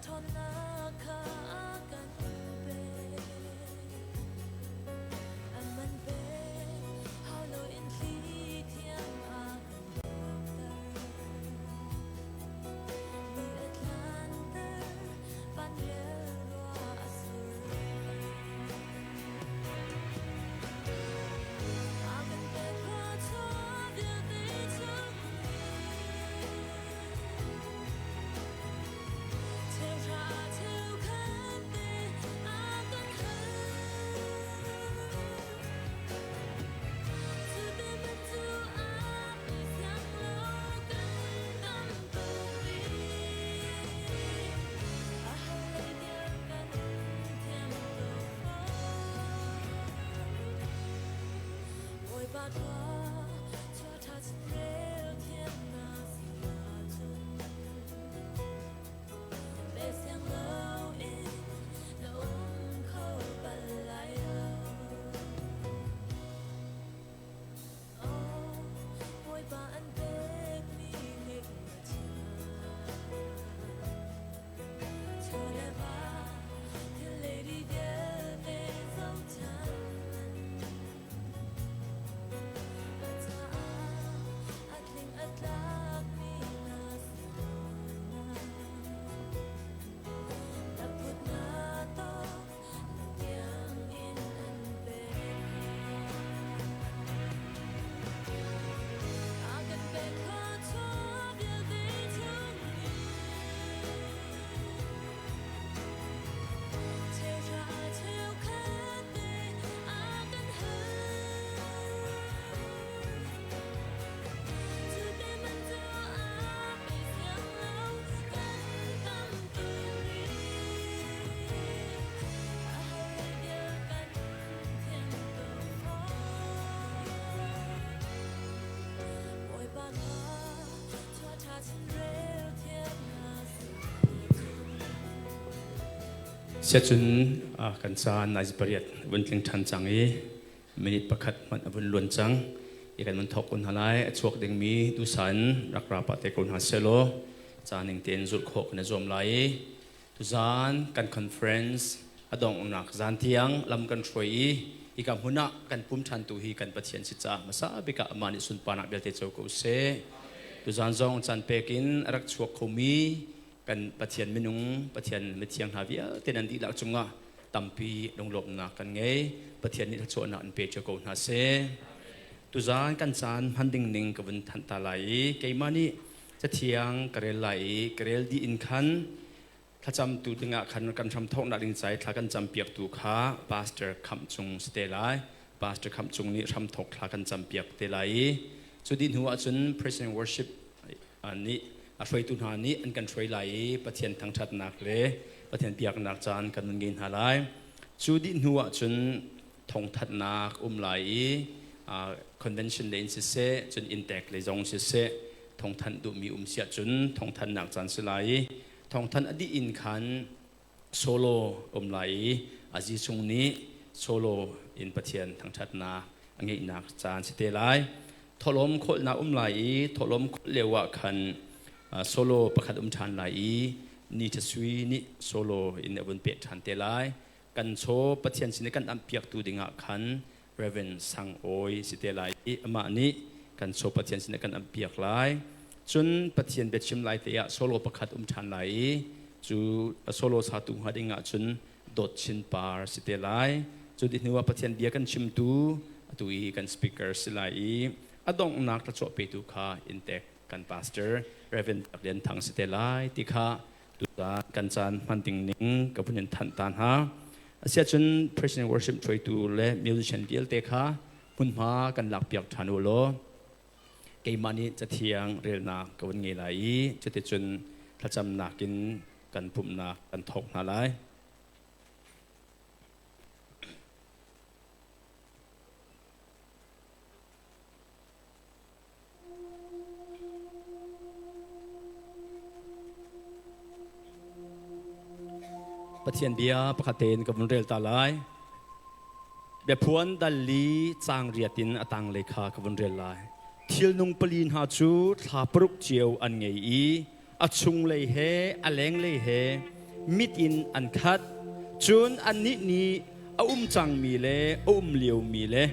Ṭhawnnak kha a kan pek. A man pek hau loin thli thiang a kan luanter. Ni a tlanter, vanrial ruah a sur. A kan pek thluachuah vialte chung Cheuhra cheukhat te a kan hal. Cu te hmanh cu a pe siang lo kan tam tuk rih. A hal lei vial kan thiam tuk fawn. Bawipa thua chua ṭha chinrel thiamnak si ahcun pe siang loin na um kho bal lai lo. Oh, Bawipa an pekmi ngeih na chia. Chaw le va thil le ri vialte zohchan. A caah a tling a tlakmi na si na. Na phut na tawk na tiang in an pek A kan pek thluachuah vialte chung in cheuhra cheukhat te a kan hal. Cu te man cu a pe siang lo kan tam tuk rih. A hal vial kan thiam tuk fawn. Bawipa kha chua ṭha chinrel thiam na si ahcun. Siacun kan caan nai pariat vun tling ṭhan cang i minute pakhat hmanh a vun luan cang i kan vun thawk ko hna lai. A chuak dingmi tusan rak ra pah te ko hna sehlaw caan ning tein zulh khawh kan i zuam lai i tuzaan kan conference a donghnak zan tiang lam kan hruai i hika hmun ah kan pum ṭhan tu hi kan Pathian si caah hmasa bik ah amah nih sunparnak vialte co ko seh. Tuzaan zong caan pek in a rak chuak khomi kan Pathian minung, Pathian mithiang hna vialte nan dihlak cungah tampi lunglawmhnak kan ngei. Pathian nih thluachuahnak in pe cio ko hna seh. Tuzaan kan caan hman ding ning ka vun thanh ta lai i keimah nih cathiang ka rel lai i ka rel dih in khan thlacamtu dingah khan kan hram thawknak ding ca i thla kan campiaktu kha Pastor Khamh Cung si te lai. Pastor Khamh Cung nih hramthawk thla kan campiak te lai i cu dih hnu ahcun praise and worship nih a hruaitu hna nih an kan hruai lai i Pathian thangṭhatnak le Pathian biaknak caan kan nun ngei hna lai. Cu dih hnu ahcun thawngthanhnak um lai i convention lei in siseh, cun inntek lei zong siseh, thawngthanh duhmi um si ahcun thawngthanhnak caan si lai i thawngthanh a dih in khan solo um lai i a Jesuh nih solo in Pathian thangṭhatnak a ngeihnak caan si te lai. Thawhlawm khawlhnak um lai i thawhlawm khawlh lio ah khan solo pakhat um ṭhan lai i ni ṭha nih solo in a vun peh ṭhan te lai. Kan chaw Pathian sin i kan amhpiaktu dingah khan Reverend Sang Awi si te lai i amah nih kan chaw Pathian sin i kan amhpiak lai. Cun Pathian biachim lai te ah solo pakhat um ṭhan lai i cu solo satu hnga dingah cun Dawt Chin Par si te lai. Cu ti hnu ah Pathian bia kan chimtu atu i kan speaker si lai i a donghnak thluachuah petu kha inntek kan pastor Reverend Biak Lian Thang si te lai ti kha tutan kan caan hman ding ning ka vun in thanh ta hna. Asiahcun President worship hruaitu le musician vialte kha hmunhma kan lakpiak ṭhan u law keimah nih cathiang relnak ka vun ngei lai i cuticun thlacamnak in kan pumhnak kan thawk hna lai. Pathian bia pakhat tein ka vun rel ta lai. Biaphuan dal li caang riat in a tanglei kha ka vun rel lai. Thilnung pali hna cu thla paruk cio an ngei i a chunglei he a lenglei he mit in an khat. Cun annih nih a um cangmi le a um liomi le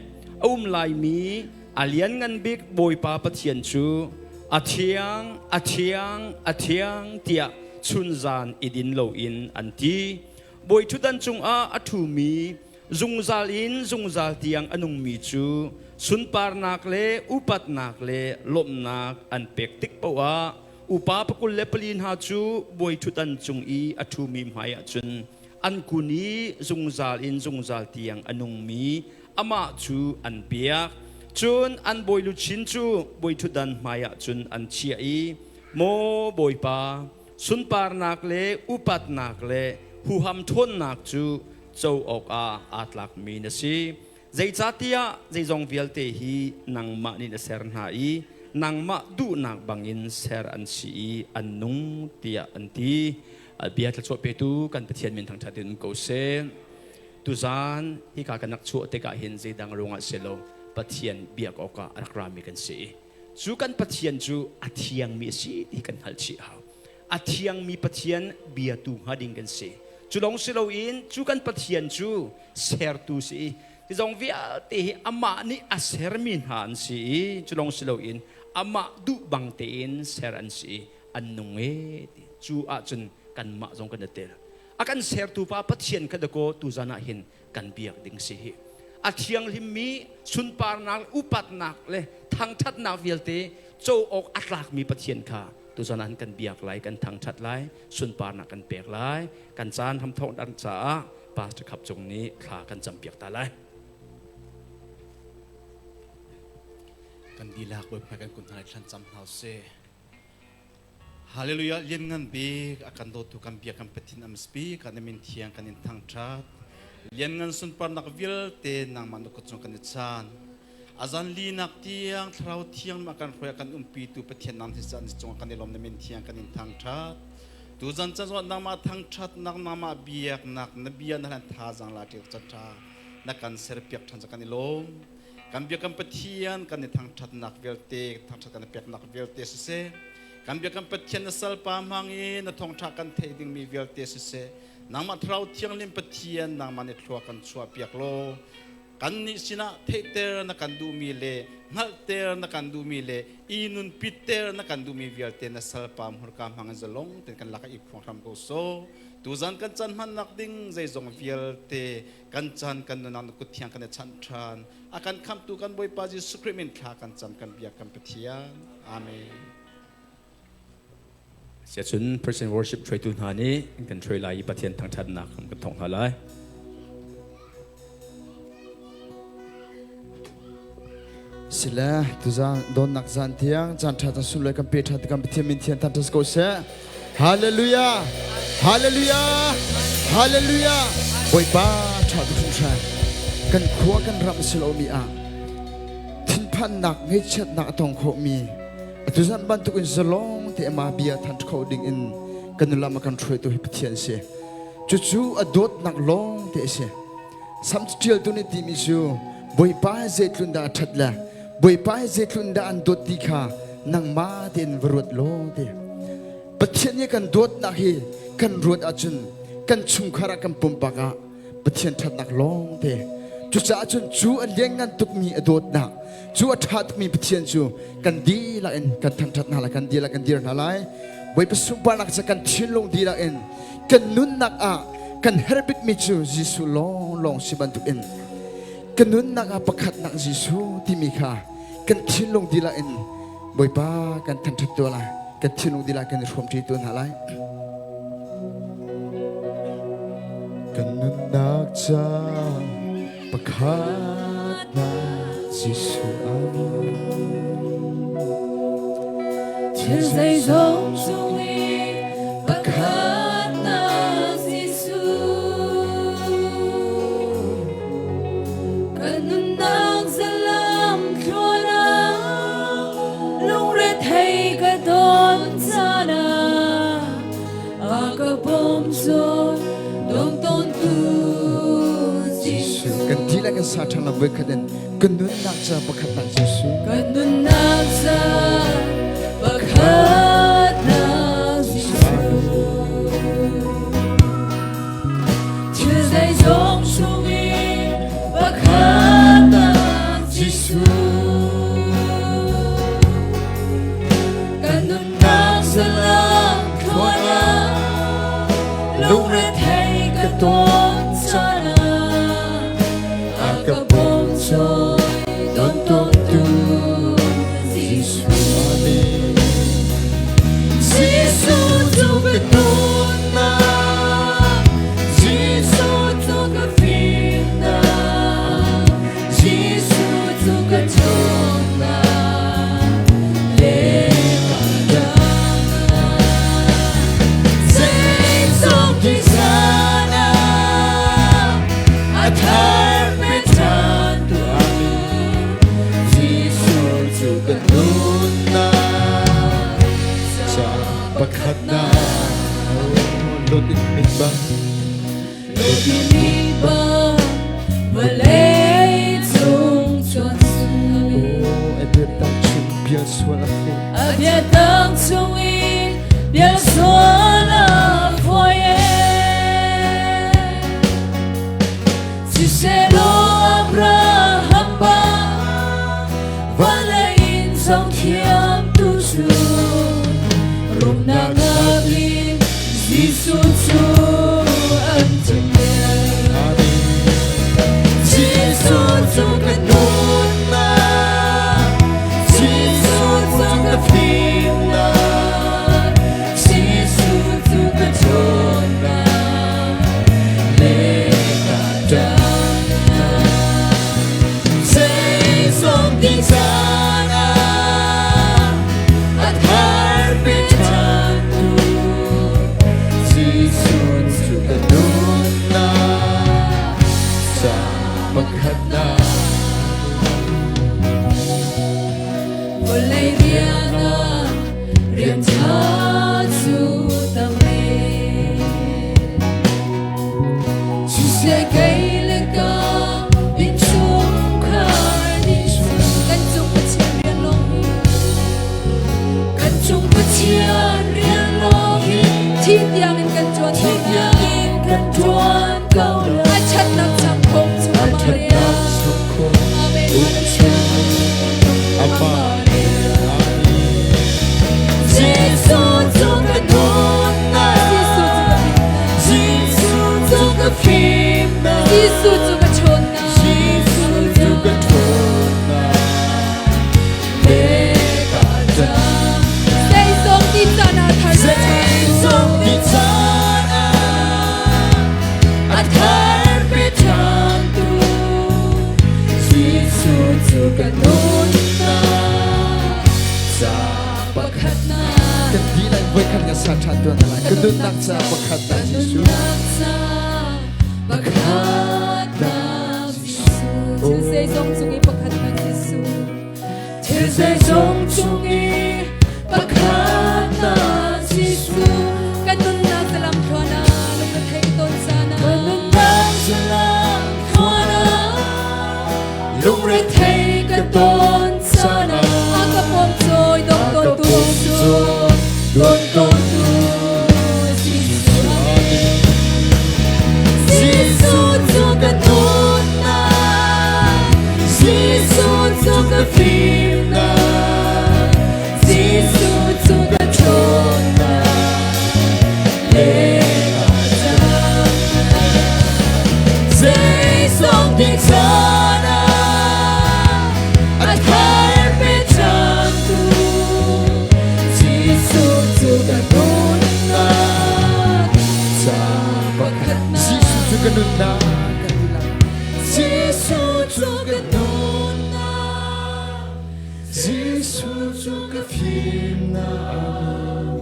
a um laimi a lianngan bik Bawipa Pathian cu a thiang, a thiang, a thiang tiah chunzan i din loin an ti. Bawi ṭhutdan cungah a ṭhumi zungzal in zungzal tiang a nungmi cu sunparnak le upatnak le lawmhnak an pek tik paoh ah upa pakul le pali hna cu bawi ṭhutdan cung i a ṭhumi hmaiah cun an kun i zungzal in zungzal tiang a nungmi amah cu an biak. Cun an bawi luchin cu bawi ṭhutdan hmaiah cun an chiah i, Maw Bawipa, sunparnak le upatnak le huham ṭhawnnak cu co awkah aa tlakmi na si. Zeicahtiah zeizong vialte hi nangmah nih na ser hna i nangmah duhnak bangin ser an si i an nung tiah an ti. Bia thluachuah petu kan Pathian min thangṭhat in um ko seh. Tuzaan hika kan rak chuah tikah hin zeidang ruangah si lo Pathian biak awkah a rak rami kan si i cu kan Pathian cu a thiangmi a si ti kan hngalh chih hau. A thiangmi Pathian biatu hnga ding kan si. Cu lawng si loin cu kan Pathian cu sertu si i zong vialte hi amah nih a sermi hna an si i cu lawng si loin amah duh bang tein ser an si i an nung e ti cu ahcun kanmah zong kan i tel. A kan sertu pa Pathian kha dakaw tuzan ah hin kan biak ding si hi. A thianghlimmi sunparnak upatnak le thangṭhatnak vialte co awk a tlakmi Pathian kha tuzan ah kan biak lai, kan thangṭhat lai, sunparnak kan pek lai. Kan caan hamthawk dang caah Pastor Khap Cung nih thla kan campiak ta lai. Kan dihlak Bawipa kan kun hna thlan cam hna sih. Hallelujah lianngan bik a kan dawtu kan bia kan Pathian amspi kan min thiang kan in thangṭhat. Lianngan sunparnak vialte nangmah na kut cung kan i chan. Azan linak tiang thlarau thiang ma kan hruai kan umpi tu Pathian nang hi chan cung kan i lawm na min thiang kan in thangṭhat. Tu zan chan zong nangmah thangṭhat nak nangmah biaknak na bia na hlan thazang la ṭil chan ṭha na kan serpiak ṭhan kan i lawm. Kan biakam Pathian kan i thangṭhatnak vialte thangṭhat kan i peknak vialte siseh, kan biakam Pathian na salpa hmang i na thawngṭha kan theih dingmi vialte siseh, nangmah Thlarau Thianghlim Pathian nangmah nih thlua kan chuahpiak law kannih sinah theihter na kan duhmi le hngalhter na kan duhmi le i nunpitter na kan duhmi vialte na salpa hmurka hmang in zalong tein kan lakah i phuang hram ko sawh. Tuzan kan caan hmannak ding zeizong vialte kan chan kan nunnak na kut thiang kan i chanh ṭhan. A kan khamhtu kan Bawipa Jesuh Khrih min thla kan cam kan biak kan Pathian. Amen. Siacun Christian worship hruaitu hna nih kan hruai lai i Pathian thangṭhatnak kan thawng hna lai. Sile tuzan donnak zan tiang caan ṭha caan sunlawi kan pe ṭhan ti kan Pathian min thian than ṭhas ko seh. Hallelujah! Hallelujah! Hallelujah! Bawipa ṭha tuk hringhran. Kan khua kan ram si lomi ah thinphannak ngaihchiatnak a tong khomi atu zan bantuk in zalong te ama bia than kho ding in kan nulam a kan hruaitu hi Pathian si. Cucu a dawtnak lawng te a si. Sam ṭialtu nih timi cu Bawipa hi zeitlun dah a ṭhat le Bawipa hi zeitlun dah an dawt ti kha nangmah tein va ruat law ti. Pathian nih kan dawtnak hi kan ruat ahcun kan chungkhar ah kan pumpak ah Pathian ṭhatnak lawng te. Cucaah cun cu a lianngan tukmi a dawtnak, cu a ṭha tukmi Pathian cu kan dihlak in kan thangṭhat hna lai, kan dihlak kan dir hna lai. Bawipa sunparnak cu kan thinlung dihlak in kan nunnak ah kan herh bikmi cu Jesuh lawnglawng si bantukin ka nunnak ah pakhatnak Jesuh timi kha kan thinlung dihlak in Bawipa kan thangṭhat tuah lai, kan thinlung dihlak kan i hrawmṭi tu hna lai. Kan nunnak ca pakhatnak Jesuh amin. Thil zeizong cung i pakhatnak Jesuh. Kan nunnak zalam thluan ah lungrethei ka ton caan ah a ka bawm zawn dong tawntu Jesuh. Kan dihlak kan sa ṭhan lo voikhat in kan nunnak ca pakhatnak Jesuh. Kan nunnak ca pakhatnak Jesuh. ton caan ah a ka bawmchawi don tawntu Jesuh. Amen. Jesuh cu ka nunnak, Jesuh cu ka fimnak, Jesuh cu ka ṭhawnnak le ka damnak. Zeizong tihzah ah a thar pe ṭhan tuah. Jesuh cu ka nunnak ca pakhatnak lot in mit bang Lotimi bang vawlei cung chuan Oh, a biatak chung bia sual a fu. A biatak chung in bia sual a phuai e. Siselaw Abraham pa vawlei in zong thiam tu cu rumnak nakin Jesuh cu an cemter. Jesuh cu kan nunnak, Jesuh cu ka fimnak, Jesuh cu ka ṭhawnnak le ka ṭannak. Zeizong ti caan ah a thar pe ṭhantu Jesuh cu ka nunnak ca pakhatnak. Vawlei rian ah rian ṭha cu tam e. Siseh kei le ka innchungkhar nih kan cung Pathian rian lawng hi kan cung Pathian rian lawng hi thi tiangin kan ṭuan Thi tiangin kan ṭuan ko lai. A ṭhatnak chang khong cu A amah ṭhatnak rian. chung khong Amen. um chung amah rian. Jesuh cu ka nunnak, Jesuh cu ka fimnak, Jesuh cu ka ṭhawnnak, Jesuh cu ka ṭhawnnak le ka ṭannak. Zeizong ti caan ah thar Zeizong ti caan ah a thar pe ṭhantu Jesuh cu ka nunnak ca pakhatnak. Kan dihlak voikhat kan sa ṭhan tuan lai. Ka nunnak ca pakhatnak Jesuh. Nunnak ca pakhatnak Jesuh. Thil zeizong cung i pakhatnak Jesuh. Thil zeizong cung i pakhatnak Jesuh. Kan nunnak salam thluan ah lung na thei tawn caan ah. Kan nunnak salam thluan ah Lungrethei ka ton caan A ah ka pom cawi dong a ton ka tu pom cawi don don ton ton tu Jesuh. Amen. Jesuh cu ka nunnak, Jesuh cu ka fimnak, Jesuh cu ka ṭhawnnak le ka damnak. Zeizong ti caan ah a thar pe ṭhantu, Jesuh cu ka nunnak Ca pakhatnak. Jesuh cu ka nunnak kan nunnak. Jesuh cu ka nunnak, Jesuh cu ka fimnak,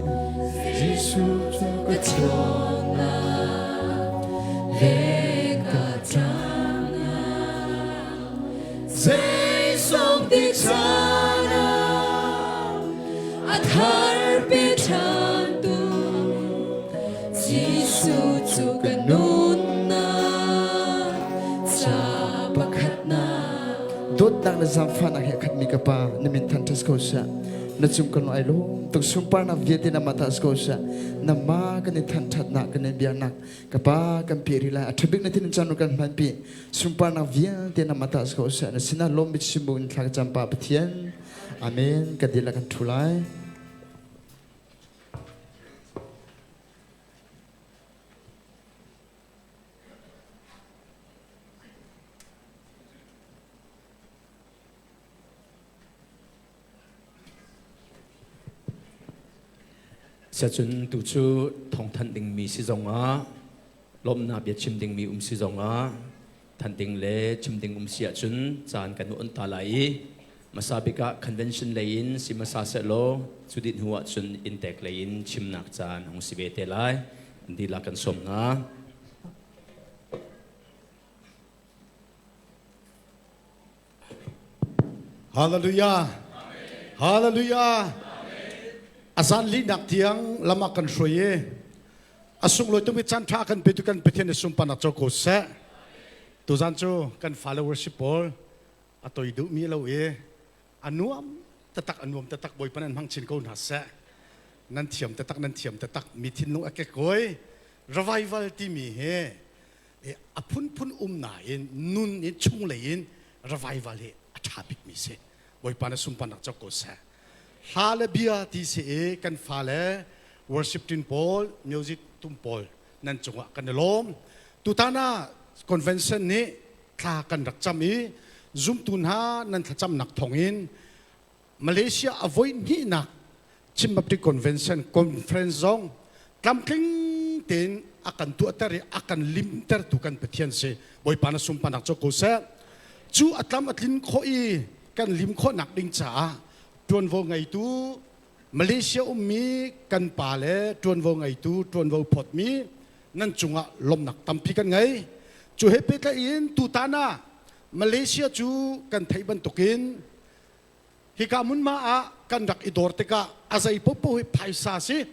Jesuh cu ka ka ṭhawnnak le ka ṭannak. Zeizong ti caan ah a thar pe ṭhantu, Jesuh cu ka nunnak ca pakhatnak. Dawtnak le zaangfahnak he a khatmi ka Pa, na min thangṭhat ko seh. Na cung kan ai lawm tuk sunparnak vialte na mah ko seh. Na ma kan i thangṭhatnak kan i biaknak ka Pa kan pi rih lai. A ṭhabik na thin caan kan hman pi. Sunparnak vialte na mah ko seh. Na sinah lawm bik simu in thla ka cam Pa Pathian. Amen. Ka dil kan ṭhu lai. Siacun tu cu thawngthanh dingmi si zongah lawmhnak bia chim dingmi um si zongah thanh ding le chim ding um si ahcun caan kan on ta lai i hmasa bik ah convention lei in si hmasa sehlaw cu dih hnu ahcun inntek lei in chimnak caan hung si ve te lai. An dihlak kan sawm hna. Hallelujah. Hallelujah. A zan linak tiang lama kan hruai i a sunglawi tukmi caan ṭha kan petu kan Pathian i sunparnak co ko seh. Tuzan cu kan fale worship pawl a toi duhmi lo i a nuam tatak a nuam tatak Bawipa nan hmang chin ko hna seh. Nan thiam tatak nan thiam tatak mi thinlung a kekkawi revival timi hi a phunphun um nain nun in chunglei in revival hi a ṭha bikmi si. Bawipa na sunparnak co ko seh. Hla le bia ti si i kan fale worship team pawl, music tum pawl nan cungah kan i lawm. Tutan ah convention nih thla kan rak cam i zumtu hna nan thlacamnak thawngin Malaysia a voi hnihnak Chin Baptist Convention conference zong tlamtling tein a kan tuahter i a kan limtertu kan Pathian si. Bawipa na sunparnak cu ko seh. Cu a tlam a tlin khawh i kan lim khawhnak ding caah ṭuanvo ngeitu Malaysia ummi kan pa le ṭuanvo ngeitu ṭuanvo phawtmi nan cungah lawmhnak tampi kan ngei. Cu he pehtlaih in tutan ah Malaysia cu kan theih bantukin hika hmunhma ah kan rak i dawr tikah a zei paohpaoh hi phaisa si.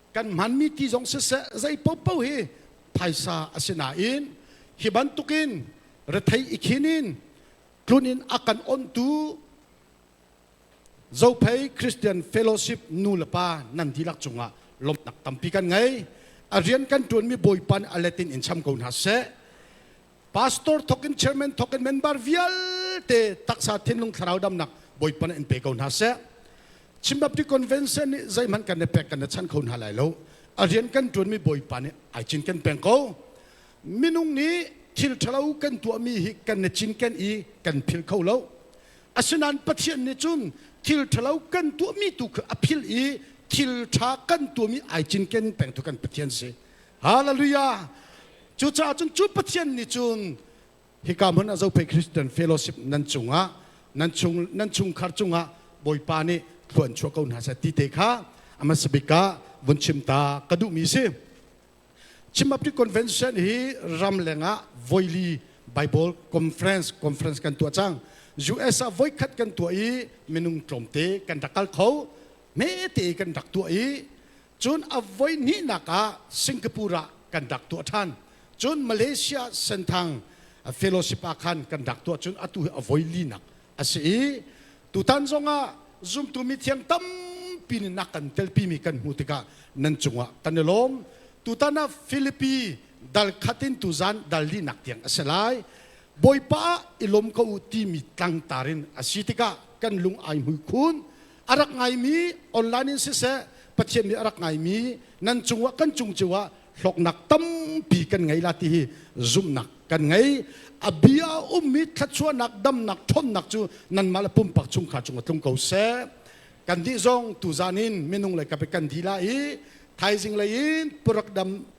Kan hmanmi ti zong siseh zei paohpaoh hi phaisa a si nain hi bantukin rethei i khin in tlun in a kan onhtu Zophei Christian Fellowship nu le pa nan dihlak cungah lawmhnak tampi kan ngei. A rian kan ṭuanmi Bawipa nih a let in in cham ko hna seh. Pastor thok in chairman thok in member vialte taksa thinlung thlarau damnak Bawipa nih in pe ko hna seh. Chin Baptist Convention nih zeihmanh kan i pek kan i chan kho hna lai lo. A rian kan ṭuanmi Bawipa nih ai cinken peng ko. Minung nih thil ṭhalo kan tuahmi hi kan i cinken i kan phil kho lo. Asinain Pathian nih cun thil ṭhalo kan tuahmi tu kha a philh i thil ṭha kan tuahmi ai cinken peng tu kan Pathian si. Hallelujah! Cucaah cun cu Pathian nih cun hika hmun ah Zophei Christian Fellowship nan cungah nan chung nan chungkhar cungah Bawipa nih thluan chuah ko hna seh ti te kha a hmasa bik ah vun chim ta ka duhmi si. Chin Baptist Convention hi ramleng ah voili Bible conference conference kan tuah cang. US ah voikhat kan tuah i minung tlawmte kan rak kal kho. Hmete kan rak tuah i cun a voi hnihnak ah Singapore ah kan rak tuah ṭhan. Cun Malaysia Senthang fellowship ah khan kan rak tuah cun atu hi a voi linak a si i tutan zongah zumtu mithiang tampi nih nak kan telpimi kan hmuh tikah nan cungah kan i lawm. Tutan ah Filipi dal khat in tuzan dal linak tiang a si lai. Bawipa ah i lawm ko u timi tlangtar in a si tikah kan lung ai hmui khun. A rak ngaimi online in siseh Pathian nih a rak ngaimi nan cungah kan cung cio ah hlawknak tampi kan ngei la ti hi zumhnak kan ngei. A bia a ummi thluachuahnak damnak ṭhawnnak cu nanmah le pumpak chungkhar cungah tlung ko seh. Kan nih zong tuzan in minung lei kap kan di la i thaizing lei in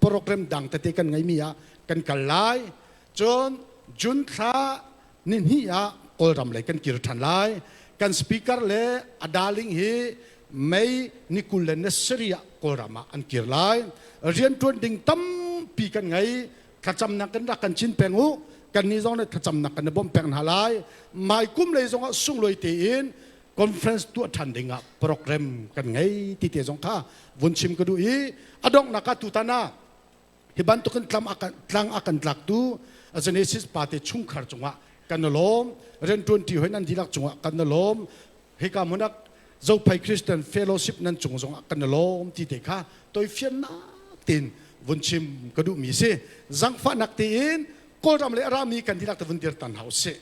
program dang tete kan ngeimi ah kan kal lai. Cun June thla nihnih ah Kawlram lei kan kir ṭhan lai. Kan speaker le a darling hi May ni 20 le ni sarih ah Kawlram ah an kir lai. Rianṭuan ding tampi kan ngei. Thlacamnak kan rak kan chin peng u. Kan nih zong nih thlacamnak kan i bawmh peng hna lai. Mai kum lei zong ah sunglawi tein conference tuah ṭhan ding ah program kan ngei ti te zong kha vun chim ka duh i a donghnak ah tutan ah hi bantukin tlang a kan tlaktu Genesis pate chungkhar cungah kan i lawm. Rianṭuanṭi hoi nan dihlak cungah kan i lawm. Hika hmun ah Zophei Christian Fellowship nan cung zongah kan i lawm ti te kha toifiannak tein vun chim ka duhmi si. Zangfahnak tein Kawlram le a rami kan dihlak te vun dir tan hau sih.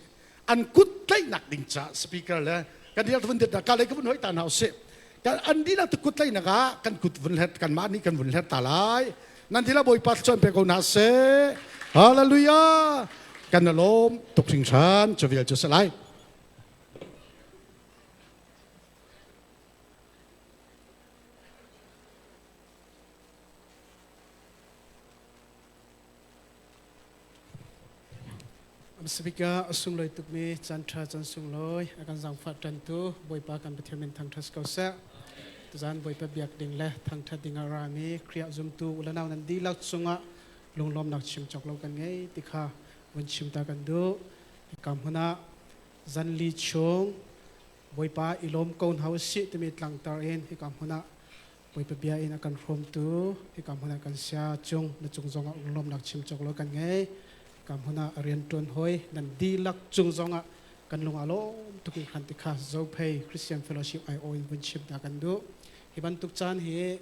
An kut tlaihnak ding ca speaker le kan dihlak vun dir ka lei ka vun hoi ta hna usih. Kan an dihlak te kut tlaihnak ah kan kut vun hler kan mah nih kan vun hler ta lai. Nan dihlak Bawipa thluachuah pe ko hna seh. Hallelujah. Kan i lawm tuk hringhran. Cu vial cu si lai. Speaker a sunglawi tukmi caan ṭha caan sunglawi a kan zaangfah ṭantu Bawipa kan Pathian min thangṭhat ko seh. Tuzaan Bawipa biak ding le thangṭhat ding a rami Khrih zumtu ulanau nan dihlak cungah lunglawmnak chim cawk lo kan ngei ti kha vun chim ta kan duh. Hika hmun ah zanli chung Bawipa i lawm ko hna usih timi tlangtar in hika hmun ah Bawipa bia in a kan hrawmtu hika hmun ah kan sia cung na cung zongah lunglawmnak chim cawk lo kan ngei. Hika hmun ah rianṭuan hawi nan dihlak cung zongah kan lung a lawm tuk in khan ti kha Zophei Christian Fellowship aiawh in vun chim ta kan duh. Hi bantuk caan hi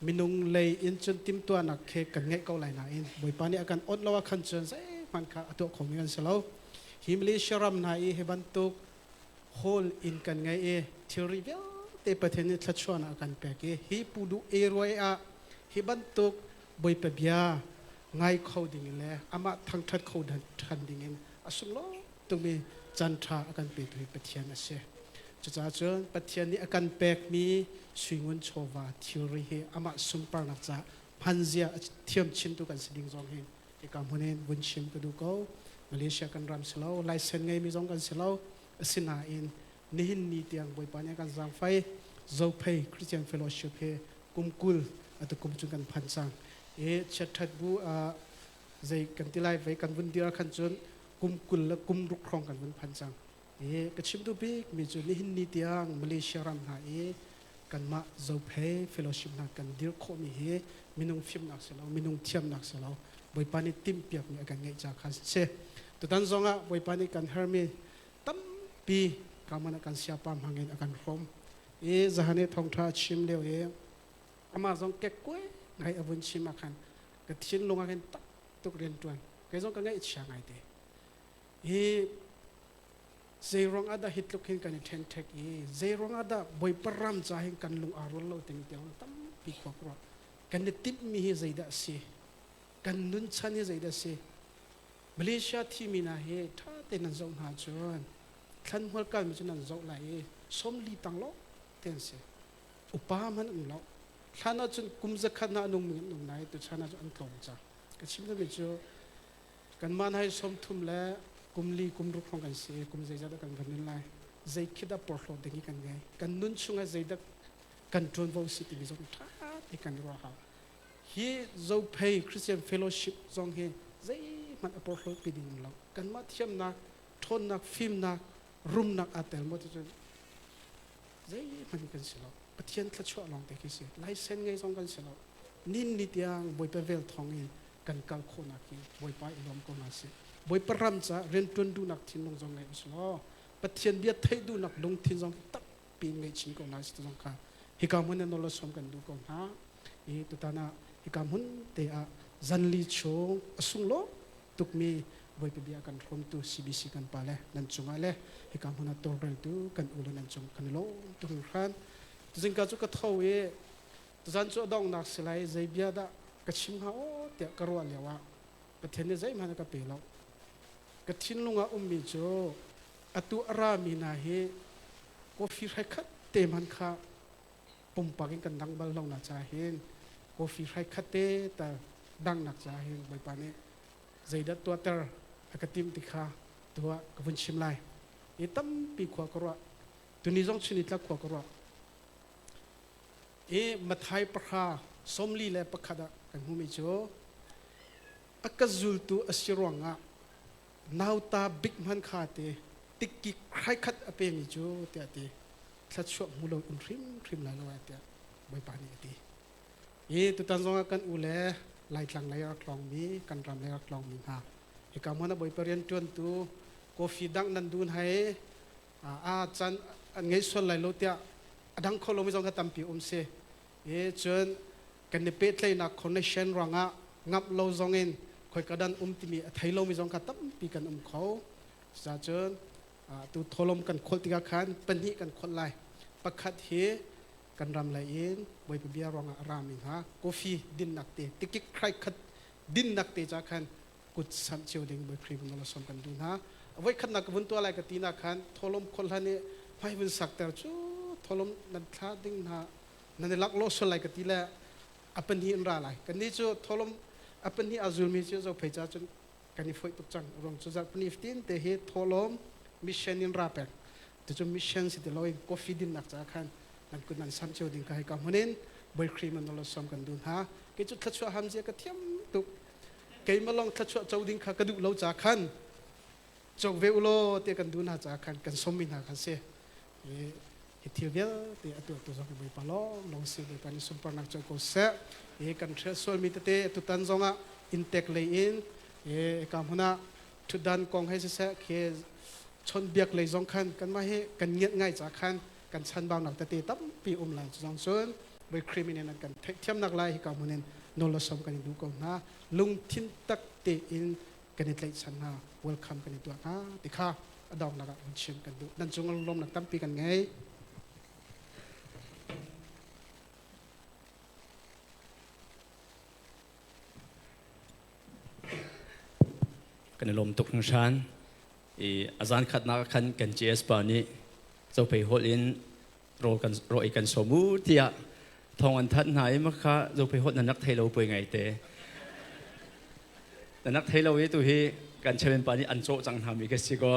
minung lei in cun timhtuahnak khi kan ngeih ko lai nain Bawipa nih a kan awnh lo ah khan cun zeihmanh kha a tuah khomi kan si lo. Hi Malaysia ram hna i hi bantuk hall inn kan ngei i thilri vialte Pathian nih thluachuahnak a kan pek i hi Pudu area ah hi bantuk Bawipa bia ngai kho ding in le amah thangṭhat kho ṭhan ding in a sunglawi tukmi caan ṭha a kan petu hi Pathian a si. Cucaah cun Pathian nih a kan pekmi suingun chawva thilri hi amah sunparnak caah hmanzia a thiam chintu kan si ding zong hin hika hmun in vun chim ka duh ko. Malaysia kan ram si lo, license ngeimi zong kan si lo. Asinain nihin ni tiang Bawipa nih a kan zaangfai Zophei Christian Fellowship he kum 20 atu kum cu kan phan cang. I chiatṭhat bu zei kan ti lai vei kan vun dir khan cun kum 20 le kum ruk hrawng kan vun phan cang. I ka chim duh bik mi cu nihin ni tiang Malaysia ram hna i kanmah Zophei Fellowship hna kan dir khawhmi hi minung fimnak si lo, minung thiamnak si lo, Bawipa nih timhpiakmi a kan ngeih ca kha si. Tutan zongah Bawipa nih kan hermi tampi kaman ah kan siapa hmangin a kan hrawm. I zahan i thawngṭha a chim lio i amah zong kekkuai ngai a vun chim ah khan ka thinlung ah khin tak tuk rian ṭuan. Kei zong ka ngaihchia ngai te. Hi Zeiruang ah dah hi tluk hin kan i ṭhenṭhek i zeiruang ah dah Bawipa ram ca hin kan lung aa rual lo timi tiang tampi khua ka ruah. Kan i timhmi hi zeidah a si? Kan nunchan hi zeidah a si? Malaysia thimi hna hi ṭha tein nan zoh hna cun thlanhmual kalmi cu nan zoh lai i 40 tang lawng te an si. Upa hmanh an lo. Hlan ahcun kum 100 hna a nungmi an um nain tuchan ahcun an tlawm cang. Ka chim duhmi cu Kanmah hna hi 30 le kum li kum ruk hrawng kan si i kum zeizat dah kan van nun lai? Zei khi dah porhlawt ding hi kan ngei? Kan nun chungah zeidah kan ṭuanvo si timi zong ṭha te kan ruah hau. Hi Zophei Christian Fellowship zong hi zeihmanh a porhlawt pi ding um lo. Kanmah thiamnak, ṭhawnnak, fimnak, rumnak aa tel maw ti cun zeihmanh kan si lo. Pathian thluachuah lawng te khi si. Laisen ngei zong kan si lo. Nin ni tiang Bawipa vel thawng in kan kal khawhnak hi Bawipa i lawm ko hna sih. Bawipa ram caah rianṭuan duhnak thinlung zong ngei usih law Pathian bia theih duhnak lungthin zong tampi in ngei chin ko hna sih ti zong kha hika hmun in nawl sawm kan duh ko hna. I tutan ah hika hmun te ah zanli chung a sunglaw tukmi Bawipa bia kan hrawmtu CBC kan pa le nan cungah le hika hmun ah tawlreltu kan u le nan cung kan i lawm tuk hringhran. Tuzingka cu ka tho i Tuzan cu a donghnak si lai zei bia dah ka chim hnga aw tiah ka ruah lio ah Pathian nih zeihmanh a ka pe lo. Ka thinlung ah ummi cu atu a rami hna hi coffee hrai khat te hmanh kha pumpak in kan dang bal lo na ca hin coffee hrai khat te ta dangnak ca hin Bawipa nih zeidah tuahter a ka timh ti kha tuah ka vun chim lai. I tampi khua ka ruah. Tuni zong chun i tlak khua ka ruah. I Matthai 10:41 ah kan hmuhmi cu a ka zultu a si ruangah nauta bik hman kha te tikki hraikhat a pemi cu tiah ti thluachuah hmu lo um hrimhrim lai lo tiah Bawipa nih a ti. I tutan zongah kan u le Laitlang lei rak tlawngmi kan ram lei rak tlawngmi hna hika hmun ah Bawipa rianṭuantu coffee dangh nan dun hai a can an ngei sual lai lo tiah a dang kho lomi zong kha tampi um si i cun kan i pehtlaihnak connection ruangah ngamh lo zong in khoika dan um timi a thei lomi zong kha tampi kan um kho cucaah tu tholom kan kholh tikah khan pahnih kan kholh lai pakhat hi kan ram lei in Bawipa bia ruangah a rami hna coffee dinnak te tikik khrai khat dinnak te ca khan kut samh cio ding Bawi Khrih vun som kan duh hna. Voi khatnak ka vun tuah lai ka ti na khan tholom khol hlan i hmai vun sakter cu tholom nan thla ding hna nan i lak lo sual lai ka ti le a pahnih in ra lai. Kan nih cu tholom a pahnih a zulmi cu zo phei ca cun Kan i foih tuk cang. Ruang cu zarhpini 15 te hi thawhlawm mission in ra pek. Tucu mission si ti loin coffee dinnak caah khan nan kut nan sam cio ding ka hei ka hmun in Bawi Khrih man lo som kan duh hna. Kei cu thluachuah ham zia ka thiam tuk. Keimah lawng thluachuah co ding kha ka duh lo ca khan cok ve ulaw te kan duh hna caah khan kan sawmmi hna khan si. Hi thil vialte a tuahtu zong hi Bawipa lawng lawng si. Bawipa nih sunparnak co ko seh. Hi kan hrial sualmi tete tutan zongah inntek lei in ka hmun ah ṭhutdan kong he siseh khi chawnhbiak lei zong khan kanmah hi kan ngiat ngai ca khan kan chanbaunak tete tampi um lai. Cu zong cun Bawi Khrih min in an kan theihthiamnak lai hika hmun in nawl le sawm kan in duh ko hna. Lungthin tak tein kan i tlaihchan hna, welcome kan i tuah hna ti kha a donghnak ah hun chim kan duh. Nan cung lawmnak tampi kan ngei. Kan i lawm tuk hringhran. I a zan khatnak khan kan GS pa nih Zophei holh in rawl kan raw i kan sawm u tiah thawng an thanh hna i makha Zophei holh nan rak thei lo poi ngai te. Nan rak thei lo i tu hi kan chairman pa nih an cawh cang hna mi ka si ko.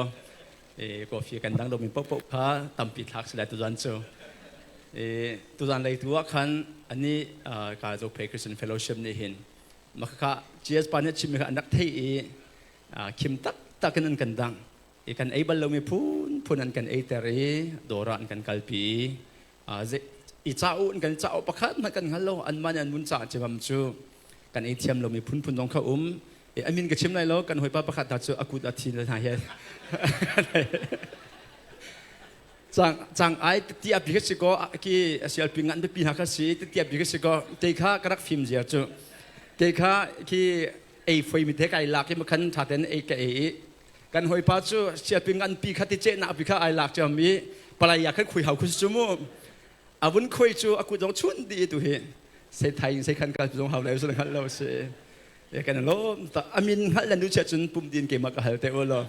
E coffee kan dang lomi paohpaoh kha tampi thlak si lai tuzan cu. E tuzan lei tu ah khan ani ka Zophei Christian Fellowship nih hin makha GS pa nih chimmi kha an rak thei i khim taktak in an kan dang. I kan ei bal lomi phunphun an kan eiter i dawr ah an kan kalpi i i ca u an kan ca u pakhat hmanh kan hngal lo. Anmah nih an vun ca cimam cu kan ei thiam lomi phunphun zong kha um. A min ka chim lai lo, kan hawipa pakhat hna cu a kut a thi hna hi cang cang ai ti a pi ka si ko ki sial pi ngan pi hna kha si ti a pi ka si ko te kha ka rak fim zia cu te kha khi ei foi mi te kai lak i makhan tha ten ei ka ei i kan hawipa cu sial pi ngan pi kha ti che na pi kha ai lak cham i palai ya khan khui hau khu chu mu avun khui chu a kut zong chun di tu hi sei thai in sei khan kal zong hau lai su ngal lo si e kan lom ta amin ngal lan du che chun pum din ke ma ka hal te o lo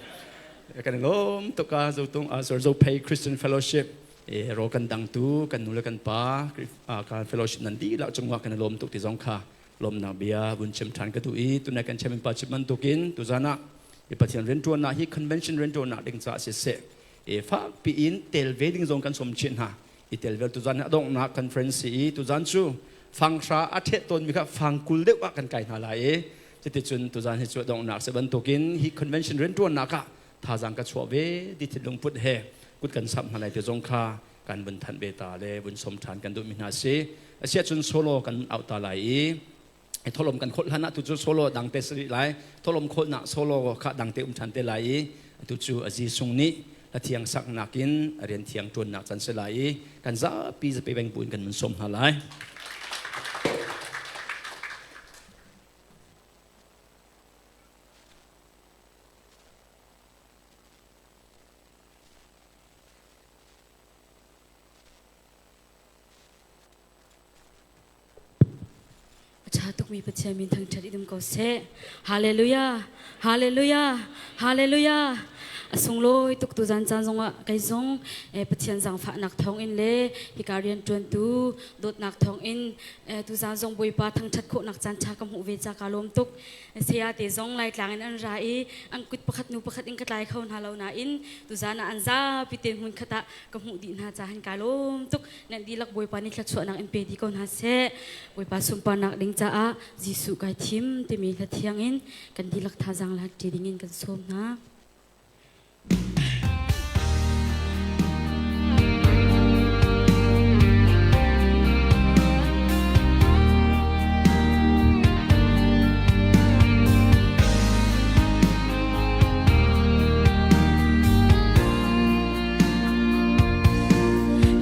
e kan lom to ka zo tung a zo Zophei Christian Fellowship e ro kan dang tu kan nu le kan pa ka fellowship nan di la chungwa kan lom tuk ti zong kha lomnak bia vun chim than ka du i tunai kan chairman pa chim bantukin tuzana i Pathian riantuan na hi convention riantuan nak ding cha si se e fa pi in tel ve ding zong kan som chin ha i tel vel tuzan adong nak conference i tuzan chu fanghra a the ton mi kha fangkul deuh ah kan kai hna lai i cuticun tuzan hi chu adong nak se bantukin hi convention riantuan nak ah thazang ka chuah ve di thinlung put he kut kan samh hna lai te zong kha kan vun thanh ve ta le vun som than kan duh mi hna si. Asia cun solo kan out ta lai i tholom kan khol hlan ah tu cu solo dang te sari lai, tholom khol nak solo kha dang te um than te lai i tu cu azi sung nih la thiang sak nakin rian thiang tuan nak chan se lai i kan zapi zapi beng buin kan mun som hna lai. A ṭha tukmi Pathian min thangṭhat i dum ko seh. Hallelujah! Hallelujah! Hallelujah! A sunglawi tuk tu zan caan zongah kei zong Pathian zaangfahnak thawngin le hika rian ṭuantu dawtnak thawngin tuzaan zong Bawipa thangṭhat khawhnak caan ṭha ka hmuh ve ca kaa lawm tuk. Saya te zong Laitlang in an ra i an kut pakhat nu pakhat in ka tlai kho hna lo nain tuzaan ah an zapi tein hmun khat ah ka hmuh dih hna caah hin kaa lawm tuk. Nan dihlak Bawipa nih thluachuahnak in pe dih ko hna seh. Bawipa sunparnak ding caah Jesuh kai thim timi hla thiang in kan dihlak thazaang le ṭi ding in kan sawm hna.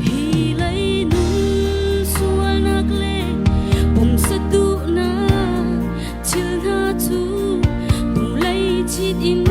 Hi lei sualnak le pumsa duhnak thil hna cu hnulei chit in.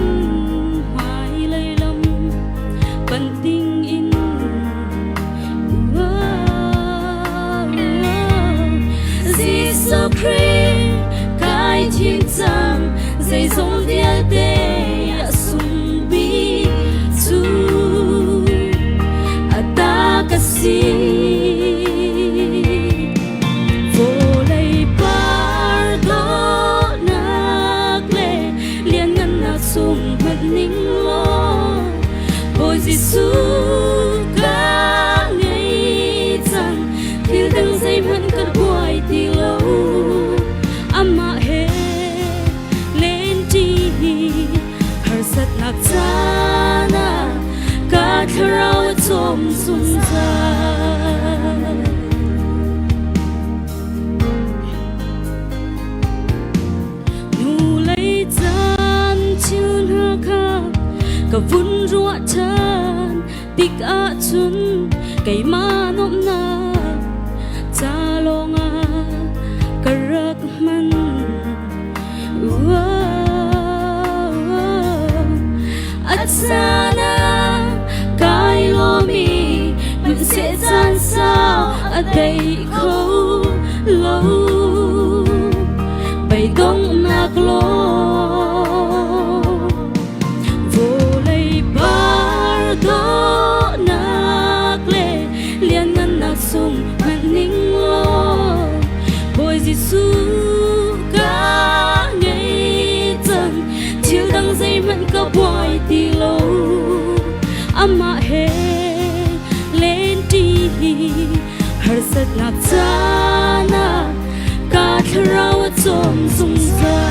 vun ruah ṭhan tik ahcun keimah nuamhnak ca lawngah ka rak hman. A caan ah kai lawm i hmanhseh caan sau a dei kho lo. Beidonghnak lawng vawlei par dawhnak le lianngannak sung hmanh ning law Bawi Jesuh ka ngei cang, thil dang zeihmanh ka buai ti lo. Amah he lenṭi hi harsatnak caan ah ka thlarau a cawm zungzal.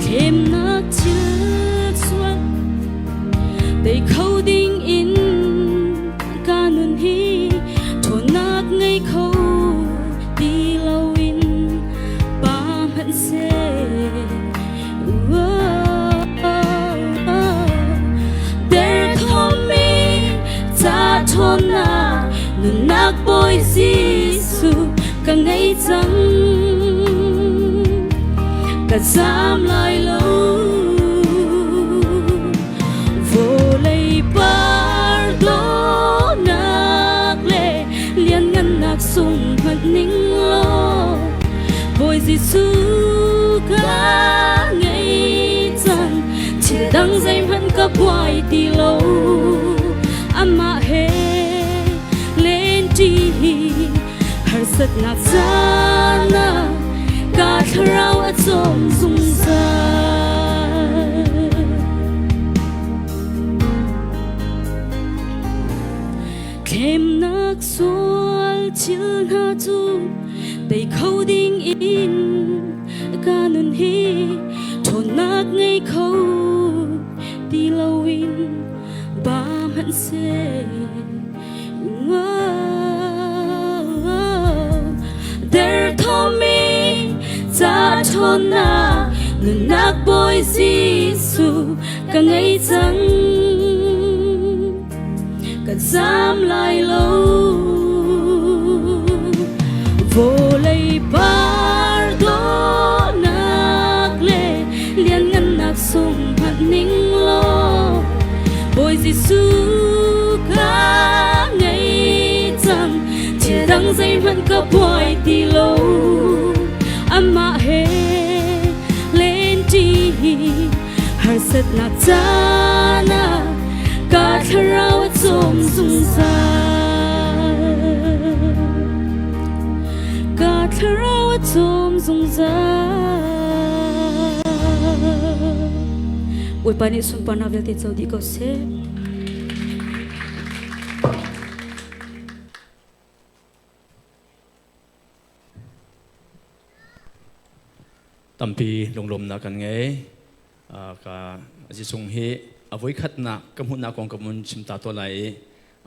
Thlemnak thil sual tei kho ding in ka nun hi ṭhawnnak ngei kho ti loin pa hmanh seh. Derthawmmi ca ṭhawnnak nunnak Bawi Jesuh ka ngei cang. Ka zaam lai lo. Vawlei par dawhnak le lianngannak sung hmanh ning law Bawi Jesuh ka ngei cang, thil dang zeihmanh ka buai ti lo. Amah he lenṭi hi harsatnak caan ah ka thlarau a cawm zungzal. Thlemnak sual thil hna cu tei kho ding in ka nun hi ṭhawnnak ngei kho ti loin ba hmanh seh. Derthawmmi ca ṭhawnnak nunnak Bawi Jesuh ka ngei cang. Ka zaam lai lo. Vawlei par dawhnak le lianngannak sung hmanh ning law Bawi Jesuh ka ngei cang, thil dang zeihmanh ka buai ti lo. Amah he lenṭi hi harsatnak caan ah ka thlarau a cawm zungzal. Ka thlarau a cawm zungzal. Bawipa nih sunparnak vialte co dih ko seh. Tampi lunglawmnak kan ngei. Ka zisung hi a voikhatnak ka hmuhnak kong ka vun chim ta to lai i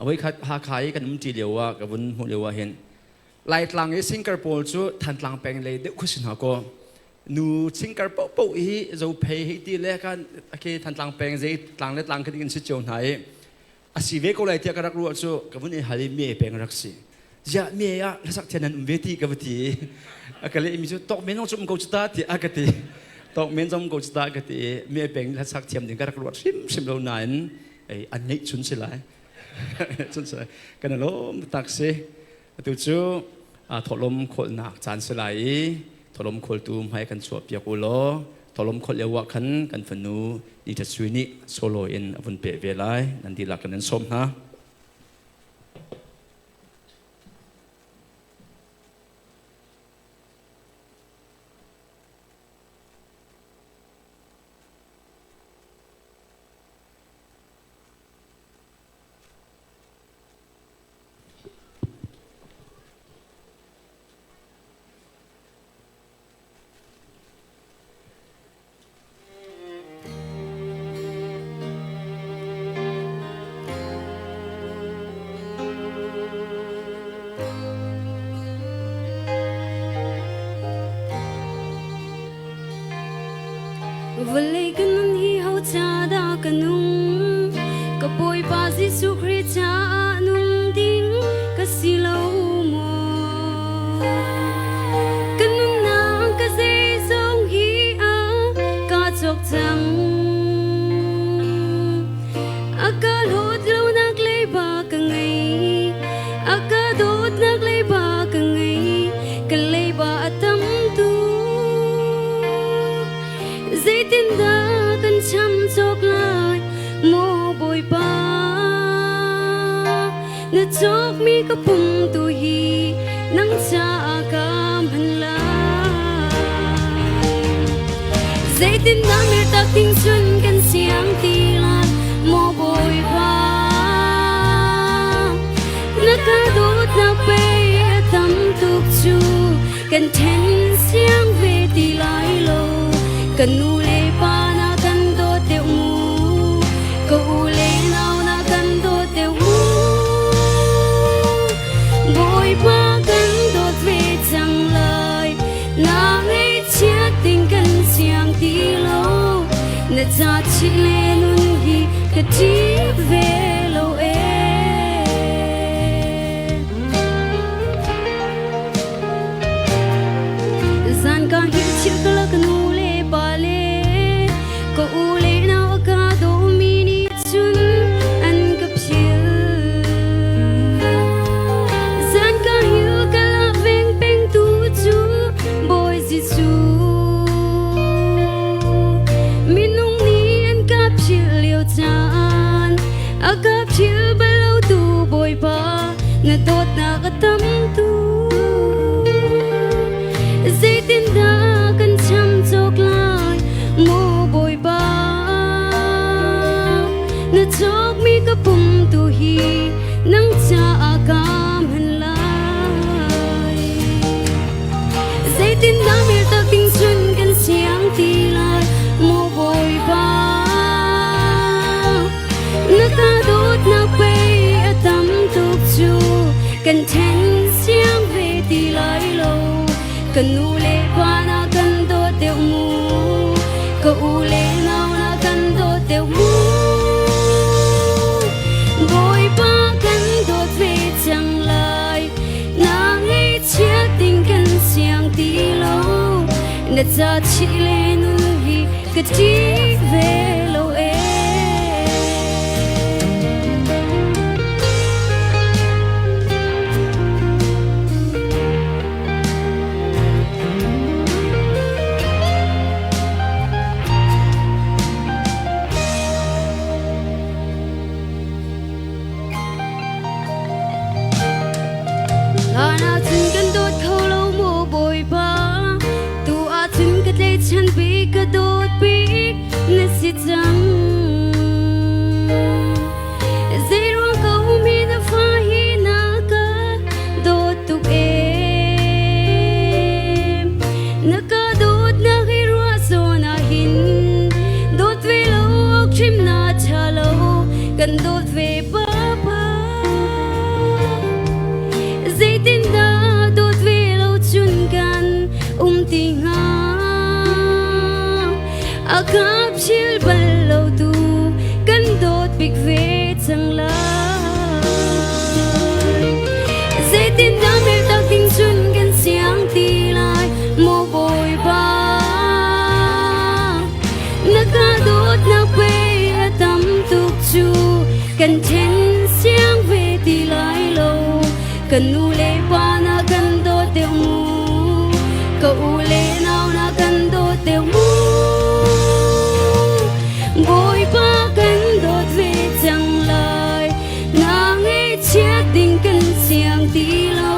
a voikhat Hakha i kan umṭi lio ah ka vun hmuh lio ah hin Laitlang i singkar pawl cu Thantlang peng lei deuh khuasin ha kaw nu singkar paohpaoh hi Zophei hei ti le kan khi Thantlang peng zei tlang le tlang khat in si cio hna i a si ve ko lai tiah ka rak ruah cu ka vun i hal i mi peng rak si. Ziah, mi ah hlasak thian nan um ve ti ka va ti i a ka leh mi cu tok men zong cu um ko cu ta ti a ka ti, tok men zong um ko cu ta ka ti i mi peng hlasak thiam ding ka rak ruat hrimhrim lo nain ei an ngeih chun si lai chun si lai kan lawm tak si. Atu cu thawhlawm khawlnak caan si lai i thawhlawm khawltu hmai kan chuah piak u law thawhlawm khawlh lio ah khan kan fanu Ni Tha Sui nih solo in a vun peh ve lai. Nan dihlak kan in sawm hna. Na cawkmi ka pum tu hi nang caah ka hman lai. Zeitin dah mirtak ding cun kan siang ti lai maw Bawipa? Na ka dawtnak pei a tam tuk cu kan ṭhen siang ve ti lai lo. Kan nu le pa na kan dawt deuh mu, ka u le nau na kan dawt deuh mu. Bawipa kan dawt ve cang lai, na ngaihchiat ding kan siang ti lo. Na ca chih le nun hi ka ṭih ve lo ee. Zan ka hngilh chilh ka la ka nu le pa le ka u le nau a ka dawmi nih cun an ka philh. Zan ka hngilh ka la veng peng tu cu Bawi Jesuh. Minung nih an ka philh lio caan a ka philh bal lo tu Bawipa na dawtnak a tam tu. Zeitindah kan cham cawk lai maw Bawipa? Na cawkmi ka pum tu hi nang caah ka hman lai. Zeitindah mirtak ding cun kan siang ti lai maw Bawipa? Na ka dawtnak pei a tam tuk cu kan ṭhen siang ve ti lai lo. Ka nu le pa na kan dawt deuh mu, ka u le nau na kan dawt deuh mu. Bawipa kan dawt ve cang lai, na ngaihchiat ding kan siang ti lo. Na ca chih le nun hi ka ṭih ve lo ee. Hlan ahcun kan dawt kho lo mu Bawipa, tu ahcun ka tlaihchan bik ka dawt bik na si cang. Zeiruang ko mi na fa hi na ka dawt tuk ee. Na ka dawt na hi ruah zawn ah hin dawt ve lo awk hrim na ṭha lo kan dawt ve papa. Zeitindah dawt ve lo cun kan um ti hnga? A ka phil bal lo tu kan dawt bik ve cang lai. Zeitindah mirtak ding cun kan siang ti lai maw Bawipa? Na ka dawtnak pei a tam tuk cu kan ṭhen siang ve ti lai lo. Kan nu le pa na kan dawt deuh mu, ka u le nau na kan dawt deuh mu. Bawipa kan dawt ve cang lai, na ngaihchiat ding kan siang ti lo.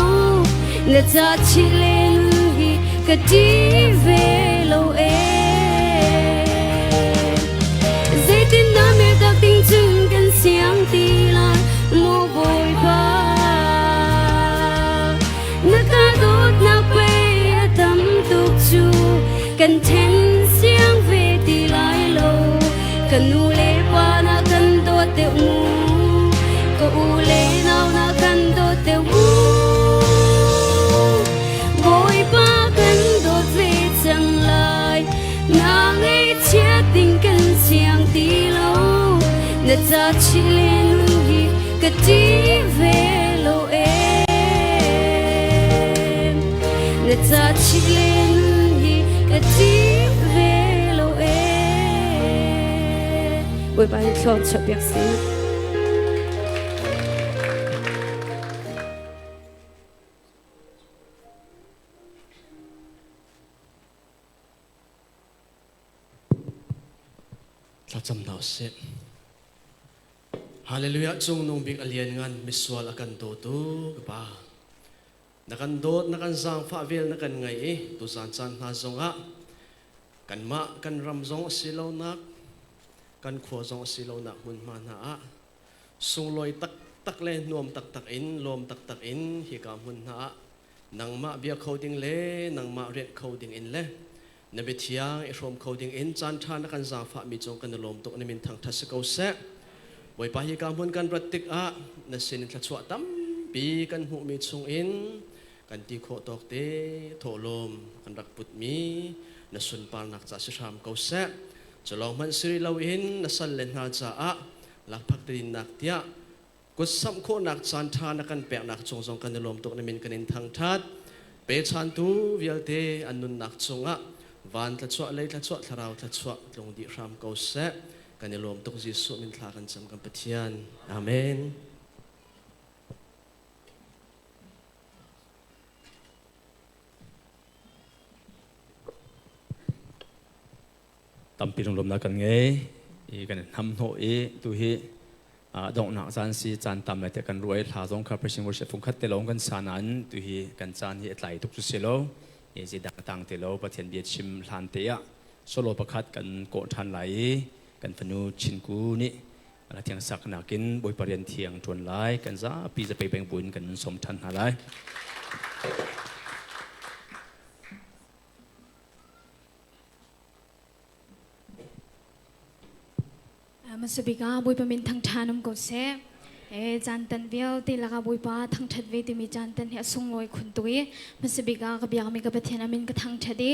Na ca chih le nun hi ka ṭih ve lo ee. Zeitindah mirtak ding cun kan siang ti lai maw Bawipa? Na ka dawtnak pei a tam tuk cu kan ṭhen siang ve ti lai lo. Ka nu le pa na kan dawt deuh mu, ka u le nau na kan dawt deuh mu. Bawipa kan dawt ve cang lai, na ngaihchiat ding kan siang ti lo. Na ca chih le nun hi ka ṭih ve lo ee. Na ca chih le nun hi ka ṭih ve lo ee. Bawipa nih thlawm chuah piak seh. Thlacam hna usih. Hallelujah cung nung bik a lian ngan misual a kan dawtu ka pa. Na kan dawt na kan zaangfah vel na kan ngai i tuzan caan hna zongah kanmah kan ram zong a si lonak kan khua zong a si lonak hmunhma hna ah sunglawi taktak le nuam taktak in lawm taktak in hika hmun hna ah nangmah bia kho ding le nangmah rianh kho ding in le na biathiang i hrawm kho ding in caan ṭha na kan zaangfah mi cung kan i lawm tuk na min thangṭhat si ko seh. Bawipa hi ka hmun kan rat tikah na sin in thluachuah tampi kan hmuhmi chung in kan ti khawh tawk te thawhlawm kan rak putmi na sunparnak ca si hram ko seh. Culawng hmanh si rih loin na sal le hna caah lakphak tein-nak tiah Kutsamh khawhnak caanṭha na kan peknak cung zong kan i lawm tuk na min kan in thangṭhat. Pechantu vialte an nunnak cungah van thluachuah, lei thluachuah, thlarau thluachuah tlung dih hram ko seh. Kan i lawm tuk Jesuh min thla kan cam kan Pathian. Amen. Tampi lunglawmnak kan ngei i kan i hnamhnawh i tu hi donghnak caan si caan tam lai te kan ruai hla zong kha pressing worship fungkhat te lawng kan sa nain tu hi kan caan hi a tlai tuk cu si lo i zidang tang te lo Pathian bia chim hlan te ah solo pakhat kan kawh ṭhan lai i kan fanu Chinku nih la thiang sak nakin Bawipa rian thiang ṭuan lai kan zapi zapei peng buin kan som ṭhan hna lai. Hmasa bik ah Bawipa min thangṭhan um ko seh. E caan tan vialte lakah Bawipa thangṭhat ve timi caan tan hi a sunglawi khun tuk i hmasa bik ah ka biakmi ka Pathian a min ka thangṭhat i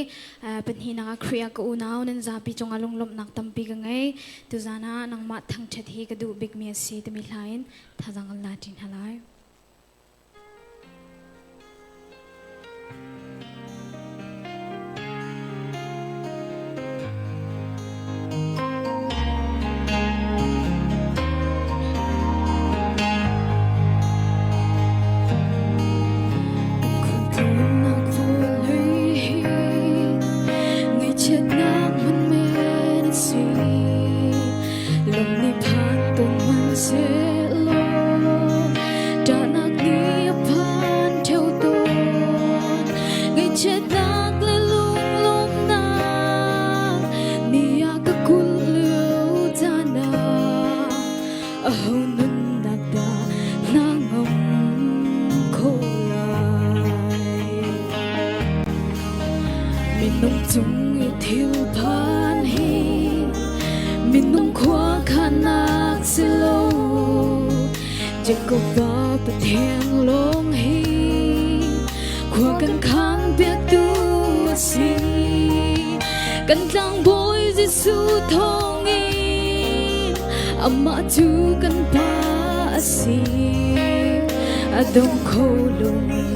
pahnihnak ah Khrih ah ka unau nan zapi cungah lunglawmhnak tampi ka ngei. Tuzaan ah nangmah thangṭhat hi ka duh bikmi a si timi hla in thazaang kan la ṭi hna lai. Ngaihchiatnak hmun men a si Lung nih phan tawn hmanhsehlaw Ṭahnak nih a phan ṭheo tawn. Ngaihchiatnak le lunglawmhnak ni a ka kulh lio caan ah aho nunnak dah hna ngam khawh lai? Minung cung i thil phan hi minung khua khanak si lo. Jacob pa Pathian lawng hi khua kan khan piaktu a si. Kan tlangbawi Jesuh thawngin amah cu kan pa a si. A dong kho lomi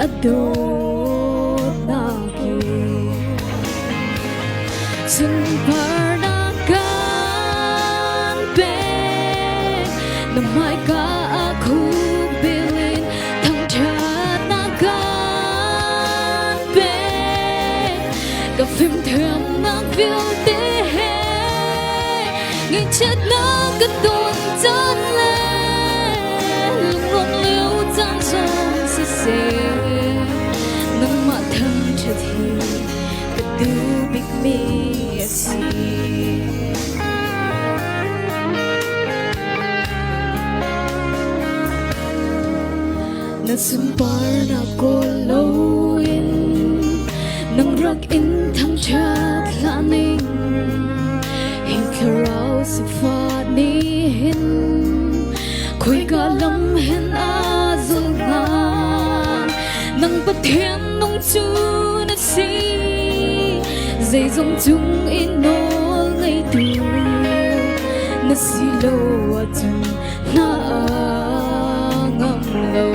a dawtnak in sunparnak kan pek. Na hmaika ah khuk bil in thangṭhatnak kan pek. Ka fimthiamnak vialte he ngaihchiatnak ka ton caan le lunglawmh lio caan zong siseh nangmah thangṭhat hi ka duh bikmi a si. Na sunparnak kawl loin nang rak in thangṭhat hlah ning hi thlarau sifah nih hin khoika lam hen aa zulh hnga nang Pathian nung cu na si zeizong cung i nawl ngeitu na si lo ahcun na ngam lo.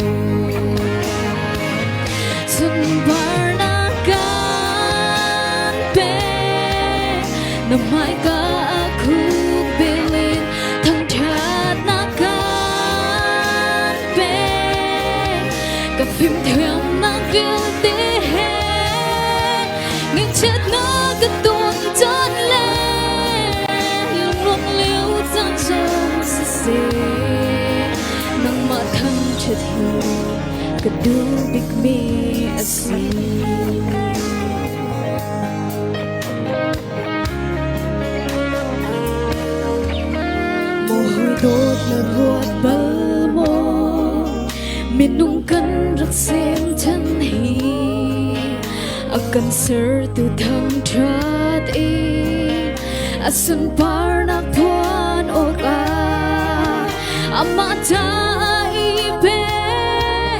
Sunparnak kan pek na hmaika ah khuk bil in thangṭhatnak kan pek ka fimthiamnak vialte he ngaihchiatnak ka ton caan le lunglawmh lio caan zong siseh. thangṭhat hi ka duh bikmi a si. Maw hawi dawt na ruat bal maw? Minung kan rak sem than hi a kan sertu thangṭhat i a sunparnak phuan awkah amah ta i pe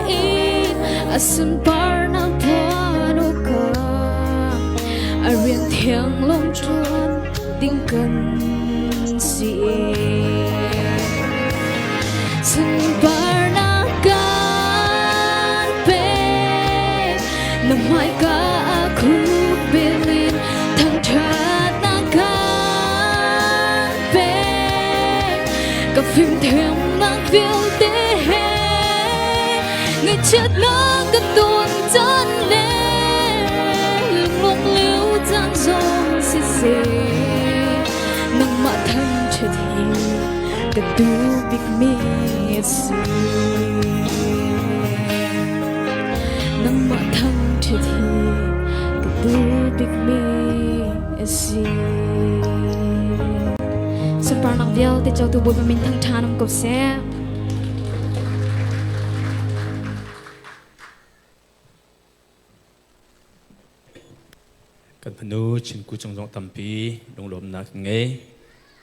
in a sunparnak phuan awkah a rian thiang lawng ṭuan ding kan si. Sunparnak kan pek na hmaika ah khukbil in thangṭhatnak kan pek ka fimthiamnak vialte he ngaihchiatnak ka ton caan le lunglawmh lio caan zong siseh nangmah thangṭhat hi ka duh bikmi a si. Nangmah thangṭhat hi ka duh bikmi a si. Sunparnak vialte cotu Bawipa min thangṭhan um ko seh. Kan fanu Chinku cung zong tampi lunglawmnak ngei.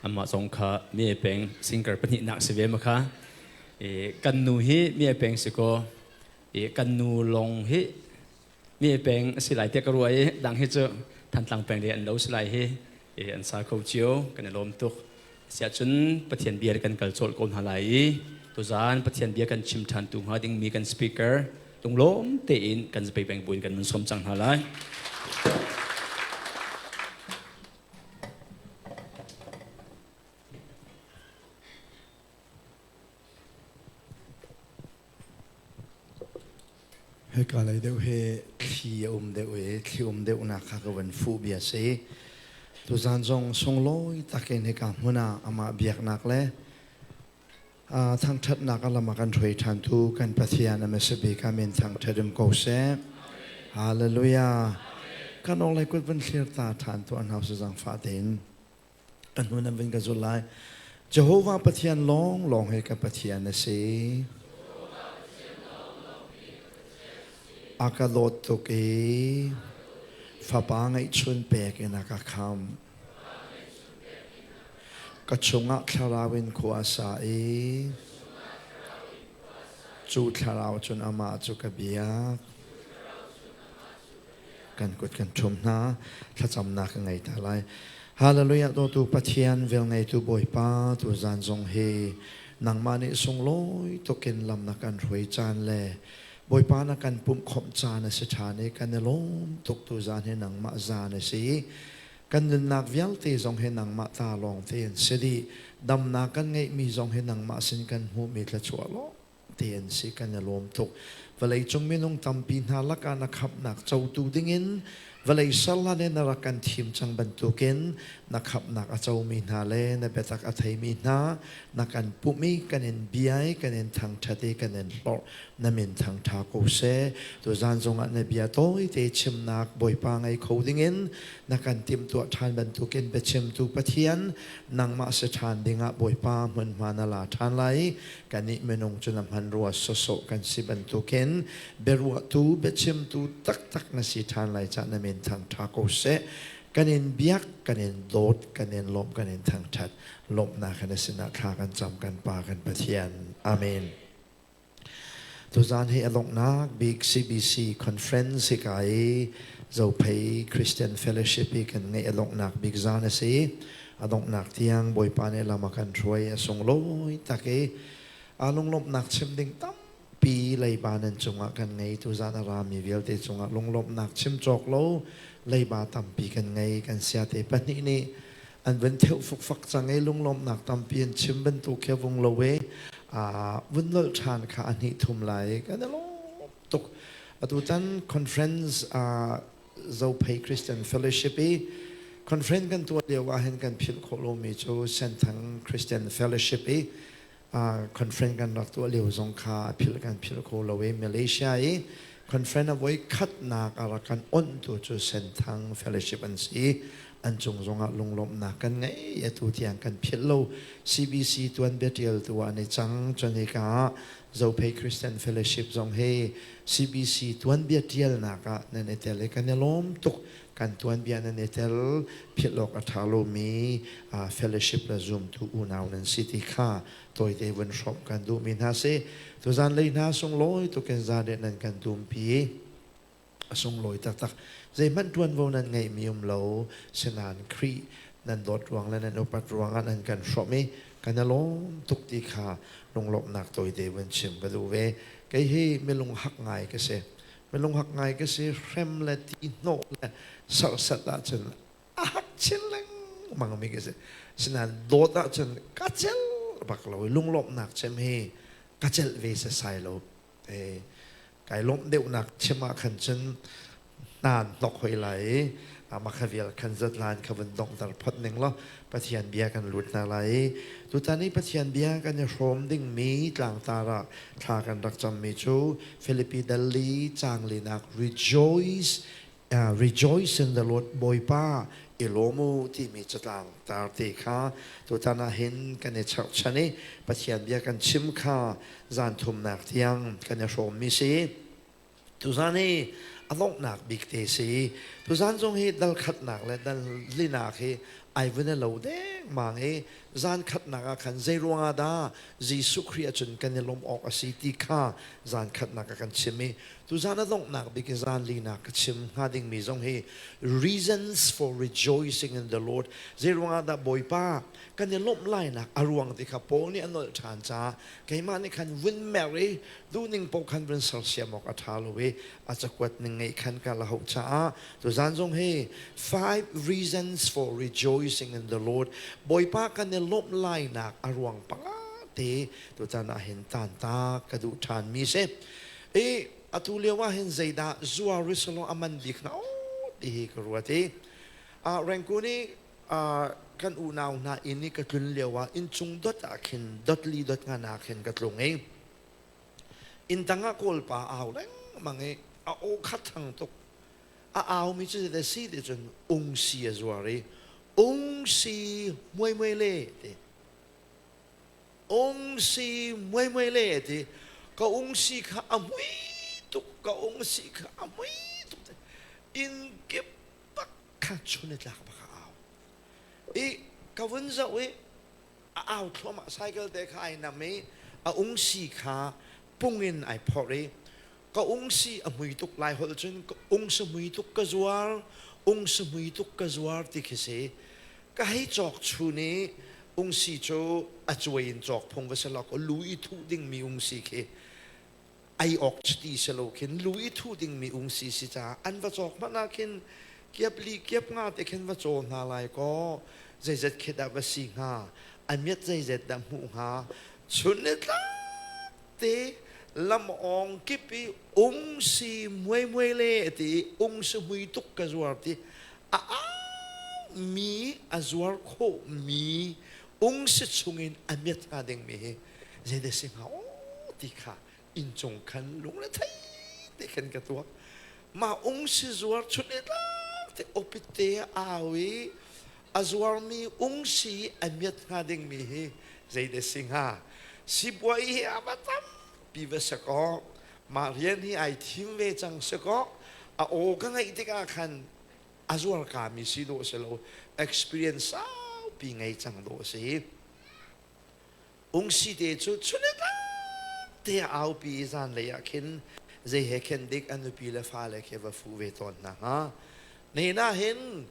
Amah zong kha mi peng singer pahnihnak si ve ma kha. Kan nu hi mi peng si ko. Kan nu long hi mi peng si lai te ka ruai i dang hi cu Thantlang peng le an lo si lai hi an sa kho cio kan i lawm tuk. Siahcun Pathian bia kan kal cawlh ko hna lai i tuzaan Pathian bia kan chim ṭhan tu hnga dingmi kan speaker lunglawm tein kan zapei peng buin kan mun sawm cang hna lai. Hika lei deuh hi thli a um deuh i thli um deuhnak kha ka van fuh bia si. Tuzaan zong sunglawi takin hika hmun ah amah biaknak le thangṭhatnak a lam a kan hruai ṭhantu kan Pathian a bik ah min thangṭhat um ko seh. Hallelujah. Kan awng lei kut van thlir ta ṭhan tuah hna usih zaangfah tein. Ka hnu nan vun ka zulh lai. Jehovah Pathian lawnglawng hi ka Pathian a si. A ka dawt tuk i fapa ngeihchun pek in a ka khamh. Ka chungah thlarau in khua a sa i cu thlarau cun amah cu ka biak. Kan kut kan ṭhum hna, thlacamnak ka ngei ta lai. Hallelujah dawtu Pathian velngeitu Bawipa tu zan zong hi nangmah nih sunglawi tukin lam na kan hruai caan le Bawipa na kan pumh khawmh caan a si ṭhan i kan i lawm tuk tu zan hi nangmah zan a si. Kan nunnak vialte zong hi nangmah ta lawng te an si dih. Damnak kan ngeihmi zong hi nangmah sin kan hmuhmi thluachuah lawng te an si kan i lawm tuk. Vawleicung minung tampi hna lakah na khamhnak cotu dingin vawlei serhlan in na rak kan thim cang bantukin na khamhnak a comi hna le na biatak a theimi hna na kan pumh i kan in bia i kan in thangṭhat i kan in hlorh na min thangṭha ko seh. Tuzaan zongah na bia tawite chimnak Bawipa ngei kho dingin na kan timhtuah ṭhan bantukin biachimtu Pathian nangmah si ṭhan dingah Bawipa hmunhma na la ṭhan lai i Kannih minung cu na hmanrua sawsawh kan si bantukin biaruahtu, biachimtu taktak na si ṭhan lai cah na min thangṭha ko seh. Kan in biak, kan in dawt, kan in lawmh, kan in thangṭhat. Lawmhnak in na sinah thla kan cam kan Pa kan Pathian. Amen. Tuzaan hi a donghnak bik CBC conference hika i Zophei Christian Fellowship i kan ngeih a donghnak bik zaan a si. A donghnak tiang Bawipa nih lam a kan hruai a sunglawi tak i aa lunglawmhnak chim ding tampi leiba nan cungah kan ngei. Tuzaan a rami vialte cungah lunglawmhnak chim cawk lo leiba tampi kan ngei. Kan siate pahnih nih an vun theuh fukfak cang i lunglawmhnak tampi an chim bantuk khi a vung lo i vun nolh ṭhan kha a hnih thum lai kan i lawm tuk. Atutan conference Zophei Christian Fellowship i conference kan tuah lio ah hin kan philh khawh lomi cu Senthang Christian Fellowship i Conference kan rak tuah lio zong kha a philh kan philh kho lo i Malaysia i conference a voi khatnak a rak kan onhtu cu Senthang Fellowship an si. An cung zongah lunglawmhnak kan ngei. Atu tiang kan philh lo. CBC tuanbia ṭialtu ah an i cang. Cun hika ah Zophei Christian Fellowship zong hi CBC tuanbia ṭialnak ah nan i tel i kan i lawm tuk. Kan tuanbia nan i tel. Philh awk a ṭha lomi fellowship le zumtu unau nan si ti kha tawite vun hrawmh kan duhmi hna si. Tuzan lei hna sunglawi tukin zan nan kan tumpi. A sunglawi taktak. Zeihmanh ṭuanvo nan ngeihmi um lo. Sinain Khrih nan dawt ruang le nan upat ruangah nan kan hrawmh i kan i lawm tuk ti kha lunglawmhnak tawite vun chim ka duh ve. Kei hi milung hak ngai ka si. Milung hak ngai ka si. Hrem le ti hnawh le serhsat ahcun a hak chin lengmang mi ka si. Sinain dawt ahcun ka celh bak lo i lunglawmhnak cem hi ka celh ve sasai lo. Kai lawmh deuhnak chim ah khan cun naan hnok hoi lai i mah kha vial khan zatlan kha vun donghter phot ning law Pathian bia kan lut hna lai i tutan i Pathian bia kan i hrawm dingmi tlangtar ah thla kan rak cammi cu Filipi dal li caang linak rejoice rejoice in the Lord Bawipa i lawm u timi catlang tar te kha tutan ah hin kan i cherhchan i Pathian bia kan chim kha zan thumnak tiang kan i hrawmmi si. Tuzan hi a donghnak bik te si. Tuzan zong hi dal khatnak le dal linak hi ai vun lo dengmang i zan khatnak ah khan zei ruangah dah Jesuh Khrih ahcun kan i lawmh awk a si ti kha zan khatnak ah kan chim i tuzan a donghnak bik i zan linak ka chim hnga dingmi zong hi reasons for rejoicing in the Lord zei ruangah dah Bawipa kan i lawmh lainak a ruang ti kha Paul nih a nolh ṭhan caah keimah nih khan vun mer i duhning paoh khan vun sersiam awk a ṭha lo i a cakuat ning ngeih khan ka la hauh caah tuzan zong hi five reasons for rejoicing in the Lord Bawipa kan i lawmh lainak a ruang panga te tutan ah hin tan ta ka duh ṭhan mi si i atu lio ah hin zeidah zuar risalong a man bik hna ti hi ka ruat i Rengkun i kan unau hna inn i ka tlun lio ah inncung dot ah khin dot li dot nga na khin ka tlung i inn tang ah kawlpa au lengmang i a aw kha thang tuk a au mi cu zeidah si ti cun ungsi a zuar i ungsi muai muai le ti ungsi muai muai le ti ka ungsi kha a mui tuk ka ungsi kha a mui tuk inn kip bak kha chun i tlak bak a au i ka vun zoh i a au thluahmah cycle te kha ai nam i a ungsi kha pung in ai phorh i ka ungsi a mui tuk lai holh cun ka ungsi mui tuk ka zuar ungsi mui tuk ka zuar ti khi si ka hei cawk chun i ungsi cu a cuai in cawk phung va si lo lu i thuh dingmi ungsi khi ai awk chiti si lo khin lu i thuh dingmi ungsi si caah an va cawk hmanh ah khin kiap li kiap nga te khin va caw hna lai kaw zeizat khi dah va si hnga a miat zeizat dah hmuh hnga chun le tlak te lam awng kip i ungsi muai muai le ti i ungsi mui tuk ka zuar ti a mi a zuar khawh mi ungsi chungin a miat hnga ding mi hi zeidah si hnga aw ti kha inncung khan lungre thei te khan ka tuak mah ung si zuar chun e tlak te opit te au i a zuarmi ung si a miat hnga dingmi hi zeidah si hnga sipuai hi a va tampi va si kaw mah rian hi ai thim ve cang si kaw a aw ka ngaih tikah khan a zuar kami si dawh si lo experience saupi ngei cang dawh si Ungsi te cu chunitlak te a aupi i zanlei ah khin zei he khen dik a nupi le fale khi va fuh ve tawn hna hnga. Nihin ah hin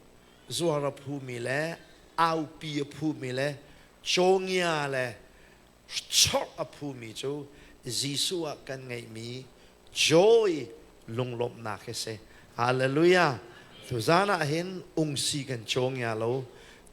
zuar a phumi le aupi a phumi le cawngia le chorh a phumi cu Jesuh ah kan ngeihmi joy lunglawmhnak hi si. Hallelujah. Tuzan ah hin ungsi kan cawngia lo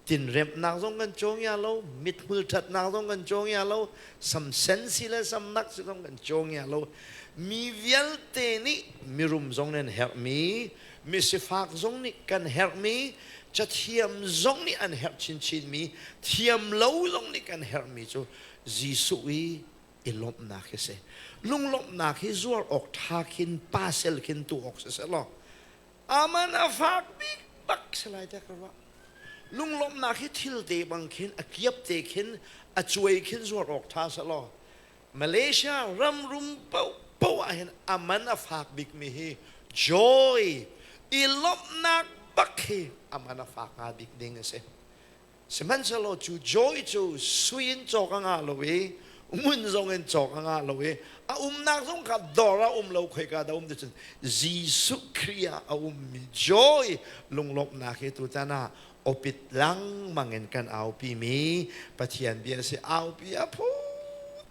tinremhnak zong kan cawng ya lo mithmul ṭhatnak zong kan cawng ya lo samsen si le samnak si zong kan cawng ya lo mi vialte nih mirum zong nan herhmi misifak zong nih kan herhmi. Cathiam zong nih an herh chinchinmi, thiam lo zong nih kan herhmi cu Jesuh i i lawmhnak hi si. Lunglawmhnak hi zuar awk ṭha khin pasel khin tu awk si seh law aman a fak bik bak si lai tiah ka ruah. Lunglawmhnak hi thil te bang khin a kiap te khin a cuai khin zuar awk ṭha seh law Malaysia ram rum paohpaoh ah hin a man a fak bikmi hi joy i lawmhnak bak hi a man a fak hnga bik ding a si. Sihmanhsehlaw cu joy cu sui in cawk a ngah lo i ngun zong in cawk a ngah lo i a umnak zong kha dawr ah um lo khoika dah um ti cun Jesuh Khrih ah a ummi joy lunglawmhnak hi tutan ah opit lengmang in kan aupi mi Pathian bia si. Aupi a phu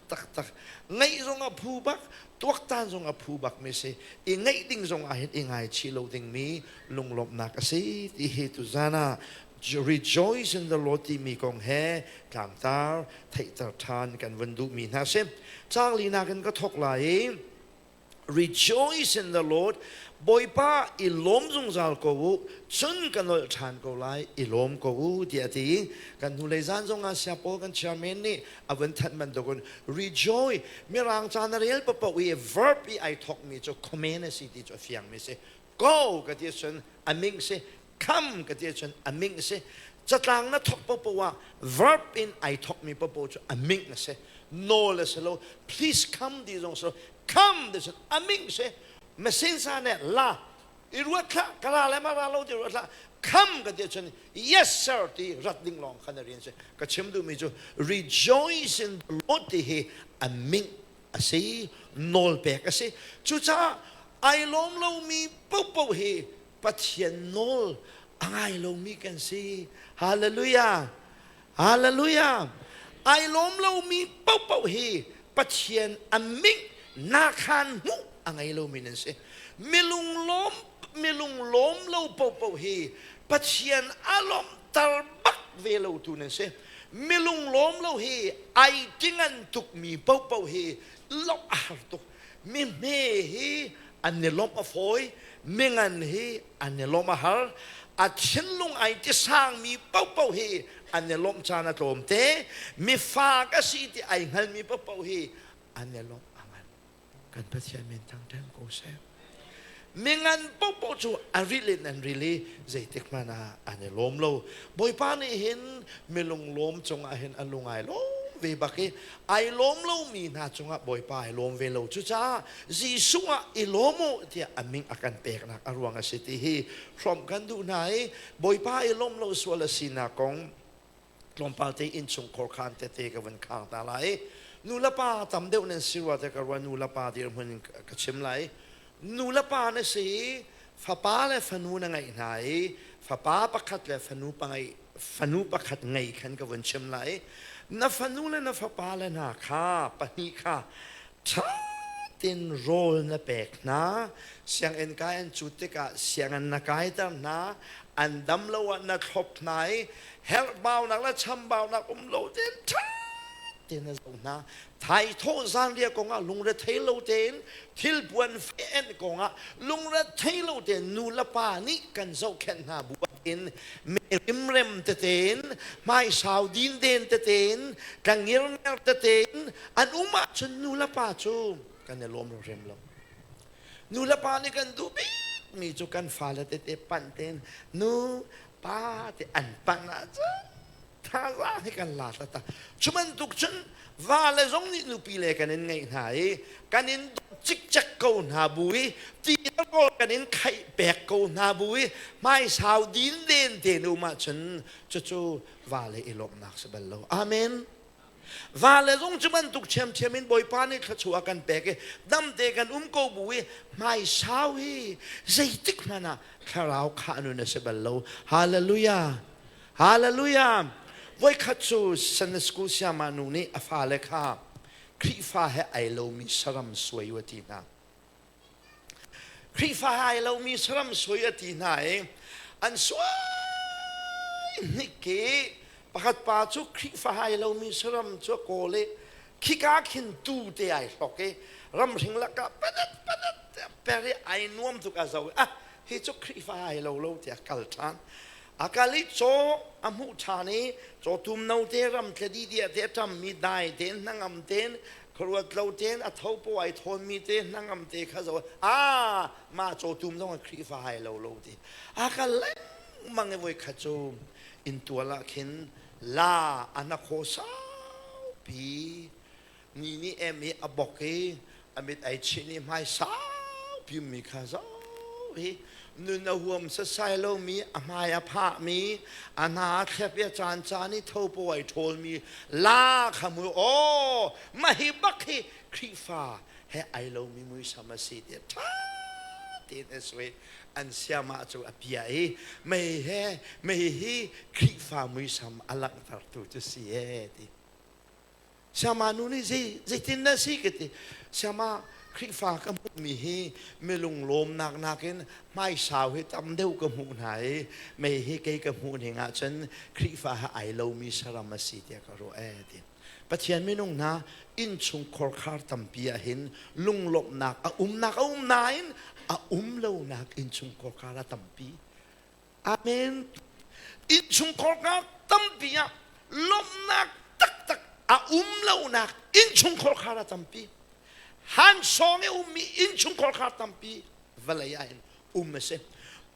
taktak, ngaih zong a phu bak, tuaktan zong a phu bak mi si. I ngaih ding zong ah hin i ngaichih lo ding mi lunglawmhnak a si ti hi tuzan ah rejoice in the Lord timi kong he tlangtar theihter ṭhan kan vun duh mi hna si. Caang linak in ka thawk lai i rejoice in the Lord. Bawipa i lawm zungzal ko u, cun ka nolh ṭhan ko lai, i lawm ko u tiah a ti. Kan hnulei zan zong ah sia Paul kan chairman nih a vun thanh bantukin rejoice mirang ca na rel paoh i verb i ai thawkmi cu command a si ti cu a fiangmi si. Go ka ti ahcun a ming si, come ka ti ahcun a ming si. Catlang na thawk paohpaoh ah verb in ai thawkmi paohpaoh cu a ming a si. Nawl a si lo. Please come ti zong si lo. Come ti cun a ming si. Mesinsa nih la i ruat hlah, ka ra le ma ra lo ti ruat hlah. Come ka ti ahcun yes sir ti rat ding lawng khan a rian si. Ka chim duhmi cu rejoice in the Lord ti hi a ming a si, nawl pek a si. Cucaah ai lawm lomi paohpaoh hi Pathian nawl a ngai lomi kan si. Hallelujah! Hallelujah! Ai lawm lomi paohpaoh hi Pathian a ming nakhan hmuh a ngei lomi nan si. Milung lawm milung lawm lo paohpaoh hi Pathian a lawmhter bak ve lo tu nan si. Milung lawm lo hi ai tingan tukmi paohpaoh hi lawmh a har tuk. Mi hme hi an i lawmh a fawi, mingan hi an i lawmh a har. A thinlung ai tisangmi paohpaoh hi an i lawmh caan a tlawm te. Mifa ka si ti ai hngalmi paohpaoh hi an i lawmh a ngan. Kan Pathian min thangṭhat ko seh. Mingan paohpaoh cu a ril in an ril i zeitik hmanh ah an i lawm lo. Bawipa nih hin milung lawm cungah hin a lung ai lawm ve bak i ai lawm lomi hna cungah Bawipa ai lawm ve lo. Cucaah Jesuh ah i lawm u tiah a min a kan peknak a ruang a si ti hi hrawmh kan duh hna i Bawipa i lawm lo sual a sinak kong tlawmpal te innchungkhar khaan tete ka vun khang ta lai. Nu le pa tam deuh nan si rua te ka rua, nu le pa dirhmun in ka chim lai. Nu le pa na si, fapa le fanu na ngeih hna i fapa pakhat le fanu pangai fanu pakhat ngei khan ka vun chim lai. Na fanu le na fapa le hna kha pahnih kha ṭha tein rawl na pek hna, sianginn kai an cut tikah sianginn na kaiter hna, an dam lo ah na thlop hna i herhbaunak le chambaunak um lo tein ṭha tein na zoh hna. Thaithawh zanriah kongah lungrethei lo tein, thilpuan fenh kongah lungrethei lo tein nu le pa nih kan zohkhenh hna bu in me rimrem tete in, hmaisau dinden tete in, tlangirnger tete in an um ahcun nu le pa cu kan i lawm rem lo. Nu le pa nih kan duh bikmi cu kan fale tete panh tein nu pa te an panh ahcun thazaang hi kan la tata. Cu bantuk cun va le zong nih nupi le kan in ngeih hna i kan in cikcek ko hna bu i ti rawl kan in khaih pek ko hna bu i hmaisau din den te nu um ahcun cucu va le i lawmhnak si bal lo. Amen. Va le zong cu bantuk ṭhiamṭhiam in Bawipa nih thluachuah a kan pek i damte kan um ko bu i hmaisau hi zeitik hmanh ah thlarau khah nun a si bal lo. Hallelujah! Hallelujah! Voikhat cu Sunday school sayama nu nih a fale kha Khrihfa he ai lomi saram suai u a ti hna. Khrihfa he ai lomi saram suai a ti hna i an suai hnik i pakhat pa cu Khrihfa he ai lomi saram cu a kawl i khika khin tu te ai hlok i ramhring lakah padat padat per i ai nuam tuk a zo i ah hi cu Khrihfa ai lo lo tiah kal ṭhan. A kal i caw a hmuh ṭhan i cawtum note ramthle didiah te a ṭammi dai tein hnangam tein khuaruat lo tein a tho paw ai thawnmi te hnangam te kha zoh ah mah cawtum zong a Khrihfa hai lo lo ti a kal lengmang i voikhat cu inntual ah khin la a hnakhaw saupi ni nih em i a bok i a mit ai chinh i hmai saupi mi kha zoh hi nun a huam sasai lomi a hmai a phahmi a hna a thlep i a caan caan i thopo ai ṭhawlmi la kha mui aw mah hi bak hi Khrihfa he ai lomi muisam a si tiah ṭha tein a sui an siamah cu a pia i mei he mei hi Khrihfa muisam a langhtertu cu si e ti Siama nu nih zei zeitin na si ka ti. Siama Khrihfa ka hmuhmi hi milung lawmnak nakin hmaisau hi tam deuh ka hmuh hna i mei hi kei ka hmuh ning ahcun Khrihfa he ai lomi saram a si tiah ka ruah ee ti. Pathian minung hna innchung khorkhar tampi ah hin lunglawmhnak a umnak a um nain a um lonak innchung khorkhar a tampi. Amen. Innchungkhar tampi ah lawmhnak taktak a um lonak innchungkhar khar a tampi. Han sawng i ummi innchungkhar khar tampi vawlei ah hin um a si.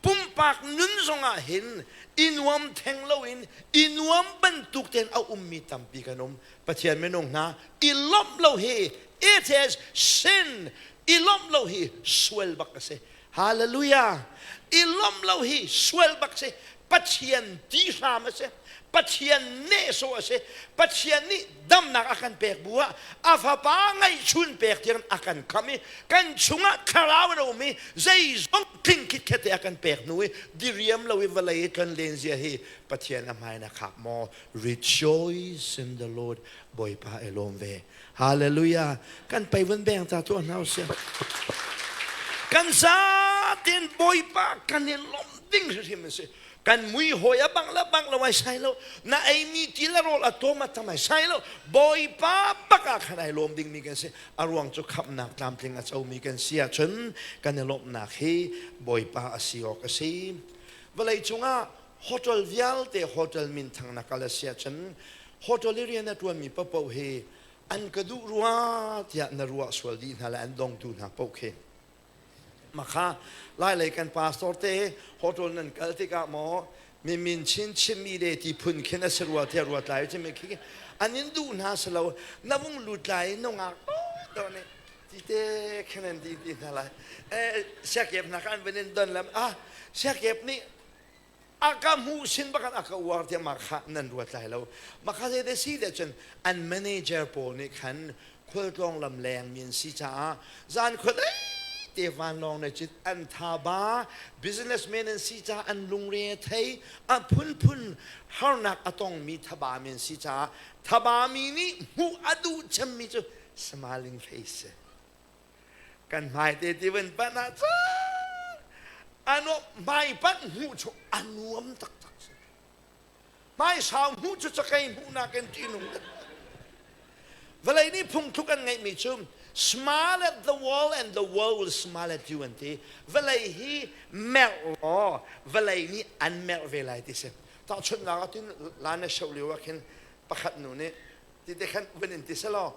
Pumpak nun zongah hin i nuam theng loin i nuam bantuk tein a ummi tampi kan um. Pathian minung hna i lawmh lo hi it is sin. I lawmh lo hi sual bak a si. Hallelujah! I lawmh lo hi sual bak si. Pathian ti hram a si. Pathian nehsawh a si. Pathian nih damnak a kan pek bu ah a fapa ngaihchun pek tiang a kan kham i kan chungah thlarau a um i zeizong tling khitkhet te a kan pek hnu i diriam lo i vawlei i tlon len zia hi Pathian a hmai na khak maw? Rejoice in the Lord. Bawipa i lawm ve. Hallelujah. Kan pei vun beng ta tuah hna usih. Kan zatin Bawipa kan i lawmh ding hrimhrim a si. Kan mui hawi a bang la bang lo ai sai lo. Na ei mi ti le rawl a tom a tam ai sai lo. Bawipa bak ah khan ai lawm ding mi kan si. A ruang cu khamhnak tlamtling a co mi kan si ahcun kan i lawmhnak hi Bawipa a si awk a si. Vawlei cungah hotel vialte hotel minthang na kal a si ahcun hotel i rian a ṭuanmi paohpaoh hi an ka duh rua tiah na ruah sual dih hna le an dongtu hna paoh khi makha lailei kan pastor te hotel nan kal tikah maw mi min chin chimmi le ti phun khin a si rua tiah ruat lai cimi khi an in duh hna si lo na vung lut lai nungak to nih ti te khin an ti ti hna lai eh siakep hna kha an van in don lam ah siakep nih a ka hmuh sin bakan a ka uar tiah mah kha nan ruat lai lo mah kha zei te si te cun an manager pawl nih khan khualtlawng lam leng mi an si caah zan khual te vanlawng ne cit an tha ba businessman an si caah an lungre a thei a phunphun harnak a tongmi thaba mi an si caah thaba mi nih hmuh a duh cemmi cu smiling face kan hmai te ti van panh ah cun ano hmai panh hmuh cu a nuam taktak si hmai sau hmuh cu cakei hmuh nakin ṭihnung vawlei nih phungthluk an ngeihmi cu smile at the world and the world will smile at you an ti vawlei hi merh law vawlei nih an merh ve lai ti si tahchunhnak ah tin lana show lio ah khin pakhat nu nih ti te khan van in ti selaw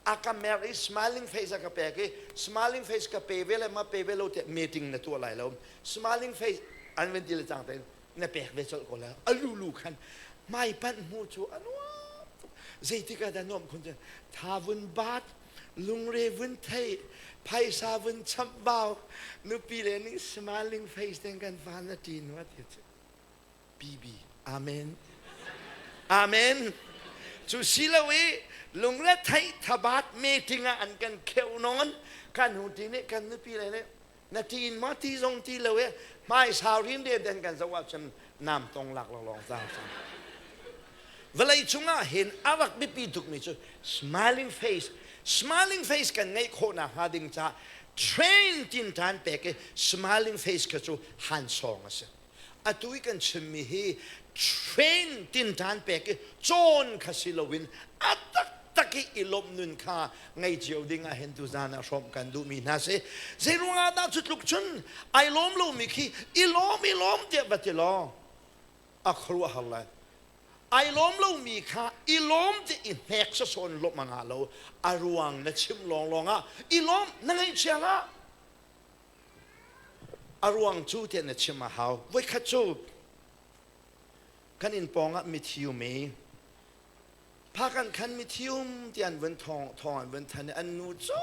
a ka mer i smiling face a ka pek i smiling face ka pe ve le ma pe ve lo tiah meeting na tuah lai lo smiling face an van ti le cang tein na pek ve colh ko lai a lulu khan hmai panh hmu cu a nuam tuk zeitik ah dah nuam khun cun tha vun bat lungre vun thei phaisa vun chamh bau nupi le nih smiling face ten kan fa na ṭin wa ti cu BB. Amen. Amen. Cu si lo i lungre theih thabat meeting ah an kan kheuh nawn kan hu ti nih kan nupi le nih na tiin ma ti zong ti lo i hmai sau rin den den kan zoh ahcun nam tong lak lawng cang cang vawlei cungah hin a rak biapi tukmi cu smiling face smiling face kan ngeih khawhnak hnga ding caah train tin tan pek i smiling face kha cu han sawng a si Atu i kan chimmi hi train tinṭan pek i cawn kha si loin a taktak i i lawmh nun kha ngei cio ding ah hin tuzaan ah hrawmh kan duhmi hna si. Zeiruangah dah cu tluk cun ai lawm lomi khi i lawm i lawm tiah va ti law. A khuaruahhar lai. Ai lawm lomi kha i lawm ti i hnek sasawn lawmh a ngah lo. A ruang na chim lawnglawng ah i lawm na ngaihchia hlah. A ruang cu tiah na chim a hau. Voikhat cu kan inn pawng ah mithi um i phakan khan mithi um ti an vun thawng thawng an vun than i an nu cu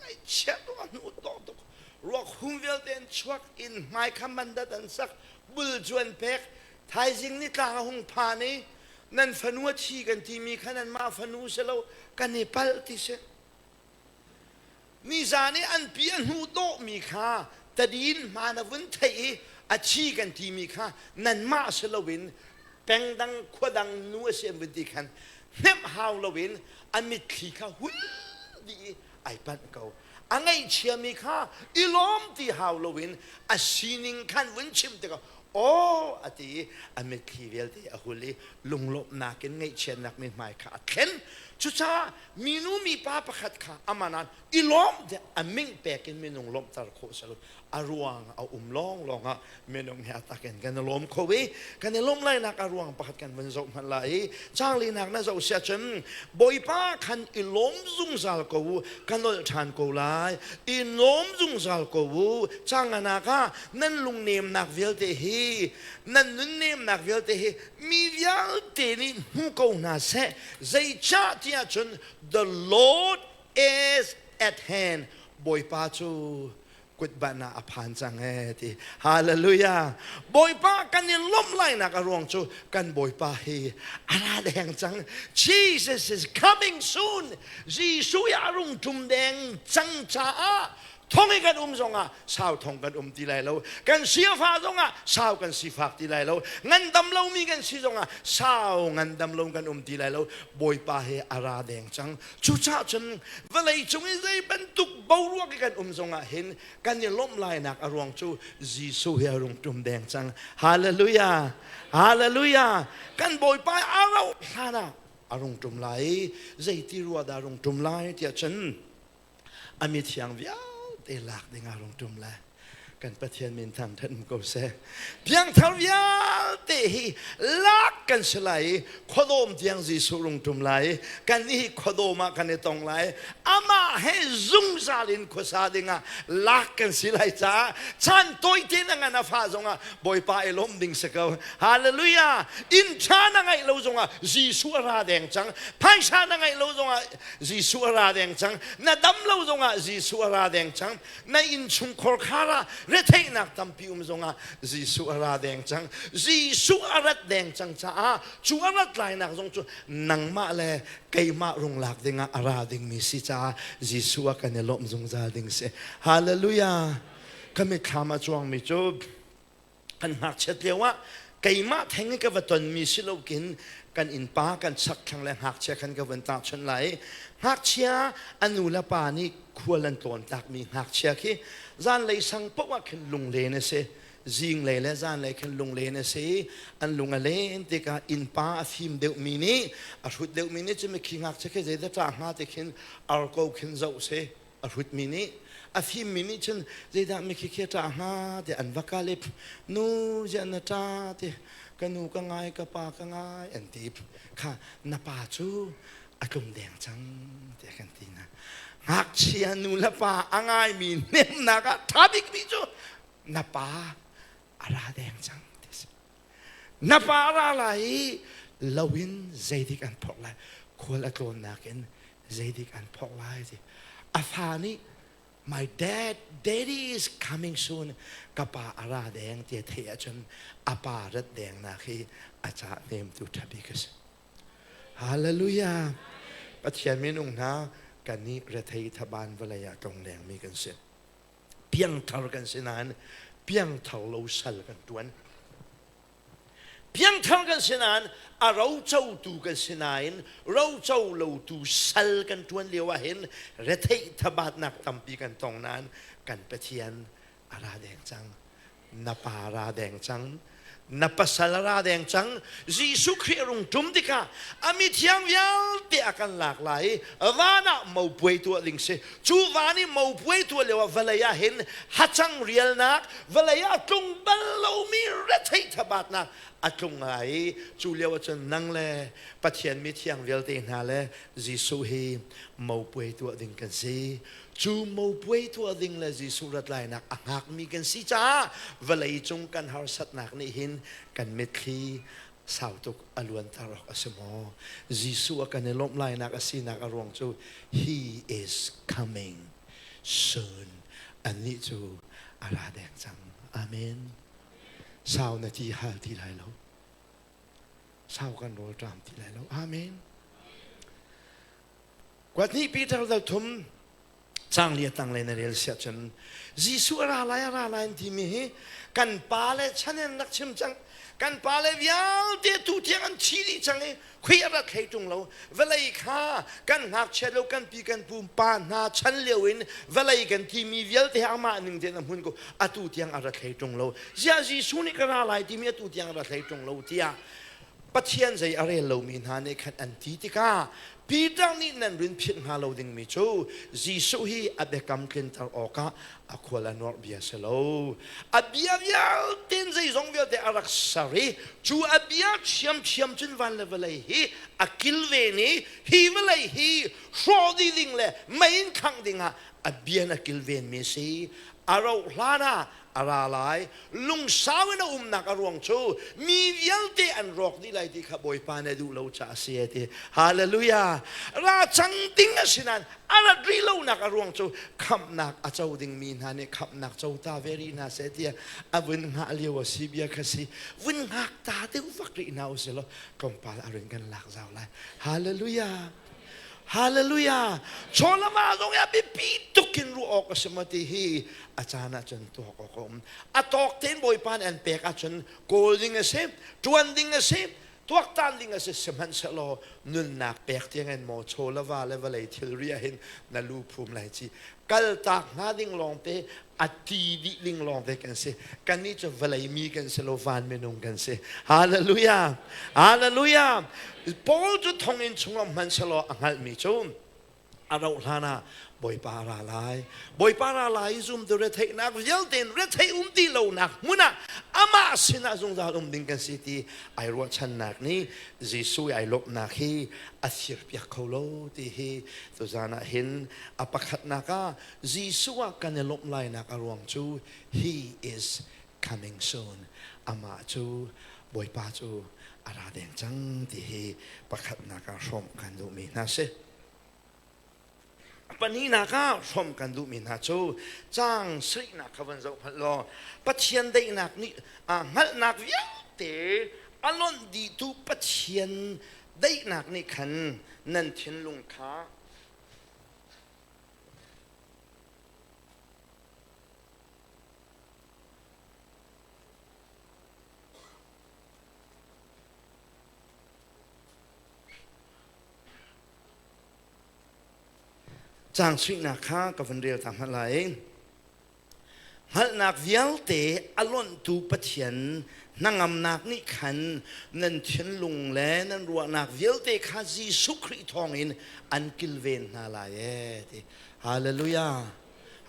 ngaihchia tuk a hnu tawh tuk ruak hum vialte an chuak inn hmai kha mandat an sak bul cu an pek thaizing ni tlang a hung phan i nan fanu a thi kan timi kha nanmah fanu si lo kan i palh ti si Nizan i an pi a hnuh dawhmi kha tadin hmaan a vun theih i a thi kan timi kha nanmah si loin pengdang khuadang nu a si an vun ti khan hnemh hau loin a mitthli kha hul dih i ai panh ko. A ngaihchiami kha i lawm ti hau loin a sining khan vun chim tikah aw a ti i a mitthli vialte a hul i lunglawmhnak in ngaihchiatnak mithmai kha a thlen. Cucaah minu mipa pakhat kha aman ah i lawm tiah a ming pek in minung lawmhter khawh si lo a ruang a um lawnglawng ah minung he a tak in kan i lawm kho i kan i lawmh lainak a ruang pakhat kan vun zoh hmanh lai i caanglinak na zoh sia cun Bawipa khan i lawm zungzal ko u ka nolh ṭhan ko lai i lawm zungzal ko u canganak ah nan lungnemnak vialte hi nan nunnemnak vialte hi mi vialte nih hmu ko hna seh Zeicah tiah cun the Lord is at hand. Bawipa cu kutban ah a phan cang ee ti. Hallelujah. Bawipa kan i lawmh lainak a ruang cu kan Bawipa hi a ra deng cang. Jesus is coming soon. Jesuh i a rung ṭum deng cang caah thong i kan um zongah sau thong kan um ti lai lo kan siafa zongah sau kan sifak ti lai lo ngandam lomi kan si zongah sau ngandam lo kan um ti lai lo bawipa he a ra deng cang cucaah cun vawlei cung i zei bantuk boruak i kan um zongah hin kan i lawmh lainak a ruang cu Jesuh he a rung tum deng cang hallelujah hallelujah kan bawipa a rauh hlan ah a rung tum lai zeiti rua dah rung tum lai tiah cun a mithiang vialte lak ding ah rung ṭum lai kan Pathian min thangṭhat um ko seh piangthar vialte hi lak kan si lai i khuadawm tiang Jesuh rung ṭum lai i kan hi khuadawm ah kan i tong lai amah he zungzal in khuasa dingah lak kan si lai caah chan tawite na ngan a fa zongah Bawipa i lawm ding si ko hallelujah inn ṭha na ngeih lo zongah Jesuh a ra deng cang phaisa na ngeih lo zongah Jesuh a ra deng cang. Na dam lo zongah Jesuh a ra deng cang. Na innchungkhar khar ah retheihnak tampi um zongah Jesuh a ra deng cang. Jesuh a rat deng cang caah cu a rat lainak zong cu nangmah le keimah rung lak dingah a ra dingmi si caah Jesuh ah kan i lawmh zungzal ding si. Hallelujah. Ka mitthlam a cuangmi cu kan ngakchiat lio ah keimah theng i ka va tonmi si lokin kan innpa kan chakthlang le ngakchia khan ka van tahchunh lai ngakchia a nu le pa nih khual an tlawn takmi ngakchia khi zanlei sang paoh ah khin lunglen a si zinglei le zanlei khin lunglen a si an lung a len tikah innpa a fim deuhmi nih a hrut deuhmi nih cun khi ngakchia khi zeidah ṭah hnga ti khin ar ko khin zoh si a hrutmi nih a fimmi nih cun zeidah mikhi khi a ṭah hnga tiah an va kal i nu ziah na ṭah ti ka nu ka ngai ka pa ka ngai an ti kha na pa cu a tlum deng cang tiah kan ti hna ngakchia nu le pa a ngaimi hnemnak ah ṭha bikmi cu na pa a ra deng cang ti a si na pa a ra lai i lo in zeidik an phorh lai khual a tlawnnak in zeidik an phorh lai ti a fa nih my dad daddy is coming soon ka pa a ra deng ti a theih ahcun a pa rat dengnak hi a cah hnemtu ṭha bik a si hallelujah Pathian minung hna kan nih rethei thaban vawlei ah tlong lengmi kan si piangthar kan si nain piangthar lo sal kan ṭuan piangthar kan si nain a rocotu kan si nain roco lotu sal kan ṭuan lio ah hin retheih thabatnak tampi kan tong nain kan Pathian a ra deng cang na pa ra deng cang. Na pasal a ra deng cang. Jesuh Khrih a rung ṭum tikah a mithiang vialte a kan lak lai i van ah mopuai tuah ding si. Cu van i mopuai tuah lio ah vawlei ah hin hacang rialnak, vawlei ah a tlung bal lomi retheih thabatnak a tlung lai i cu lio ah cun nang le Pathian mithiang vialte hna le Jesuh hi mopuai tuah ding kan si. Cu mopuai tuah ding le Jesuh rat lainak a hngakmi kan si caah vawlei cung kan harsatnak nih hin kan mitthli sau tuk a luanter awk a si maw? Jesuh a kan i lawmh lainak a sinak a ruang cu He is coming soon. Annih cu a ra deng cang. Amen. Sau na ti hal ti lai lo. Sau kan rawl ṭam ti lai lo. Amen. Kuat hnih Peter dal thum cang li tang le na rel siah cun Jesuh a ra lai a ra lai an timi hi kan pa le chan in rak chim cang kan pa le vialte tu tiang an thi dih cang i khui a rat hlei ṭung lo vawlei kha kan ngakchia lo kan pi kan pu pa hna chan lio in vawlei kan timi vialte amah ning tein a hmun ko atu tiang a rat hlei ṭung lo ziah Jesuh nih ka ra lai timi atu tiang a rat hlei ṭung lo tiah Pathian zei a rel lomi hna nih khan an ti tikah Peter nih nan rin philh hnga lo dingmi cu Jesuh hi a biakam tlinter awkah a khual a nuarh bia si lo. A bia vialte in zeizong vialte a rak ser i cu a bia ṭhiamṭhiam cun van le vawlei hi a kilven i hi vawlei hi hrawh dih ding le mei in khangh dingah a bia in a kilvenmi a si. A rauh hlan ah a ra lai lungsau in a umnak a ruang cu mi vialte an rawk dih lai ti kha Bawipa nih a duh lo caah a si a ti. Hallelujah. Ra cang ding a si nain a rat rih lonak a ruang cu khamhnak a co dingmi hna nih khamhnak co ta ve rih hna seh tiah a vun hngah lio a si bia kha si. Vun hngak ta deuh vak rih hna usih law tlawmpal a rin kan lak zau lai. Hallelujah. Hallelujah! Chawlama zong hi a biapi tuk in ruah awk a si maw ti hi a caan ahcun tuak awk a um. A tawk tein Bawipa nih an pek ahcun kawl ding a si, ṭuan ding a si, tuaktan ding a si. Sihmanhsehlaw nunnak pek tiangin maw chawlava le vawlei thilri ah hin na lu phum lai ci. Kaltak hnga ding lawngte a ti dih ding lawngte kan si. Kannih cu vawlei mi kan si lo, van minung kan si. Hallelujah! Hallelujah! Paul cu thonginn chungah hmanhsehlaw a hngalhmi cu a rauh hlan ah Bawipa a ra lai. Bawipa ra lai i zumtu retheihnak vialte in retheih um ti lonak hmun ah amah sinah zungzal um ding kan si ti ai ruahchannak nih Jesuh i ai lawmhnak hi a thirpiak kho lo ti hi tuzan ah hin a pakhatnak ah Jesuh ah kan i lawmh lainak a ruang cu He is coming soon. Amah cu Bawipa cu a ra deng cang ti hi pakhatnak ah hrawmh kan duhmi hna si. Pahnihnak ah hrawmh kan duhmi hna cu caang sarihnak kha van zoh hmanh law Pathian daihnak nih hngalhnak vialte a lonh dihtu Pathian daihnak nih khan nan thinlung kha Caang suihnak kha ka vun rel ta hmanh lai. Hngalhnak vialte a lonhtu Pathian hnangamnak nih khan nan thinlung le nan ruahnak vialte kha Jesuh Khrih thawngin an kilven hna lai ee ti. Hallelujah.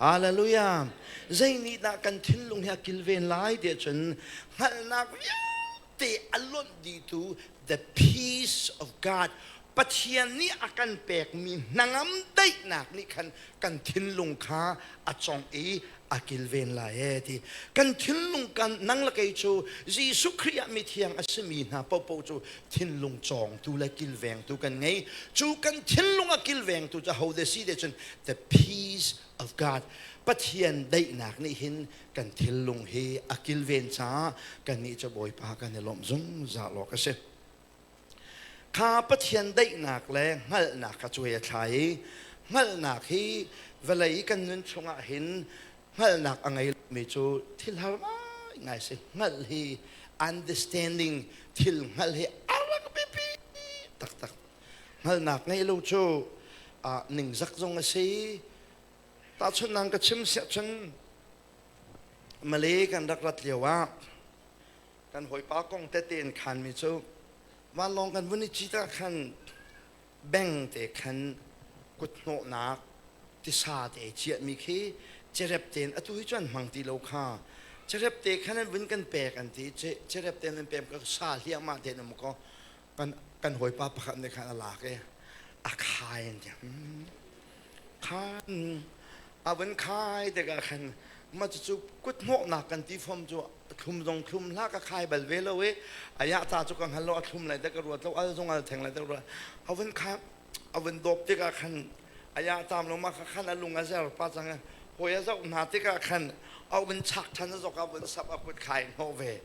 Hallelujah. Zei nih dah kan thinlung hi a kilven lai ti ahcun hngalhnak vialte a lonh dihtu the peace of God Pathian nih a kan pekmi hnangam daihnak nih khan kan thinlung kha a congh i a kilven lai ee ti. Kan thinlung kan nang le kei cu Jesuh Khrih ah mithiang a simi hna paohpaoh cu thinlung cawngtu le kilvengtu kan ngei. Cu kan thinlung a kilvengtu cu ho de si de cun the peace of God Pathian daihnak nih hin kan thinlung hi a kilven caah kannih cu Bawipa kan i lawmh zungzal awk a si. Kha Pathian daihnak le hngalhnak kha cuai a thlai i hngalhnak hi vawlei i kan nun chungah hin hngalhnak a ngei lomi cu thil har ngaingai si. Hngalh hi understanding thil hngalh hi a rak biapi taktak. Hngalhnak ngeih lo cu ningzak zong a si. Tahchunhnak ka chim siah cun Malay kan rak rat lio ah. Kan hawipa kong tete in khanmi cu vanlawng kan vun i cit ah khan beng te khan kuthnawhnak tisa te chiahmi khi cerep tein atu hi cu an hmang ti lo kha. Cerep te khan an vun kan pek an ti. Cerep te an pek ka sa hliahmah te um ko. Kan kan hawipa pakhat nih khan a lak i a khai an ti. Khan a vun khai tikah khan mah cucu kuthnawhnak kan ti fom cu thlum zong thlum hlah ka khai bal ve lo i ayah ta cu ka hngal lo a thlum lai te ka ruat lo al zong al theng lai te ka ruat a vun kha a vun dawp tikah khan ayah tam lo ma kha khan a lung a zer pa cang hawi a zoh hna tikah khan a vun chak than a zok a vun sap a kut khai hnawh ve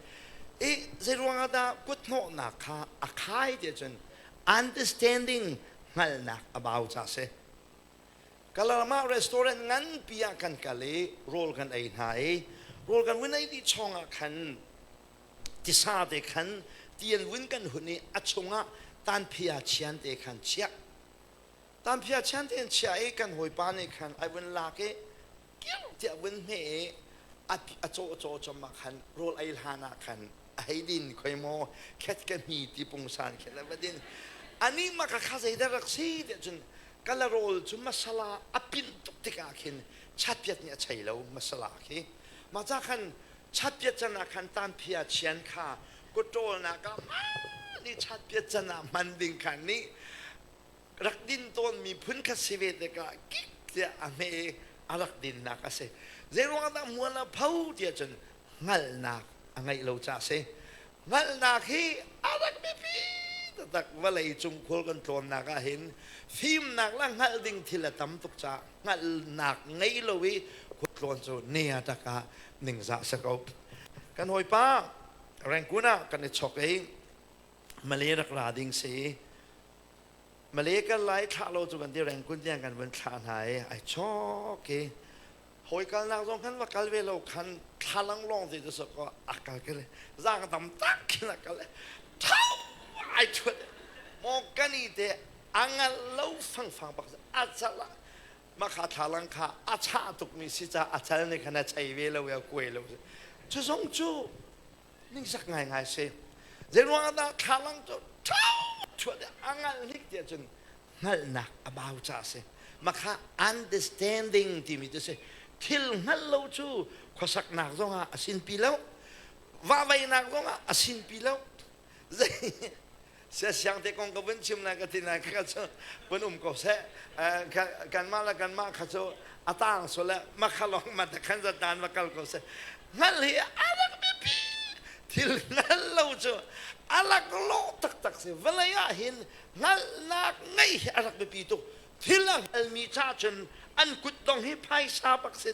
i zeiruang ah dah kut hnawhnak kha a khai ti cun understanding hngalhnak a bau ca si. Kalarama restaurant nganpi ah kan kal i rawl kan ei hna i rawl kan vun ei dih chawng ah khan tisa te khan tian vun kan hun i a chungah tanphia chian te khan chiah tanphia chian te in chiah i kan hawipa nih khan ai vun lak i kiau tiah vun hme i a caw caw chom ah khan rawl ei hlan ah khan a hei din khoi maw khet ka hni ti pungsan khet a va din ani ma ka kha zeidah rak si tiah cun kala rawl cu masala a pin tuk tikah khin chatpiat nih a chei lo masala khi mah ca khan chatpiat can ah khan tanphia chian kha kutṭawlnak ah ni chatpiat can ah hman ding khan nih rak din tawn mi phun kha si ve tikah kik tiah a hme i a rak dinnak a si. Zeiruang dah mual a pho tiah cun hngalhnak a ngeih lo caah a si. Hngalhnak hi a rak biapi taktak vawlei cung khual kan tlawnnak ah hin fimnak le hngalh ding thil a tam tuk caah hngalhnak ngei lo i khualtlawn cu ne a tak ah ningzah si ko. Kan hawipa Rangoon ah kan i chok i Malay rak ra ding si. Malay kal lai thlah lo cu kan ti Rangoon tiang kan vun thlah hna i ai chok i hawi kalnak zong khan va kal ve lo khan thlalang lawng te cu ko a kal ke le zaang tam tak khin a kal thau ai thuat maw kani te a ngal lo fangfang bak a chala makha thlalang kha a chah tuk mi si ca a chal ne khan a chei ve lo ya kuai lo cu zong cu ningzak ngaingai si. Zeiruang ah dah thlalang cu ṭhau a ngal hnik tiah cun hngalhnak a bau ca si. Makha understanding timi cu si. Thil hngalh lo cu khuasaknak zongah a sinpi lo, vahveinak zongah a sinpi lo. Zei siasiang te kong ka vun chim lai ka ti lai kha cu vun um ko seh. Kanmah le kanmah kha cu a tang so le makha lawng ma khan zatan va kal ko seh. Hngalh hi a rak biapi. Thil hngal lo cu a laklawh taktak si. Vawlei ah hin hngalhnak ngeih hi a rak biapi tuk. Thil a hngalmi ca cun an kut dong hi phaisa bak si.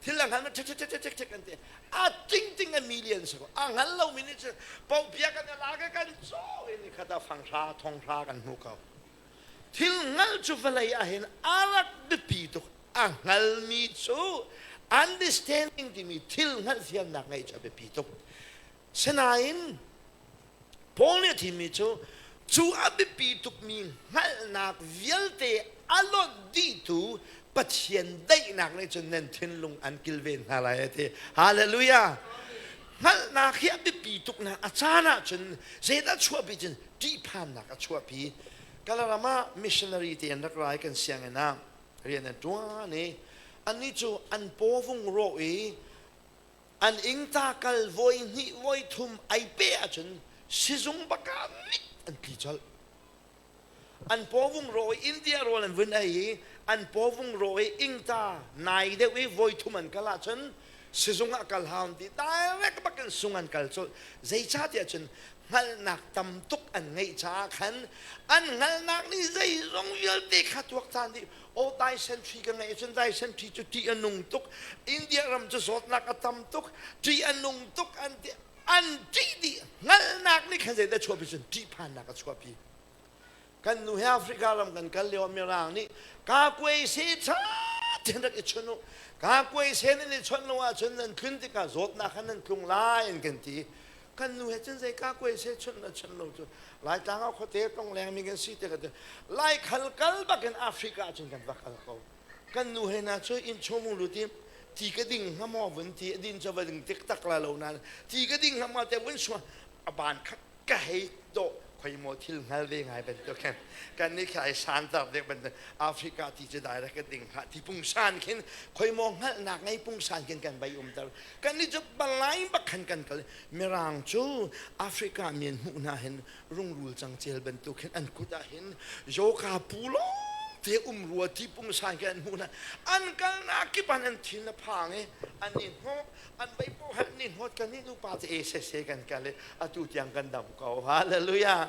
Thil a hngal ṭhek ṭhek ṭhek ṭhek an ti. A ting ting a million si ko. A hngal lomi nih cun pohpia kan la ka kan caw in khat ah fang hra thong hra kan hmu ko. Thil hngal cu vawlei ah hin a rak biapi tuk. A hngalmi cu understanding timi thil hngalhthiamnak ngeih cu a biapi tuk. Sinain Paul nih a thimmi cu cu a biapi tukmi hngalhnak vialte a lonh dihtu Pathian daihnak nih cun nan thinlung an kilven hna lai a ti. Hallelujah! Hngalhnak hi a biapi tuk na a caan ahcun zeidah chuahpi cun ṭihphannak a chuahpi. Kalaram ah missionary te an rak ra i kan sianginn ah rian an ṭuan i annih cu an pawvung rawh i an ingta kal voi hnih voi thum ai pe ahcun sizung baka mit an tli colh. An pawvung rawh i India rawl an vun ei i an pawvung rawh i ingta nai deuh i voi thum an kal ahcun sizung ah kal hau an ti direct bak in sung an kal colh. Zeicahtiah cun hngalhnak tam tuk an ngeih caah khan an hngalhnak nih zeizong vialte kha tuaktan dih. Aw dysentery ka ngeih cun dysentery cu ṭih a nung tuk. India ram cu zawtnak a tam tuk, ṭih a nung tuk an ti. An ṭih dih. Hngalhnak nih khan zeidah chuahpi cun ṭihphannak a chuahpi. Kan nu he Africa ram kan kal lio Mirang nih ka kuai se ṭha tein rak i chun u. Ka kuai se nan i chawnh lo ahcun nan tlun tikah zawtnak khan nan tlung lai an kan ti. Kan nu he cun zei ka kuai se chun na chun lo cu Laitlang ah khuate tlongleng mi kan si te ka ti. Laikhal kal bakin Africa ah cun kan va kal ko. Kan nu he na cu inn chung mung lut i ti ka ding hnga maw vun ti a din cu va ding tik tak la lo nain ti ka ding hnga maw te vun suah. A ban kha ka hei dawh khoi maw thil hngal ve ngai bantuk khin kan nih khi ai santar dek bantuk Africa ti cu dai ka ding hlah ti pungsan khin khoi maw hngalhnak ngei pungsan khin kan vai umter kan nih cu balai bak khan kan kal mirang cu Africa mi an hmuh hna hin rungrul cangcel bantuk hin an kut ah hin yoga pu lawng te um rua ti pungsan khin an hmuh hna an kalnak kip an an thin a phang i an i hnawh an bei poh han ni hnawt kan nih nupa te e se se kan kal i atu tiang kan dam ko. Hallelujah.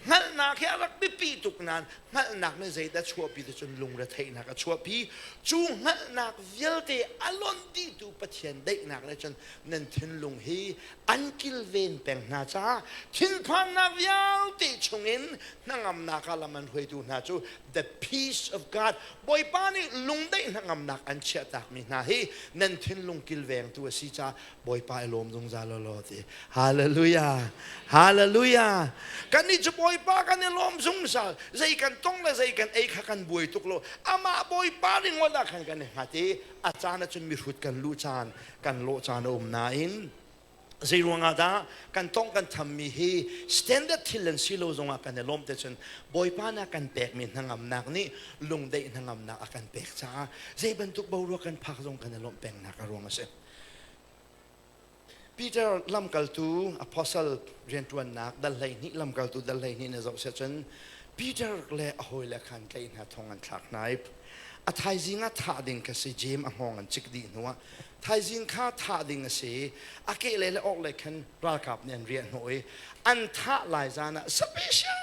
Hngalhnak hi a rak biapi tuk nain hngalhnak nih zeidah chuahpi ti cun lungretheihnak a chuahpi. Cu hngalhnak vialte a lonh dihtu Pathian daihnak nih cun nan thinlung hi an kilven peng hna caah thinphannak vialte chungin hnangamnak ah lam an hruaitu hna cu the peace of God Bawipa nih lungdaih hnangamnak an chiahtakmi hna hi nan thinlung kilvengtu a si caah Bawipa i lawm zungzal law ti. Hallelujah. Hallelujah. Kan nih cu Bawipa kan i lawm zungzal. Zei kan tong le zei kan ei kha kan buai tuk lo. Amah Bawipa ringawt ah khan kan i hngat i a caan ahcun mihrut kan luh caan, kan lawh caan a um nain zei ruangah dah kan tong kan thammi hi standard thil an si lo zongah kan i lawm te cun Bawipa na kan pekmi hnangamnak nih lungdeih hnangamnak a kan pek caah zei bantuk boruak kan phak zong kan i lawmh pengnak a ruang a si. Peter lamkaltu apostle rianṭuannak dal 12 lamkaltu dal 12 na zoh siah cun Peter le a hawile khan tlaih hna thong an thlak hna i a thaizing ah thah ding kha si Jeim a hngawng an cik dih hnuah thaizing kha thah ding a si a kehlei le orhlei khan ralkap nih an riah hnawh i an thah lai zan ah special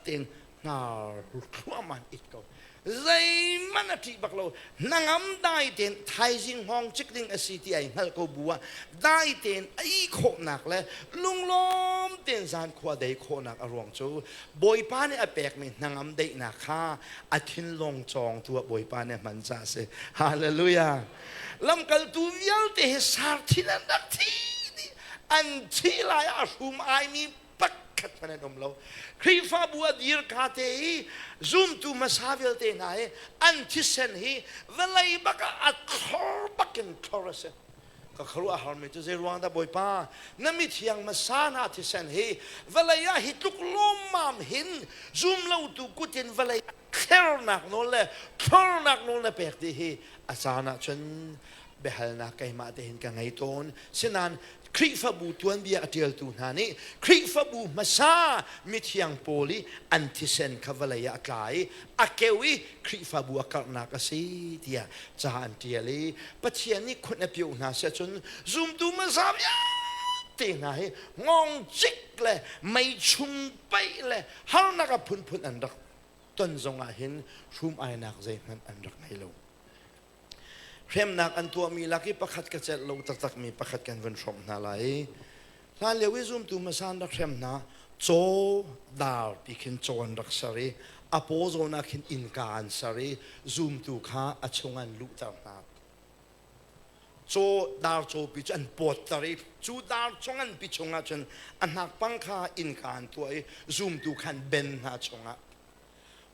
tein hnar thluahmah in it ko zeihmanh a ṭih bak lo hnangam dai tein thaizing hngawng cik ding a si ti ai hngalh ko bu ah dai tein a ih khawhnak le lunglawm tein zan khua dei khawhnak a ruang cu Bawipa nih a pekmi hnangam deihnak kha a thinlung cawngtu ah Bawipa nih a hman caah a si. Hallelujah. Lamkaltu vialte hi sarthin an rak thi dih. An thi lai ah a hrum aimi pakhat hmanh an um lo. Khrihfabu a dir ka te i zumtu hmasa vialte hna hi an thisen hi vawlei bak ah a thlor bakin thlor a si. Ka khuaruah harmi cu zei ruang dah Bawipa na mithiang hmasa hna thisen hi vawlei ah hi tluk lawmmam hin zum lotu kut in vawlei ah thlernak nawl le thlornak nawl na pek ti hi a caan ah cun biahalnak keimah te hin ka ngei tawn. Sinain Khrihfabu tuanbia a ṭialtu hna nih Khrihfabu hmasa mithiang pawl i an thisen kha vawlei ah a tla i a keu i Khrihfabu a karhnak a si tiah ca an ṭial i Pathian nih khunh a pioh hna seh cun zumtu hmasa vialte hna hi ngawngcik le meichung paih le harnak a phunphun an rak ton zongah hin hrum-ainak zeihmanh an rak ngei lo. Hremnak an tuahmi lak i pakhat ka celh lo taktakmi pakhat kan vun hrawmh hna lai. Hlan lio i zumtu hmasa an rak hrem hna caw dar ti khin caw an rak ser i a paw zawn ah khin innka an ser i zumtu kha a chung an luhter hna. Caw dar cawpi cu an pawtter i cu dar chung an pi chungah cun a hnakpang kha innka an tuah i zumtu kha an ben hna chungah.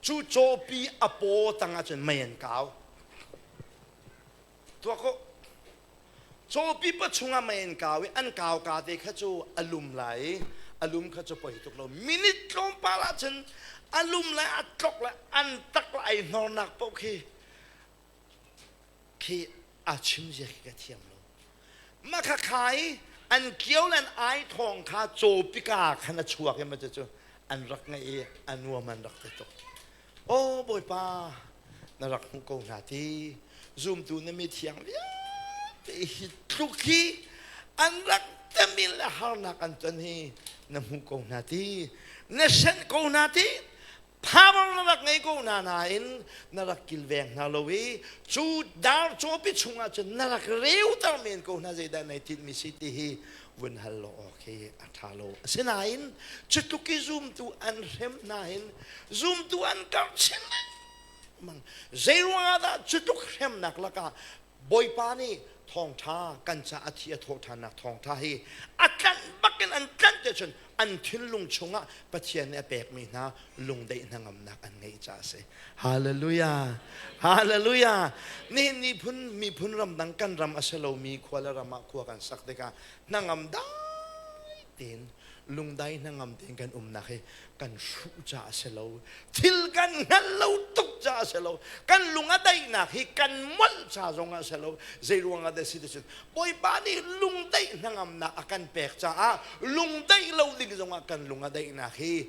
Cu cawpi a paw tangah cun mei an kau. Tuah ko. Cawpi pa chungah mei an kau i an kau ka te kha cu a lum lai i a lum kha cu poi tuk lo. Minute tlawmpal ah cun a lum lai a tlok lai an tak lai ai hnornak paoh khi khi a chim zia khi ka thiam lo. Mah kha kha i an kio le an ai thawng kha cawpi ka khan a chuak i ma cu an rak ngaih i a nuam an rak ti tuk. Aw Bawipa, na rak hmuh ko hna ti zumtu na mi thiang vialte hi tluk hi an rak tamil le harnak an ton hi na hmuh ko hna ti na senh ko hna ti power na rak ngei ko hna nain na rak kilveng hna lo i cu dar cawpi chungah cun na rak reuter men ko hna zeidah nai tinhmi si ti hi vun hal lo awk hi a ṭha lo. Asinain cu tluk i zumtu an hrem hna hin zumtu an karh chin lengmang. Zei ruangah dah cu tluk hremnak lakah Bawipa nih thawngṭha kan ca a thi a thawh ṭhannak thawngṭha hi a tlanh bakin an tlanh te cun an thinlung chungah Pathian nih a pekmi hna lungdaih hnangamnak an ngeih caah a si. Hallelujah! Hallelujah! Nihin miphun miphun ramdang kan ram a si lomi khua le ram ah khua kan sak tikah hnangam dai tein. Lungdai hnangam tein kan umnak hi kan hruh ca a si lo. Thil kan hngalh lo tuk ca a si lo. Kan lung a daihnak hi kan molh ca zong ah a si lo. Zei ruang ah dah si ti cun Bawipa nih lungdaih hnangamnak a kan pek caah lungdaih lo ding zong ah kan lung a daihnak hi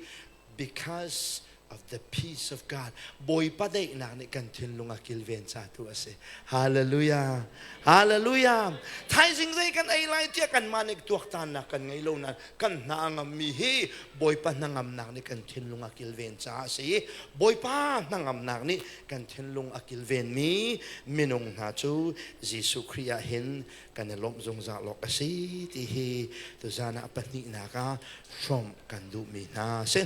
because of the peace of God. Bawipa daihnak nih kan thinlung a kilven ca tu a si. Hallelujah. Hallelujah. Thaizing zei kan ei lai tiah kanmah nih tuaktannak kan ngei lo nain kan hna a ngammi hi Bawipa hnangamnak nih kan thinlung a kilven caah a si. Bawipa hnangamnak nih kan thinlung a kilvenmi minung hna cu Jesuh Khrih ah hin kan i lawmh zungzal awk a si ti hi tuzan ah pahnihnak ah hrawmh kan duhmi hna a si.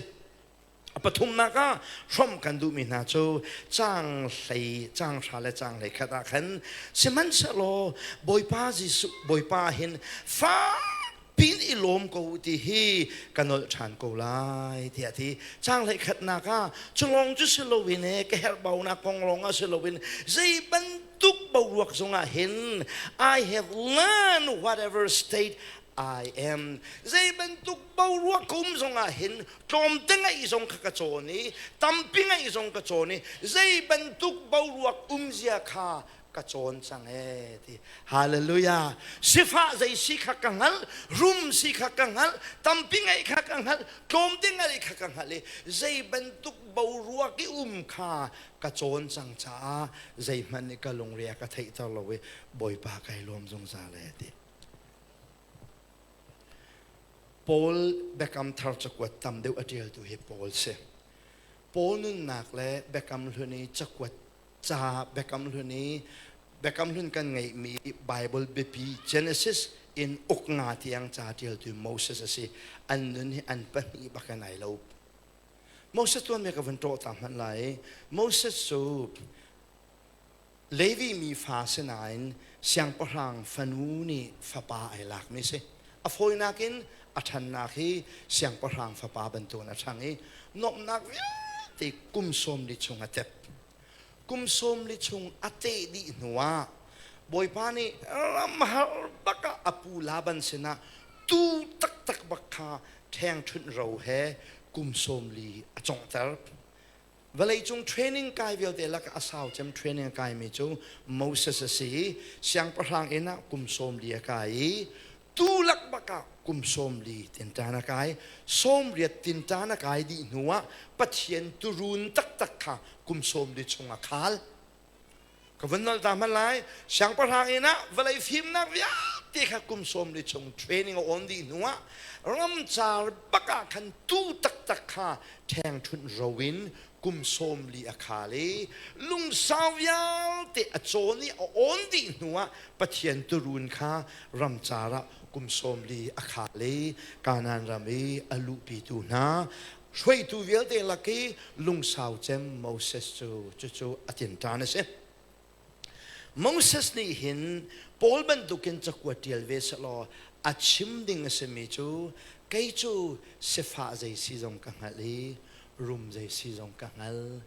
A pathumnak ah hrawmh kan duhmi hna cu caang hlei caang hra le caang hlei khat ah khan sihmanhsehlaw Bawipa Jesuh Bawipa hin fak pin i lawm ko ti hi ka nolh ṭhan ko lai tiah a ti. Caang hlei khatnak ah cu lawng cu si loin e ka herhbaunak kong lawng ah si loin zei bantuk boruak zongah hin I have learned whatever state I am. Zei bantuk boruak ka um zongah hin tlawmte ngaih zong kha ka cawn i tampi ngaih zong ka cawn i zei bantuk boruak umzia kha ka cawn cang ee ti. Hallelujah. Sifah zei si kha ka hngalh, rum si kha ka hngalh, tampi ngaih kha ka hngalh, tlawmte ngaih kha ka hngalh i zei bantuk boruak i um kha ka cawn cang caah zeihmanh nih ka lungre a ka theihter lo i Bawipa kai lawm zungzal ee ti. Paul Biakam Thar cakuat tam deuh a ṭialtu hi Paul si. Paul nunnak le Biakam Hlun i cakuat ca Biakam Hlun i Biakam Hlun kan ngeihmi Bible biapi Genesis in uk nga tiang ca ṭialtu Moses a si. An nun hi an pahnih bak in ai lo. Moses tuanbia ka vun ṭawh ta hmanh lai. Moses cu Levi mi fa si nain siangpahrang fanu nih fapa ai lakmi si. A fawinak in a ṭhannak hi siangpahrang fapa bantukin a ṭhang i nuamhnak vialte kum 40 chung a tep. Kum 40 chung a teh dih hnuah Bawipa nih ramhar bak ah a pu Laban sinah tuu taktak bak kha ṭhengṭhunh ro he kum 40 a conghter. Vawleicung training kai vialte lakah a sau cem training a kaimi cu Moses a si i siangpahrang inn ah kum 40 a kai i tu lak bak ah kum 40 tinṭan a kai. 80 tinṭan a kai dih hnu ah Pathian turun taktak kha kum 40 chung a khal. Ka vun nolh ta hmanh lai. Siangpahrang inn ah vawlei fimnak vialte kha kum 40 chung training a awn dih hnu ah ramcar bak ah khan tu taktak kha ṭhengṭhunh ro in kum 40 a khal i lungsau vialte a cawn i a awn dih hnu ah Pathian turun kha ramcar ah kum 40 a khal i Kanaan ram i a luhpitu hna hruaitu vialte lak i lungsau cem Moses cu cucu a tinṭan a si. Moses nih hin Paul bantukin cakuat ṭial ve sehlaw a chim ding a simi cu kei cu sifah zei si zong ka hngalh i rum zei si zong ka hngal.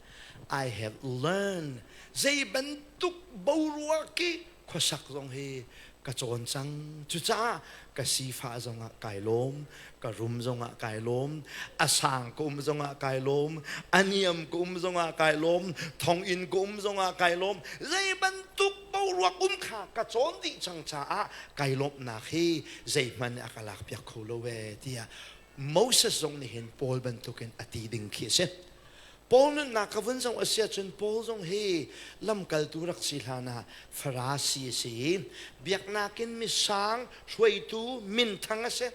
I have learned zei bantuk boruak i khuasak zong hi ka cawn cang. Cucaah ka sifah zongah kai lawm, ka rum zongah kai lawm, a sang ka um zongah kai lawm, a niam ka um zongah kai lawm, thonginn ka um zongah kai lawm. Zei bantuk boruak um kha ka cawn dih cang caah kai lawmhnak hi zeihmanh nih a ka lakpiak kho lo ee tiah Moses zong nih hin Paul bantukin a ti ding khi a si. Paul nunnak ka vun zong a si ahcun Paul zong hi lamkaltu rak si hlan ah Farasi a si i biaknak in misang hruaitu minthang a si.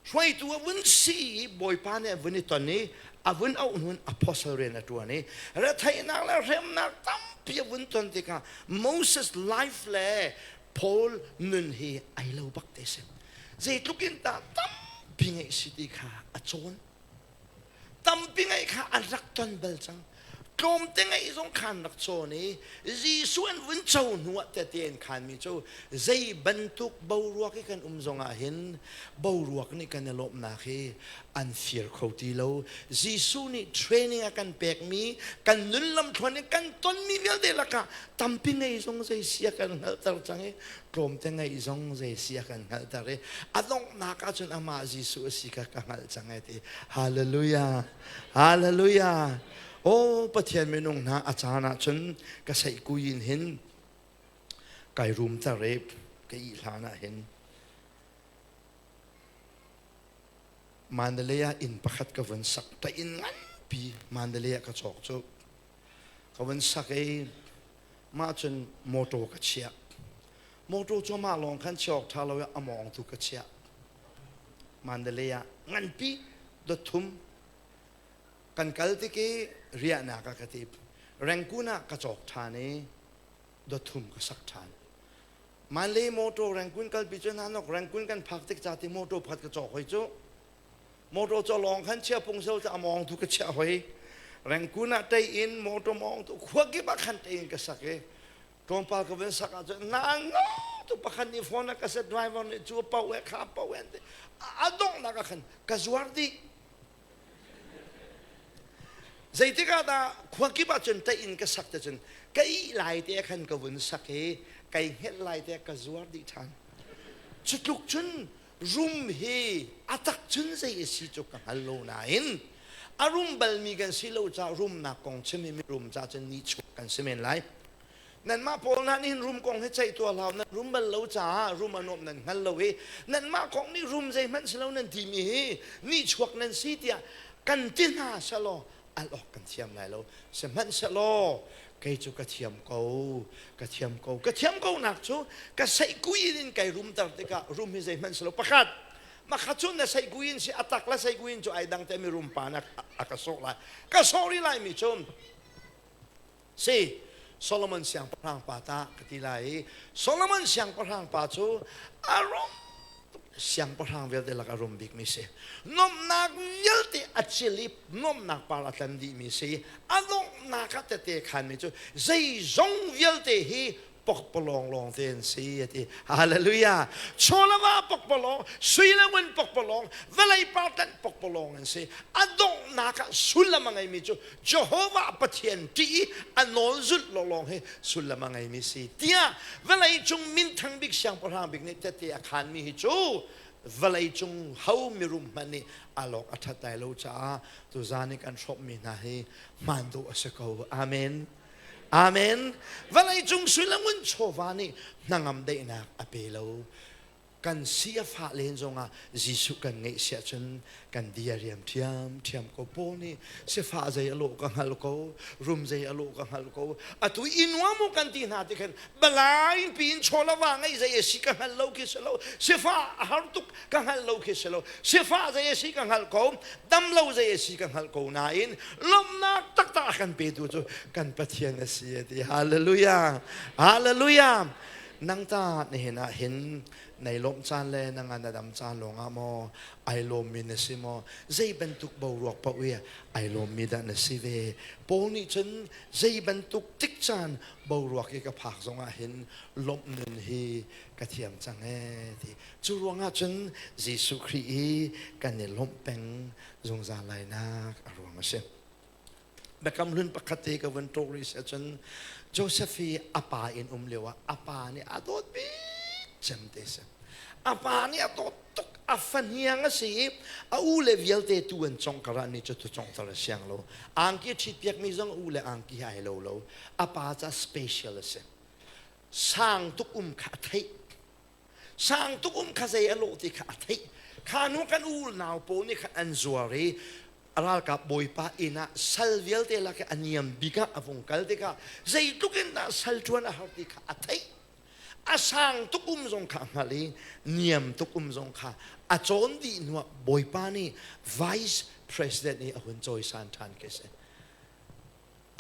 Hruaitu a vun si i Bawipa nih a vun i ton i a vun auh hnun apostle rian a ṭuan i retheihnak le hremnak tampi a vun ton tikah Moses life le Paul nun hi ai lo bak te si. Zeitluk in dah tampi ngeih si ti kha a cawn. Tampi ngeih kha an rak ton bal cang. Tlawmte ngeih zong khan rak cawn i Jesuh an vun co hnu ah tehte an khanmi cu zei bantuk boruak i kan um zong ah hin boruak nih kan i lawmhnak hi an fir kho ti lo. Jesuh nih training a kan pekmi kan nun lamthluan in kan tonmi vialte lakah tampi ngei zong zei si a kan hngalhter cang i tlawmte ngeih zong zei si a kan hngalhter i a donghnak ahcun amah Jesuh a si kha ka hngalh cang ai ti. Hallelujah! Hallelujah! Aw Pathian minung hna a caan ahcun ka seihkui in hin kai rumter i ka ih hlan ah hin Mandalay ah inn pakhat ka vun sak ta inn nganpi Mandalay ah ka cawk cu ka vun sak i mah cun motor ka chiah motor cu mah lawng khan chiah awk ṭha lo i a mawng tu ka chiah Mandalay ah nganpi dot thum kan kal tik i riahnak ah ka ti Rangoon ah ka cawk ṭhan i dot thum ka sak ṭhan Mandalay motor Rangoon kalpi cu nanok Rangoon kan phak tik ca ti motor pakhat ka cawk hoi cu motor cu lawng khan chia pung so a mawng tu ka chiah hoi Rangoon ah tei in motor mawng tu khua kip ah khan tei in ka sak i tlawmpal ka vun sak ahcun na no tu pakhat nih phone a ka set driver nih cu pau e kha pau e a donghnak ah khan ka zuar dih Zeitik ah dah khua kip ah cun tei in ka sak te cun ka ih lai te khan ka vun sak i kai hngelh lai te ka zuar dih ṭhan. Cu tluk cun rum hi a tak cun zei a si cu ka hngal lo nain a rum balmi kan si lo caah rumnak kong chim hi mirum ca cun nihchuak kan si men lai. Nanmah pawl hna nih hin rum kong hi ceih tuah hlah nan rum bal lo caah rum a nuamh nan hngal lo i nanmah kong nih rum zeihmanh si lo nan timi hi nihchuak nan si tiah kan ti hna selaw al awk kan thiam lai lo. Sihmanhsehlaw kei cu ka thiam ko, ka thiam ko, ka thiam ko nak cu ka seihkui in kai rumter tikah rum hi zeihmanh si lo. Pakhat, makha cu na seihkui in si a tak le seihkui in cu ai dang te mi rum pa na a ka sawh lai. Ka sawh rih lai mi cu Si, Solomon siangpahrang pa ta ka ti lai i Solomon siangpahrang pa cu a rum siangpahrang vialte lak a rum bikmi si. Nuamhnak vialte a cil i nuamhnak par a tlan dihmi si. A donghnak ah tete khanmi cu zeizong vialte hi pokpalawng lawng te an si a ti. Hallelujah. Chawlava pokpalawng, sui le ngun pokpalawng, vawlei partanh pokpalawng an si. A donghnak ah sullam a ngeimi cu Jehovah Pathian ṭih i a nawl zulh lawnglawng hi sullam a ngeimi si. Tiah vawlei cung minthang bik siangpahrang bik nih tehte a khaanmi hi cu vawlei cung ho mirum hmanh nih a lawk a ṭhat lai lo caah tuzaan i kan hrawmhmi hna hi hmaan dawh a si ko. Amen. Amen. Vawleicung sui le ngun chawva nih hnangam daihnak a pe lo. Kan si a fah len zongah Jesuh kan ngeih siah cun kan di a riam ṭhiamṭhiam ko. Paul nih sifah zei a lawh ka hngal ko, rum zei a lawh ka hngal ko. Atu i nuam u kan ti hna ti khan balai piin chaw le va ngeih zei a si ka hngal lo khi si lo. Sifah a har tuk ka hngal lo khi si lo. Sifah zei a si ka hngal ko. Dam lo zei a si ka hngalh ko nain lawmhnak taktak a kan petu cu kan Pathian a si a ti. Hallelujah! Hallelujah! Nang ta nihin ah hin nei lawmh caan le na ngan a dam caan lawngah maw ai lawmmi na si maw zei bantuk boruak paoh i ai lawmmi dah na si ve Paul nih cun zei bantuk tik caan boruak i ka phak zongah hin lawmh nun hi ka thiam cang ee ti Cu ruangah cun Jesuh Khrih i kan i lawmh peng zungzal lainak a ruang a si. Biakam hlun pakhat te ka vun ṭawh rih si ahcun Joseph hi a pa inn um lio ah a pa nih a dawt bik cem te si. A pa nih a dawt tuk a fahniang a si i a u le vialte tu an congh karah ni cu tu conghter a siang lo. Angki a ṭhit piakmi zong a u le angki he ai lo lo. A pa ca special a si. Sang tuk um kha a theih. Sang tuk um kha zei a lawh ti kha a theih. Kha hnu kan unau pawl nih khan an zuar i a ralkap bawipa inn ah sal vialte lak i a niam bik ah a vung kal tikah zeitluk in dah sal ṭuan a har ti kha a theih. A sang tuk um zong kha a hngalh i niam tuk um zong kha a cawn dih hnuah bawipa nih vice president i a hun cawisan ṭhan khi a si.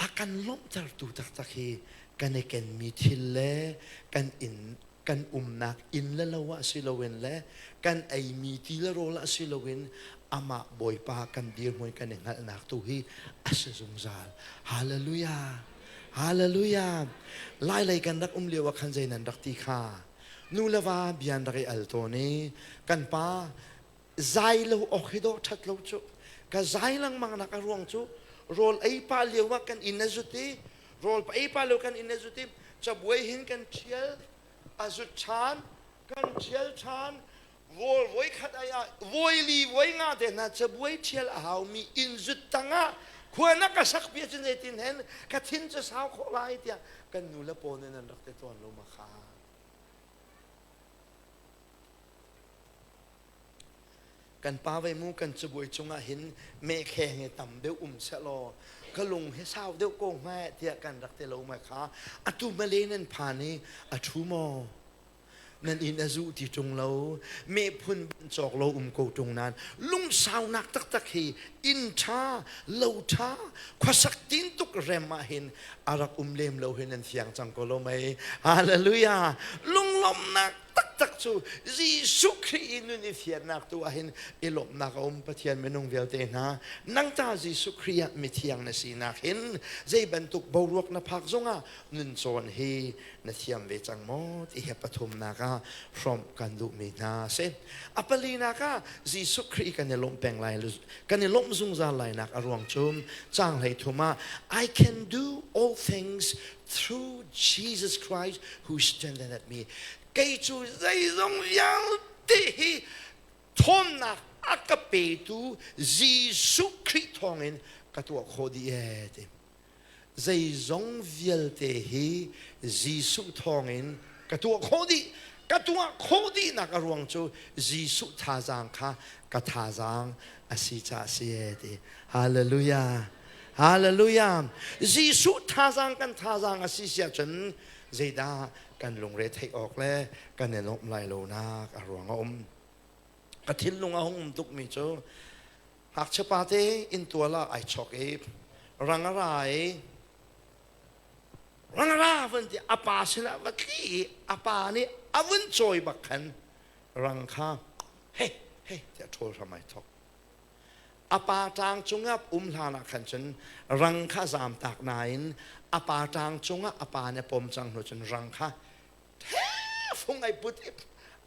A kan lawmhtertu taktak hi kan i kenmi thil le kan inn kan umnak inn le lo ah si loin le kan eimi ti le rawl ah si loin. Amah Bawipa kan dirhmun kan i hngalhnak tu hi a si zungzal. Hallelujah. Hallelujah. Lailei kan rak um lio ah khan zei nan rak ti kha? Nu le va bia an rak i al tawn i kan pa zai lo awk hi dawh ṭhat lo cu ka zai lengmang nak a ruang cu rawl ei pah lio ah kan inn a zut i rawl ei pah lio kan inn a zut i cabuai hin kan ṭhial a zut ṭhan kan ṭhial ṭhan rawl voi khat ai ah voi li voi nga te hna cabuai ṭhial a haumi inn zut tangah khua na ka sak bia cu zeitin hen ka thin cu sau khawh lai tiah kan nu le paw nih nan rak ti tawn lo ma kha. Kan pa vei mu kan cabuai cungah hin mehkheng hi tam deuh um sehlaw ka lung hi sau deuh ko hnga tiah kan rak ti lo ma kha. Atu male nan phan i a ṭhu maw? Nan inn a zuh ti ṭung lo, meh phun cawk lo um ko ṭung nain lungsaunak taktak hi inn ṭha, lo ṭha, khuasak tin tuk rem ah hin a rak um lem lo hi nan fiang cang ko lo mei. Hallelujah! Lunglawmhnak taktak cu Jesuh Khrih i nun i fiannak tu ahhin i lawmhnak a um. Pathian minung vialte hna, nang ta Jesuh Khrih ah mithiang na sinak hin zei bantuk boruak na phak zongah nun cawn hi na thiam ve cang maw ti hi pathumnak ah hrawmh kan duhmi hna a si. A palinak ah Jesuh Khrih kan i lawmh peng lai, kan i lawmh zungzal lainak a ruang cu caang 13 ah I can do all things through Jesus Christ who strengthened me. Kei cu zeizong vialte hi ṭhawnnak a ka petu Jesuh Khrih thawngin ka tuah khawh dih ee ti. Zeizong vialte hi Jesuh thawngin ka tuah khawh dih. Ka tuah khawh dihnak a ruang cu Jesuh thazaang kha ka thazaang a si caah a si ee ti. Hallelujah. Hallelujah. Jesuh thazaang kan thazaang a si si ahcun zeidah kan lungre theih awk le kan i lawmh lai lonak a ruang a um. Ka thinlung a hung um tukmi cu ngakchia pa te inntual ah ai chok i rang a ra i rang a ra vun ti a pa sinah va tli i a pa nih a vun cawi bak khan rang kha hei hei tiah ṭhawl hram ai thok. A pa ṭang cungah um hlan ah khan cun rang kha zamtak nain a pa ṭang cungah a pa nih a pom cang hnu cun rang kha fung ai put i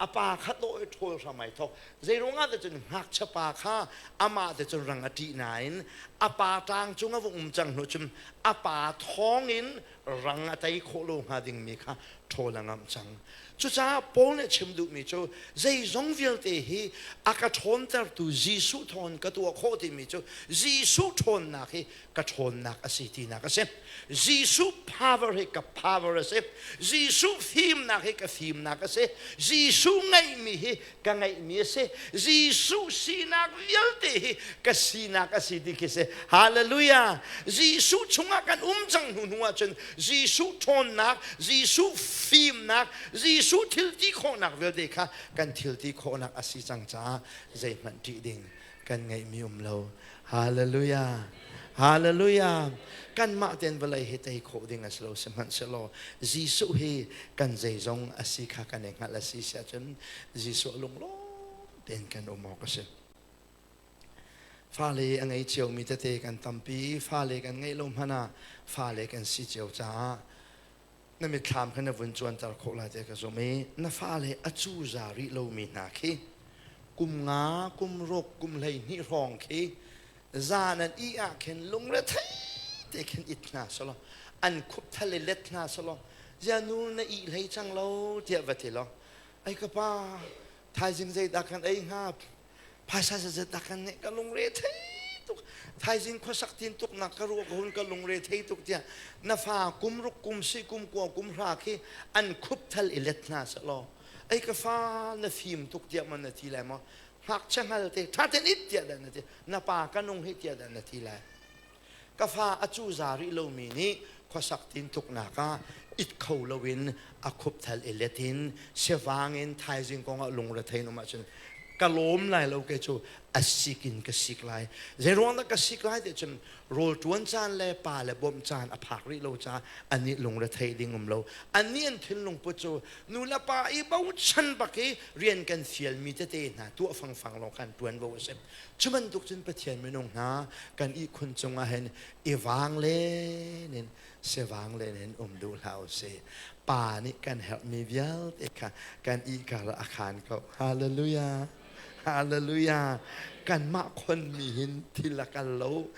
a pa kha dawh i ṭhawl hram ai thawk. Zeiruangah te cun ngakchia pa kha amah te cun rang a ṭih nain a pa ṭang cungah va um cang hnu cun a pa thawngin rang a tei khawh lo hnga dingmi kha ṭhawl a ngamh cang. Cucaah Paul nih a chim duhmi cu zeizong vialte hi a ka ṭhawntertu Jesuh thawngin ka tuah khawh timi cu Jesuh ṭhawnnak hi ka ṭhawnnak a si tinak a si. Jesuh power hi ka power a si. Jesuh fimnak hi ka fimnak a si. Jesuh ngeihmi hi ka ngeihmi a si. Jesuh sinak vialte hi ka sinak a si ti khi si. Hallelujah! Jesuh chungah kan um cang hnu hnu ahcun Jesuh ṭhawnnak, Jesuh fimnak, Jesuh thil ti khawhnak vialte kha kan thil ti khawhnak a si cang caah zeihmanh ṭih ding kan ngeihmi um lo. Hallelujah! Hallelujah! Kanmah tein vawlei hi tei khawh ding a si lo. Sihmanhsehlaw Jesuh hi kan zeizong a si kha kan i hngalh a si si ahcun Jesuh lunglawm tein kan um awk a si. Fale a ngei ciomi tete kan tampi. Fale kan ngeih lo hmanh ah fale kan si cio caah na mitthlam kha na vun cuanter khawh lai ti ka zumh i na fale a cuza rih lomi hna khi kum nga, kum ruk, kum 12 hrawng khi zan an ih ah khin lungrethei te khin it hna selaw an khupthal i let hna selaw zia nu na ih hlei cang lo tiah va ti law ai ka pa thaizing zeidah kan ei hnga phaisa zazet dah kan ngeih ka lungre thei tuk thaizing khuasak tin tuk nak ka ruah ka hun ka lungre thei tuk tiah na fa kum ruk kum si kum kua kum hra khi an khup thal i let hna selaw ei ka fa na fim tuk tiah man na ti lai maw ngakchia hngal te tha ten it tiah dah na ti na pa ka nung hi tiah dah na ti lai ka fa a cu za rih lomi nih khuasak tin tuknak ah it kho loin a khupthal i let in sivang in thaizing kong ah lungre thei um ahcun ka lawm lai lo ke cu. A sik in ka sik lai. Zeiruang dah ka sik lai ti cun rawl ṭuan caan le pa le bawmh caan a phak rih lo caah annih lungre theih ding um lo. Annih an thinlung put cu nu le pa i bochan bak i rian kan fialmi tete hna tuah fangfang lawng khan ṭuanvo a si. Cu bantuk cun Pathian minung hna kan ihkhun cungah hin i vang len in sivang len in um duh hlah usih. Pa nih kan herhmi vialte kha kan ihkar ah a khaan ko. Hallelujah. Hallelujah. Kanmah khonmi hin thil a kal lo.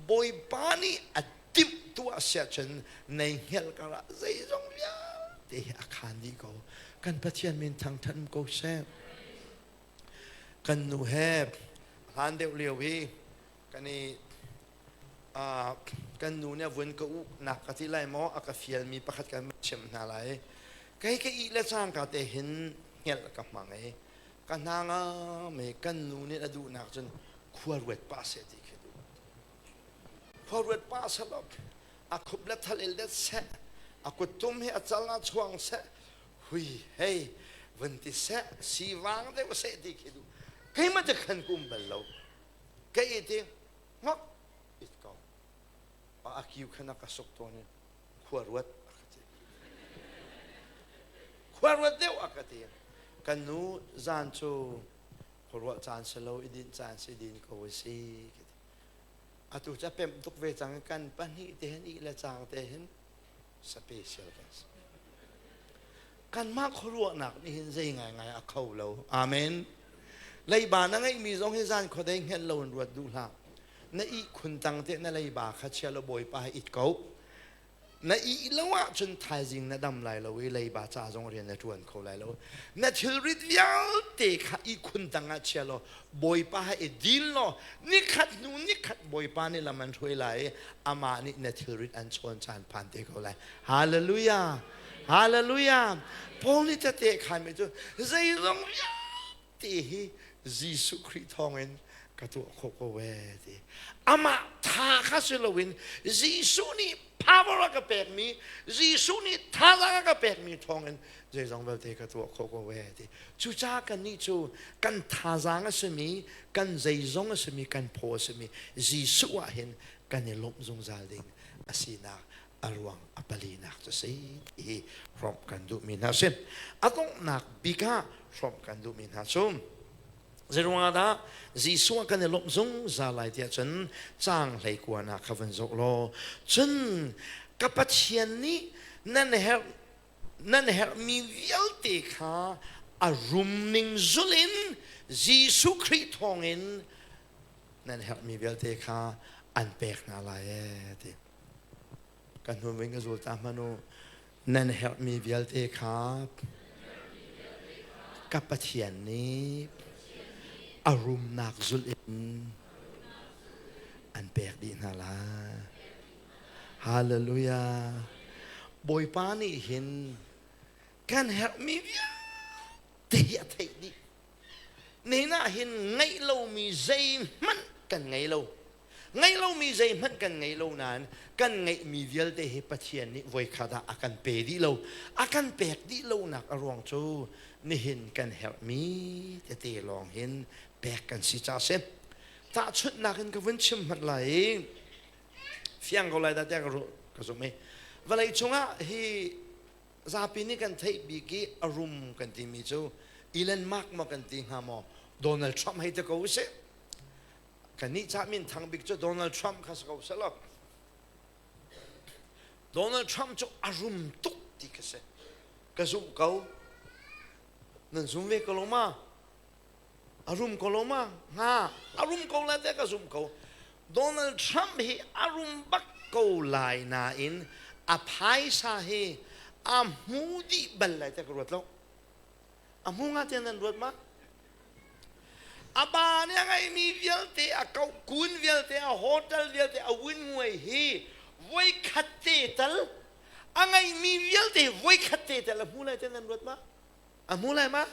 Bawipa nih a timh tuah siah cun nei hngelh karah zeizong vialte hi a khaan dih ko. Kan Pathian min thangṭhat um ko seh. Kan nu he hlan deuh lio i kan i kan nu nih a vun ka uknak ka ti lai maw a ka fialmi pakhat kan chimh hna lai. Kei ka ih le cangka te hin hngelh ka hmang i ka hna ngam i kan nu nih a duhnak cun khua ruat pah seh ti khi duh. Khua ruat pah seh law a khup le thal il det seh, a kuttum hi a cal ah chuang seh, hui hei vun ti seh, sivang deuh seh ti khi duh. Keimah te khan ka um bal lo. Ka i ti ngok it ko. A kiu khan a ka suk tawn i khua ruat a ka ti. Khua ruat deuh a ka ti. Kan nu zan cu khuaruah caan si lo i dinh caan si din ko si ka ti. Atu cu a pemh tuk ve cang kan pahnih te hin ih le cang te hin special kan si. Kanmah khuaruahnak nih hin zei ngaingai a kho lo. Amen. Leiba na ngeihmi zong hi zan khuadei hngelh lo in ruat duh hlah. Na ihkhun tang te na leiba kha chia law Bawipa he it ko. Na ih lo ahcun thaizing na dam lai lo i leiba ca zong rian na ṭuan kho lai lo. Na thilrit vialte kha ihkhun tang ah chia law Bawipa he i dil law nikhat hnu nikhat Bawipa nih lam an hruai lai i amah nih na thilrit an chawn caan phan te ko lai. Hallelujah! Hallelujah! Paul nih tete khanmi cu zeizong vialte hi Jesuh Khrih thawngin ka tuah khawh ko ve ti. Amah tha kha si loin Jesuh nih power a ka pekmi, Jesuh nih thazaang a ka pekmi thawngin zeizong vialte ka tuah khawh ko ve ti. Cucaah kannih cu kan thazaang a simi, kan zeizong a simi, kan phaw a simi Jesuh ah hin kan i lawmh zungzal ding a sinak a ruang a palinak cu si ti hrawmh kan duhmi hna si. A donghnak bik ah hrawmh kan duhmi hna cu zeiruangah dah Jesuh ah kan i lawmh zungzal lai tiah cun caang hleikua nak kha vun zoh law cun ka Pathian nih nan herh nan herhmi vialte kha a rum ning zulh in Jesuh Khrih thawngin nan herhmi vialte kha an pek hna lai ee ti. Ka hnu in ka zul ta hmanh u. Nan herhmi vialte kha ka Pathian nih a rumnak zulh in an pek dih hna lai. Hallelujah. Bawipa nih hin kan herhmi vialte hi a theih dih. Nihin ah hin ngeih lomi zeihmanh kan ngei lo. Ngeih lomi zeihmanh kan ngei lo nain kan ngeihmi vialte hi Pathian nih voikhat ah a kan pe dih lo. A kan pek dih lonak a ruang cu nihin kan herhmi tete lawng hin pek kan si ca si. Tahchunhnak in ka vun chim hmanh lai i fiang ko lai dah tiah ka zumh i vawlei cungah hi zapi nih kan theih bik i a rum kan timi cu Elon Musk maw kan ti hnga maw Donald Trump hei ti ko usih kannih cah min thang bik cu Donald Trump kha si ko selaw Donald Trump cu a rum tuk ti ka si ka zumh ko nan zum ve ko lo ma a rum ko lo ma hnga a rum ko lai te ka zum ko Donald Trump hi a rum bak ko lai nain a phaisa hi a hmu dih bal lai te ka ruat lo a hmu nga tiang nan ruat ma a ba nih a ngeihmi vialte a kun vialte a hotel vialte a win nguai hi voi khat te tal a ngeihmi vialte voi khat te tal a hmu lai te nan ruat ma a hmu lai ma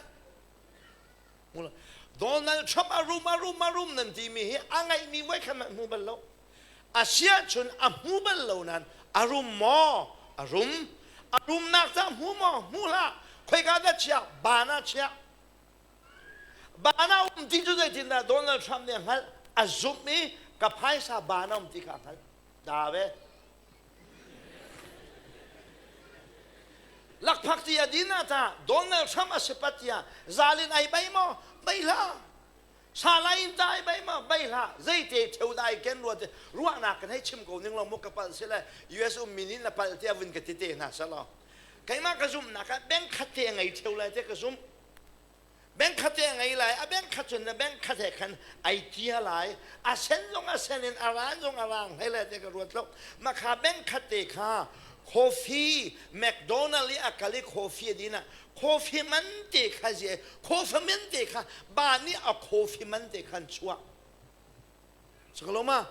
Donald Trump a rum a rum a rum nan timi hi a ngeihmi voi khat hmanh hmu bal lo. A siah cun a hmu bal lo nain a rum maw? A rum. A rumnak ca hmu maw? Hmu hlah. Khoika dah chiah? Ban ah chiah. Bana um ti cu zeitindah Donald Trump nih a hngalh? A zumh i ka phaisa bana um ti kha a hngalh. Da ve. Lakphak ti a din ah ta Donald Trump a si pat tiah zalin ai bei maw? Bei hlah. Salai in ta ai bei maw? Bei hlah. Zeite theu dai ken rua te ruahnak kan hei chim ko ning lo mu ka palh si le US um min in na palh tiah vun ka ti te hna selaw. Keimah ka zumhnak ah bank khat te a ngei theu lai te ka zumh. Bank khat te a ngei lai, a bank khat cun na bank khat he khan ai tia lai, a sen zong a sen in a ran zong a rang hlei lai te ka ruat lo. Makha bank khat te kha coffee McDonald i a kal i coffee a din ah coffee man te kha zie coffee man te kha ba nih a coffee man te khan chuah. Sakaloma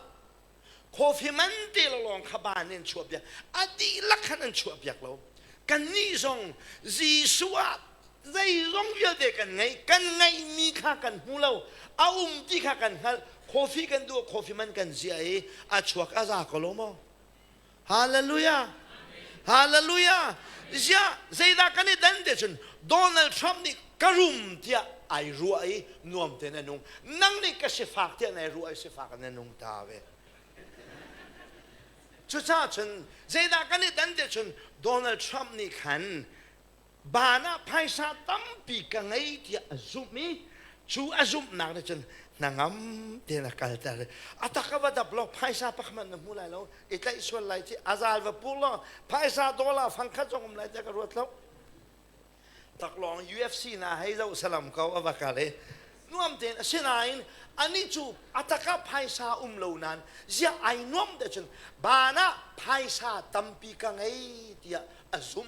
coffee man te lawng kha ba nih an chuah piak. A dihlak khan an chuah piak lo. Kannih zong Jesuh ah zeizong vialte kan ngei kan ngeihmi kha kan hmu lo a um ti kha kan hngalh coffee kan duh coffee man kan zia i a chuak a za ko lo maw hallelujah hallelujah ziah zeidah kan i dan te cun Donald Trump nih ka rum tiah ai ruah i nuam te na nung nang nih ka sifak tiah nai ruah i sifak na nung ta ve cucaah cun zeidah kan i dan te cun Donald Trump nih khan Van ah phaisa tampi ka ngei tiah a zumh i cu a zumhnak nih cun hnangam tein a kalter. A tak a va dap law phaisa pakhat na hmu lai lo, i tlaih sual lai ci a zal va pur law phaisa dollar fangkhat zong um lai tiah ka ruat lo. Taklawng UFC na hei zoh salam ko a va kal i nuam tein asinain ani cu a tak ah phaisa um lo nain ziah ai nuam te cun van ah phaisa tampi ka ngei tiah a zumh.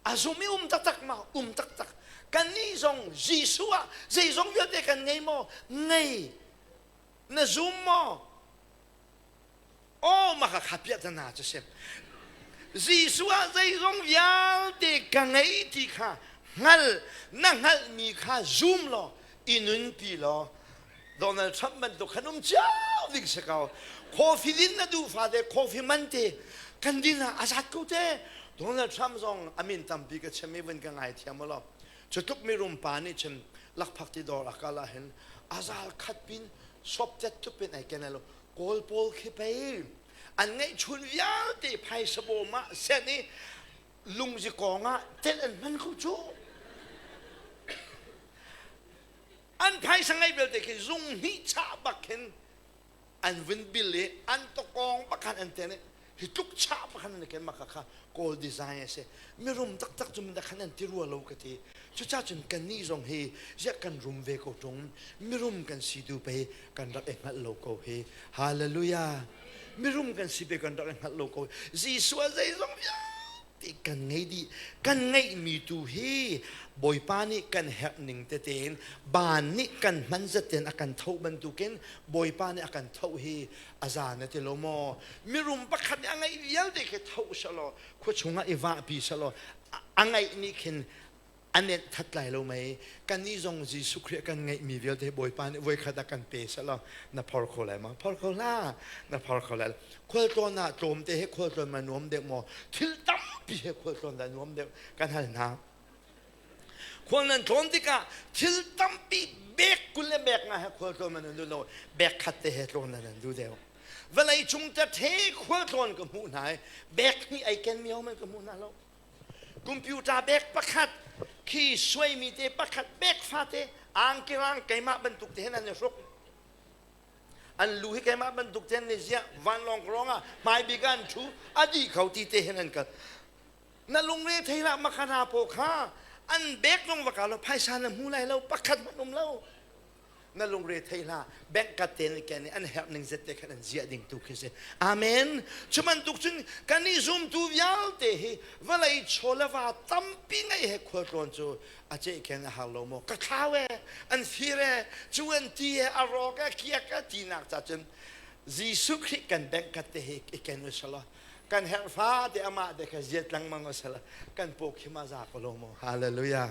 A zum i um taktak ma? Um taktak. Kannih zong Jesuh ah zeizong vialte kan ngei maw? Ngei. Na zum maw? Aw maka kha piah na cu sim. Jesuh ah zeizong vialte ka ngei ti kha hngal na hngalhmi kha zum law i nunpi law Donald Trump bantuk khan um cio ding si ko. Coffee din na duh fate coffee man te kan din ah a zat ko te. Donald Trump zong a min tampi ka chim i vun ka ngai thiam lo. Cu tluk mi rum pa nih cun lakphak ti dawr a kal ah hin a zal khat pin sop tet tup in ai ken lo. Kawl pawl khi pei an ngeih chun vialte phaisa bawm ah sen i lungzi kong ah tel an hman ko cu. An phaisa ngei belte khi zung hnih chah bak khin an vun bil i an tawkawng bak khan an ten i hi tluk chah bak khan an ken maka kha Kawl design a si. Mirum taktak cu minda khan an ti rua lo ka ti. Cucaah cun kannih zong hi ziah kan rum ve ko ṭung. Mirum kan si tu pei kan rak i hngalh lo ko hi. Hallelujah. Mirum kan si pe kan rak i hngalh lo ko. Jesuh a zeizong vialte ti kan ngei dih kan ngeihmi tu hi Bawipa nih kan herh ning tete in baan nih kan hman zat tein a kan tho bantukin Bawipa nih a kan tho hi a za na ti lo maw mirum pakhat nih a ngeih vialte khi tho selaw khua chungah i vahpi selaw a ngeih nih khin a nenh that lai lo mei kannih zong Jesuh Khrih kan ngeihmi vialte Bawipa nih voikhat ah kan pe selaw na phor kho lai ma phor kho hlah na phor kho lai khualtlawn ah tlawmte he khualtlawn ma nuam deuh maw thil tampi he khualtlawn dah nuam deuh kan hal hna khual nan tlawn tikah thil tampi bek 20 le bek nga he khualtlawn man nan duh lo bek khat te he tlawn nan duh deuh vawlei cung te the khualtlawn ka hmuh hna i bek hnih ai ken mi ho man ka hmuh hna lo Computer bag pakhat khi suaimi te pakhat bag fate angkirang keimah bantuk te hin an i hruk. An lu hi keimah bantuk te an i ziah vanlawng rong ah hmaibik ah an ṭhu a dih kho ti te hin an kal. Na lungre thei hlah makhana paw kha an bag zong va ka lo phaisa na hmu lai lo pakhat hmanh um lo. Na lungre thei hlah bank ka ten ken an herh ning zet te khan an ziah ding tu khi si amen cu bantuk cun kan i zumtu vialte hi vawlei chaw le va tampi ngei he khualtlawn cu a ceh khen a har lo maw ka thlau e an fir e cu an ti e a rawk e kiak e ti nak cha cun Jesuh Khrih kan bank kat te hi i ken u sala kan herh fa te amah te kha ziat lengmang usala kan paw khi ma za ko lo maw hallelujah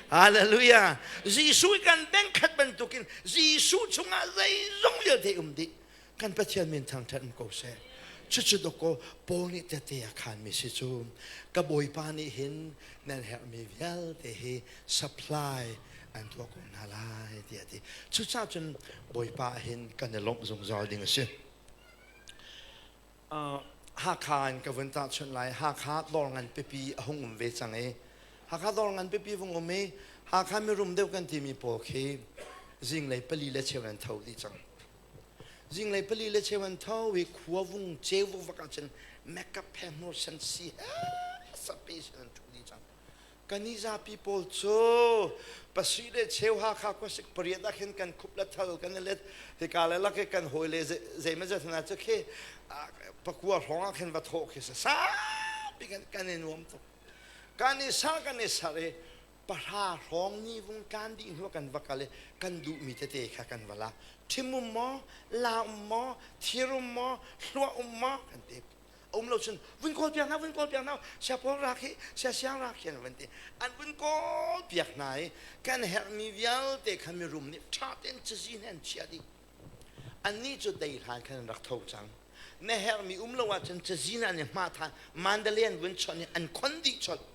hallelujah Jesuh kan beng khat bantukin Jesuh chungah zeizong vialte um dih kan Pathian min thangthat um ko seh cucu doko Paul nih tete a khan mi si cu ka bawipa nih hin nan herhmi vialte hi supply. an tuah ko hna lai tiah a ti. Cucaah cun Bawipa ah hin kan i lawmh zungzal ding a si. Hakha in ka vun tahchunh lai. Hakha dawr ngan pipi a hung um ve cang i Hakha dawr ngan pipi vung um i Hakha mirum deuh kan timi pawl khi zinglei pali le cheu an tho dih cang. Zinglei pali le cheu an tho i khua vung ceu vak ahcun makeup he hmur sen si he sapi sin an ṭhu dih cang. Kan i zapi pawl cu pasui le cheu Hakha khuasik pariat ah khin kan khup le thal kan i let hika le lak i kan hawi le zeimazat hna cu khi pakua hrawng ah khin va thawh khi si saupi kan kan i nuam tuk kan i sar kan i sar i pahra hrawng ni vung tlan dih hnu kan va kal i kan duhmi tete kha kan va la ṭhim um maw la um maw thir um maw hluah um maw kan ti um lo cun vun kawl piak hna vun kawl piak hna sia pawl rak hi sia siang rak hi an van ti an vun kawl piak hna i kan herhmi vialte kha mirum nih ṭha tein cazin he an chiah dih annih cu dei hlan khan an rak tho cang na herhmi um lo ahcun cazin ah an i hma than mandalay an vun chawnh i an khon dih colh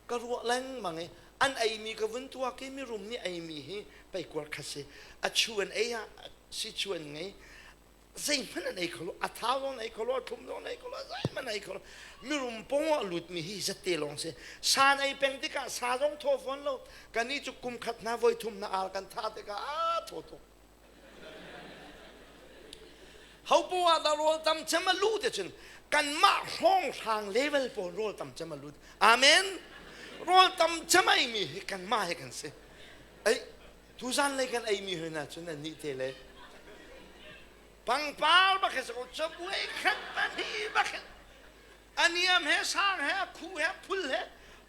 ka ruah lengmang i an eimi ka vun tuak i mirum nih eimi hi pei kuar khat si a chu an ei ah si chu an ngei zeihmanh an ei kho lo a thau zong an ei kho lo a thlum zong an ei kho lo zeihmanh an ei kho lo mirum pawng ah lutmi hi zatte lawng si sa an ei peng tikah sa zong thaw fawn lo kannih cu kum khat hna voi thum hna ar kan thah tikah a thaw tuk ho poah dah rawl tam cem a lu te cun kanmah hrawnghrang level pawl rawl tam cem a lut amen rawl tam cem ei mi hi kanmah hi kan si ei Tuzan lei kan eimi hoi na cun an nih te le pangpar bak he ko cabuai khat pahnih bak he aniam he sang he a khu he phul he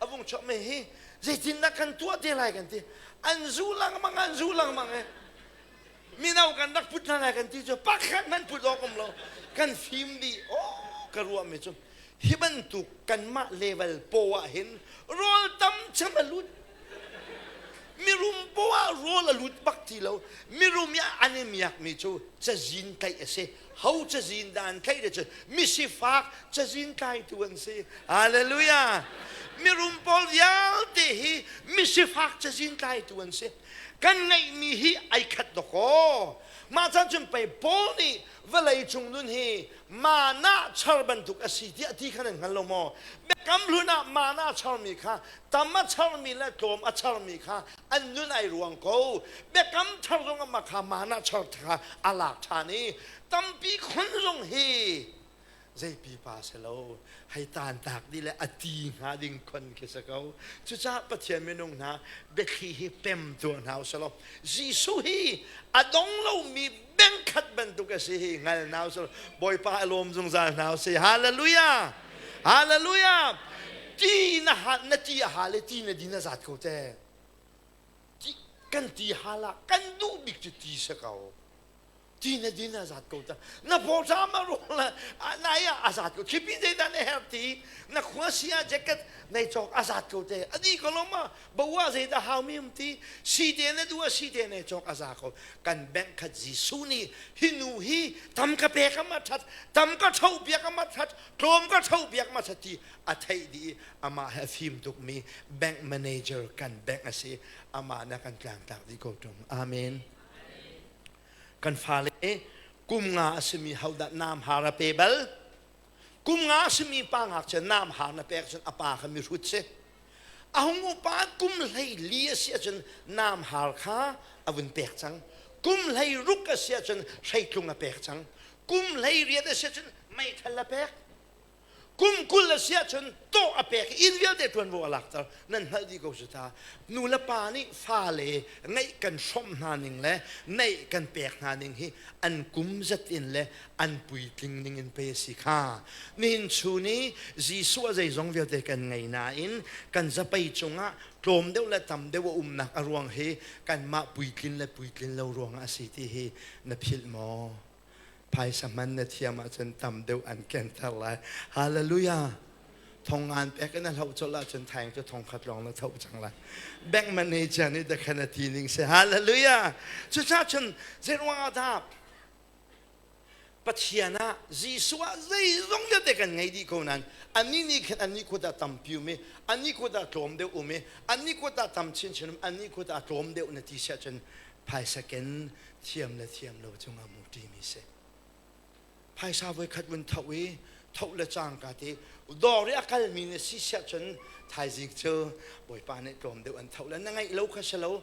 a vung chuak me hi zeitin dah kan tuah te lai kan ti an zu lengmang an zu lengmang e mino kan rak put hna lai kan ti cu pakhat hmanh put awk um lo kan fim dih oh ka ruah mi cu hi bantuk kanmah level po ah hin rawl tam chem a lut mirum poah rawl a lut bak ti lo mirum i an i miakmi cu cazin tlaih a si ho cazin dah an tlaih le cu misifak cazin tlaitu an si hallelujah mirum pawl vialte hi misifak cazin tlaitu an si kan ngeihmi hi ai khat dawkaw mah caan cun pei Paul nih vawlei cung nun hi mana char bantuk a si tiah ti kha nan hngal lo maw biakam hlun ah mana charmi kha tam a charmi le tlawm a charmi kha an nun ai ruang ko biakam thar zong ah kha mana char kha a lak ṭhan i tampi khon zong hi zei pipa si lo hei tan tak di le a ti hnga ding khon khi si ko cucaah Pathian minung hna biathli hi pem tuah hna usih law Jesuh hi a dong lomi bengkhat bantuk a si hi hngal hna usih Bawipa a lawm zungzal hna usih hallelujah hallelujah ti na ha na ti a ha le ti na din a zat ko te ti kan ti hala kan duh bik cu ti si ko ti na din a zat ko ta na pawṭam a ruang la nai ah a zat ko khipi zeidah na herh ti na khua sia jacket nei cawk a zat ko te ani ko lo ma bawa zeidah hau mi um ti si te na duh si te ne cawk a za ko kan bank khat Jesuh nih hi nu hi tam ka pek ama that tam ka tho piak ama that tlawm ka tho piak ma that ti a theih di amah he fim tuk mi bank manager kan bank a si amah na kan tlangtlak di ko tung amen Kan fale kum nga a simi hodah naam har a pe bal? Kum nga a simi pa ngakchia naam har na pek cun a pa kha mihrut si. A hung upa kum 14 a si ahcun naam har kha a vun pek cang. Kum 16 a si ahcun hreitlung a pek cang. Kum 18 a si ahcun meithal a pek. Kum 20 a si ahcun tawh a pek i inn vialte ṭuanvo a lakter. Nan hngalh dih ko cu ta. Nu le pa nih fale ngeih kan hrawmh hna ning le neih kan pek hna ning hi an kum zat in le an puitling ning in pei a si kha. Nihin chun i Jesuh a zeizong vialte kan ngei nain kan zapei cungah tlawm deuh le tam deuh a umnak a ruang hi kanmah puitlin le puitlin lo ruangah a si ti hi na philh maw? Phaisa hman na thiam ahcun tam deuh an kenter lai. Hallelujah. Thong ngan pek in a hloh colh ahcun thaing cu thong khat lawng na tho cang lai. Bank manager nih the khan a ti ning si. Hallelujah. Cucaah cun zeiruang ah dah? Pathian ah Jesuh ah zeizong vialte kan ngei dih ko nain annih nih khin annih kut ah tampi um i annih kut ah tlawm deuh um i annih kut ah tam chinchin um annih kut ah tlawm deuh na ti siah cun phaisa ken thiam le thiam lo cungah mu ṭimi si. Phaisa voikhat vun tho i tho le cangka ti dawr i a kalmi na si siah cun thaizing cu Bawipa nih tlawm deuh an tho le na ngeih lo kha si lo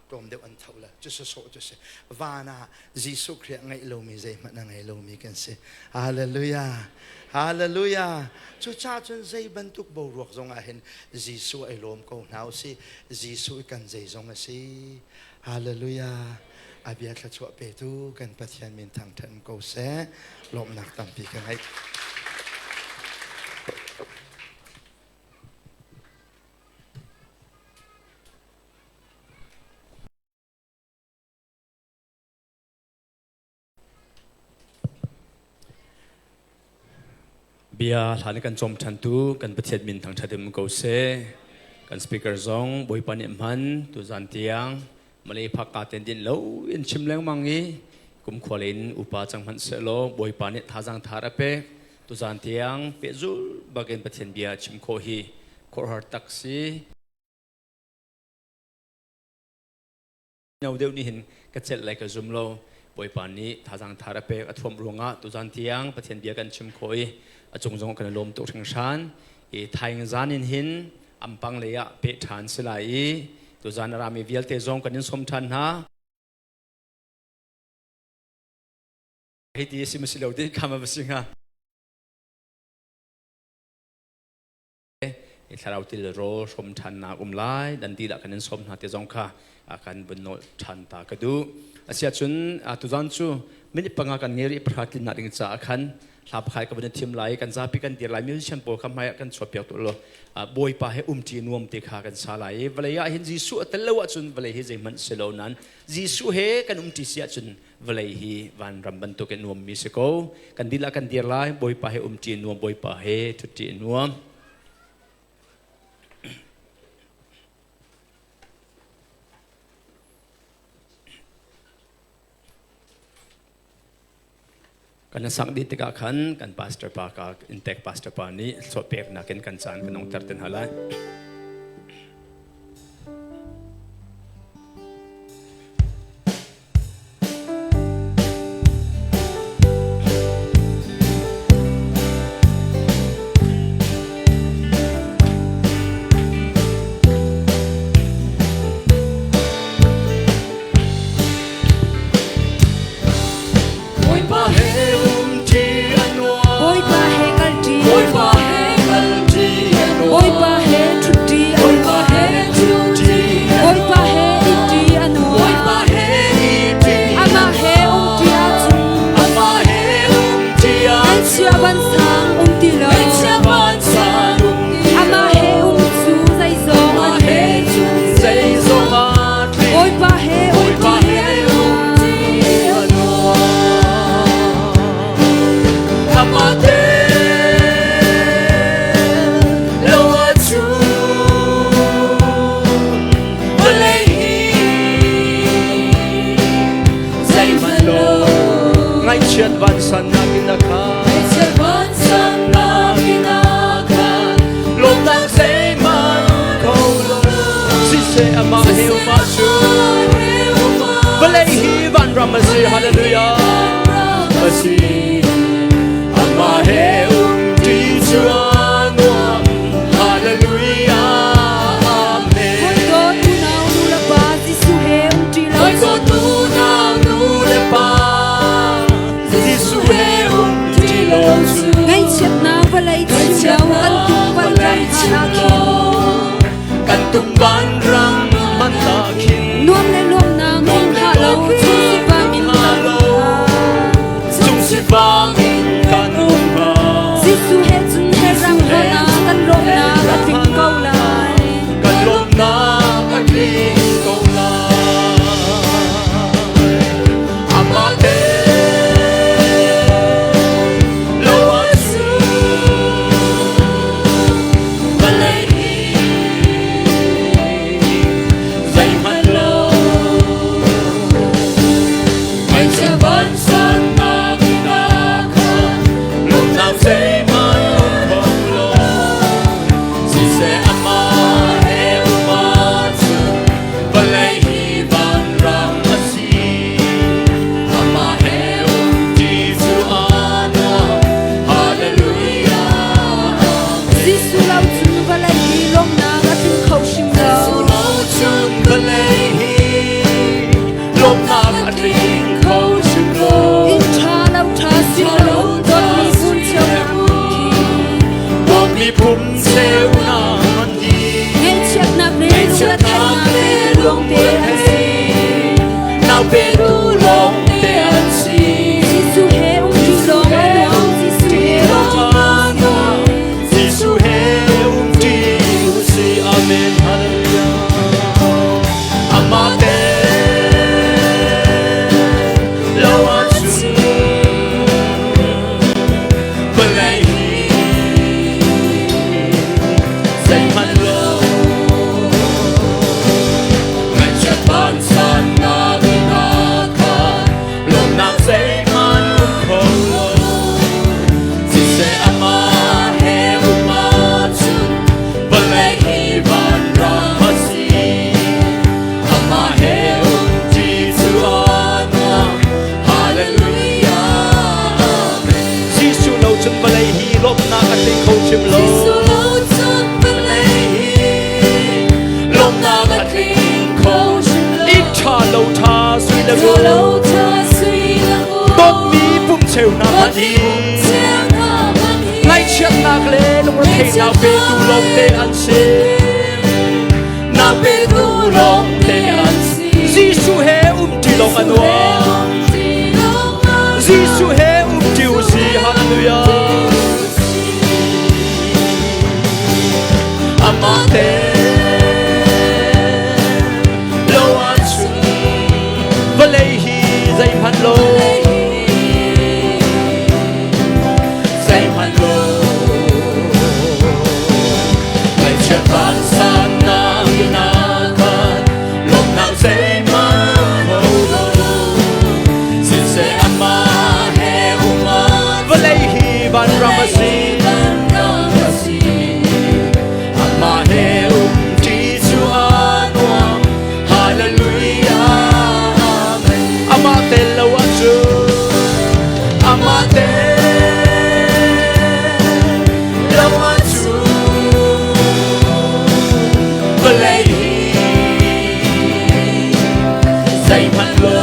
tlawm deuh an tho le cu sawsawh cu si. Van ah Jesuh Khrih a ngeih lomi zeihmanh a ngei lomi kan si. Hallelujah. Hallelujah. Cucaah cun zei bantuk boruak zong ah hin Jesuh ai lawm ko hna usih. Jesuh kan zeizong a si. Hallelujah. A bia thluachuah petu kan Pathian min thangṭhat ko seh. Lawmhnak tampi ka ngei. Bia hlan kan cawm ṭhan tu kan Pathian min thangṭhat in ko seh. Kan speaker zong Bawipa nih hman tuzan tiang Malay phak ka ten din lo in chim lengmang i kum khual in upa cang hmanh sehlaw Bawipa nih thazaang thar a pek tuzan tiang pehzul bakin Pathian bia chim khawh hi khuaruahhar tak si. No deuh nih hin ka celh lai ka zum lo. Bawipa nih thazaang thar a pek a thuamh ruangah tuzan tiang Pathian bia kan chim khawh i a cung zong kan i lawm tuk hringhran. I thaing zan in hin ampang lei ah peh ṭhan si lai i tuzan a rami vialte zong kan in sawm ṭhan hna. Hei ti si ma si lo ti kham a va si hnga. Thlarau til rawl hrawm ṭhannak um lai dan dilah kan in sawm hna ti zong kha kan vun nawl ṭhan ta ka duh. Asiahcun tuzan cu minute 5 kan ngei rih pahra tlinnak ding caah khan hla pakhai ka vun thim lai kan zapi kan dir lai musician pawl kha hmai ah kan chuah piak tuah law Bawipa he umṭi nuam te kha kan sa lai i vawlei ah hin Jesuh a tel lo ahcun vawlei hi zeihmanh si lo nain Jesuh he kan umṭi si ahcun vawlei hi vanram bantuk in nuammi si ko. Kan dilah kan dir lai Bawipa he umṭi nuam Bawipa he ṭhutṭi nuam. Kan sak dih tikah khan kan pastor pa ka intek pastor pa nih thluah peknak in kan caan kan ongter te hna lai. Bawipa he umṭi a nuam. Bawipa he kalṭi. Bawipa he kalṭi a nuam. Bawipa he ṭhutṭi a nuam. Bawipa he ṭhutṭi a nuam. Bawipa he ihṭi a nuam. Bawipa he ihṭi. Amah he umṭi ahcun. Amah he umṭi ahcun. Ngaihchia vansang um ti lo. Ngaihchia vansang um ti lo. Amah he um cu zeizong an he cun zeizong a tling. Bawipa he umṭi a nuam. Amah te lo ahcun vawlei hi zeihmanh lo. Ngaihchiat vansannak in a khat. Ngaihchiat vansannak in a khat. Lawmnak zeihmanh kho lo. Siseh amah he um ahcun vawlei hi vanram a si. Hallelujah. A si. Amah he umṭi cu a nuam. Hallelujah. Amen. Hawi dawt unau nu le pa Jesuh he umṭi lo. Hawi dawt unau nu le pa Jesuh he umṭi lo cu. Ngaihchiatnak vawlei chim lo kan tum vanram hmanh ah khin. Kan tum vanram hmanh ah khin. Nuam le nuamnak ngei hlah lo chung sifang in kan um hnga. Chung sifang in kan um hnga. Jesuh he cun hellram hmanh ah kan lawmnak a tling ko lai. Kan lawmnak a tling ko lai. Amah te lo ahcun vawlei hi zeihmanh Jesuh lo cun vawlei hi lawmhnak a tling kho hrim lo. Jesuh lo cun vawlei hi lawmhnak a tling kho hrim lo. Inn ṭha lo ṭha si lo dawtmi phun cheunak khi. Dawtmi phun cheunak man hi. Ngaihchiatnak le lungretheihnak petu lawngte an si. Nau petu lawngte an si. Jesuh he umṭi lawng a nuam. Jesuh he umṭi nuam. Jesuh he umṭi usih. Amen. Hallelujah. Amah te lo ahcun vawlei hi zeihmanh lo ngaihchiat vansannak hna kha lawmhnak zeihmanh um kho lo siseh amah he um ahcun vawlei hi vanram a si amah he um ṭi cu a nuam hallelujah amen Jesuh lo cun vawlei hi lawmhnak a tling kho hrim lo. Jesuh lo cun vawlei hi lawmhnak a tling kho hrim lo. Inn ṭha lo ṭha sui le Ṭha lo ṭha sui le ngun. Dawtmi pum cheu hna hmanh hi Cheu hna hmanh hi. ngaihchiatnak le lungretheihnak petu lawngte an si. Na petu lawngte an si. Jesuh he um ṭi lawng a nuam. Jesuh he um ṭi u si. Hallelujah. Amah te lo ahcun vawlei hi zeihmanh lo zeihmanh lo ngaihchiat vansannak na khan lawmhnak zeihmanh ho lo siseh amah he um ah vawlei hi vanram a si amah he um ṭi cu a nuam hallelujah amen amah tel lo ahcun amah tel lo ahcun vawlei hi zeihmanh lo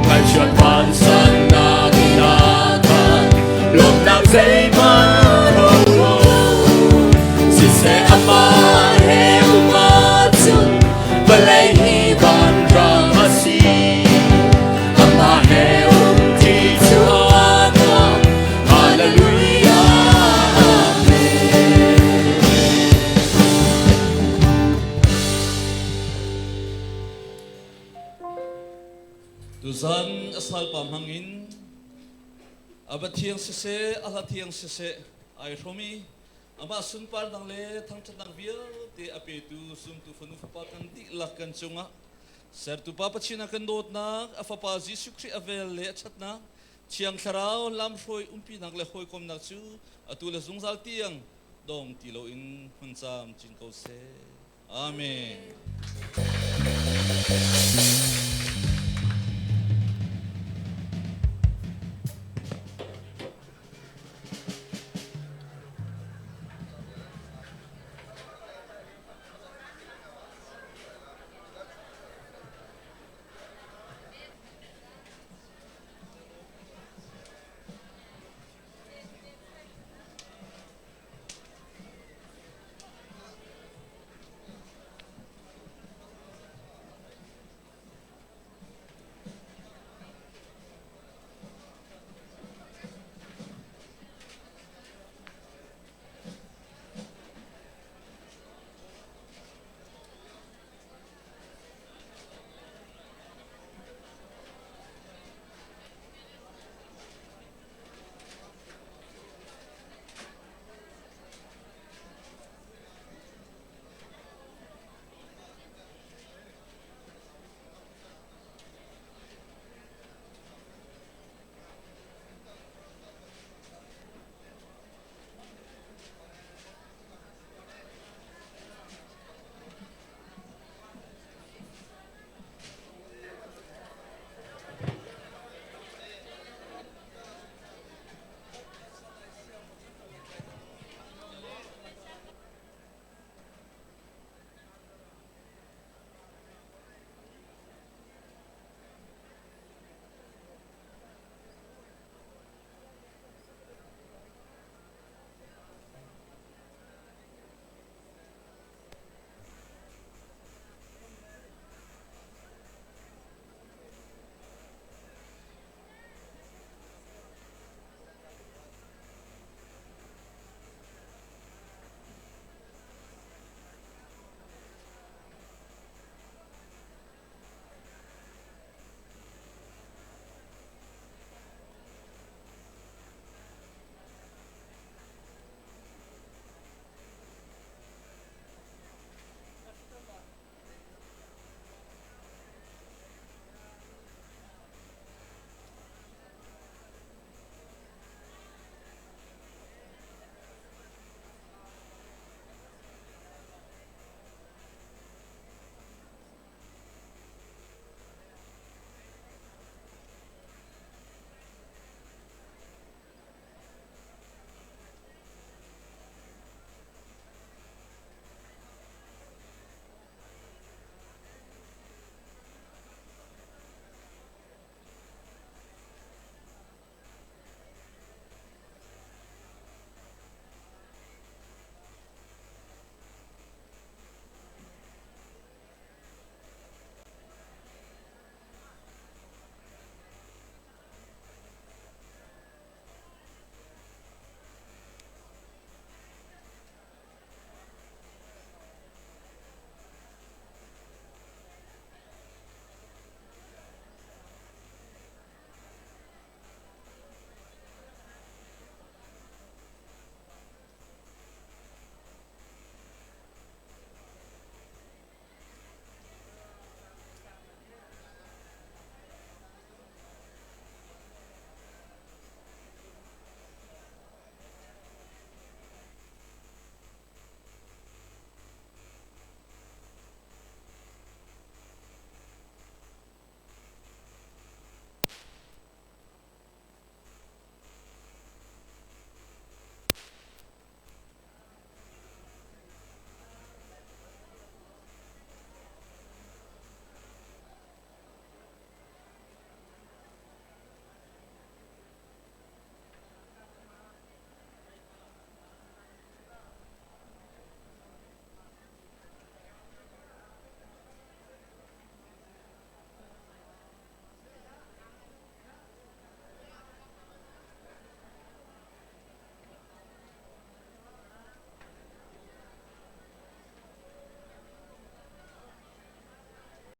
ngaihchiat vansannak na khan lawmhnak zeihmanh ho lo siseh amah he um ahcun vawlei hi vanram a si amah he um ṭi cu a nuam hallelujah amen. Tuzan a salpa hmangin a va thiang siseh a hla thiang siseh ai hrom i amah sunparnak le thangṭhatnak vialte a petu zumtu fanu fapa kan dihlak kan cungah sertu Pa Pathian a kan dawtnak a fapa Jesuh Khrih a vel le a ṭhatnak Thiang Thlarau lamhruai umpinak le hawikomnak cu atu le zungzal tiang dong ti loin hmun caam cin ko seh. Amen.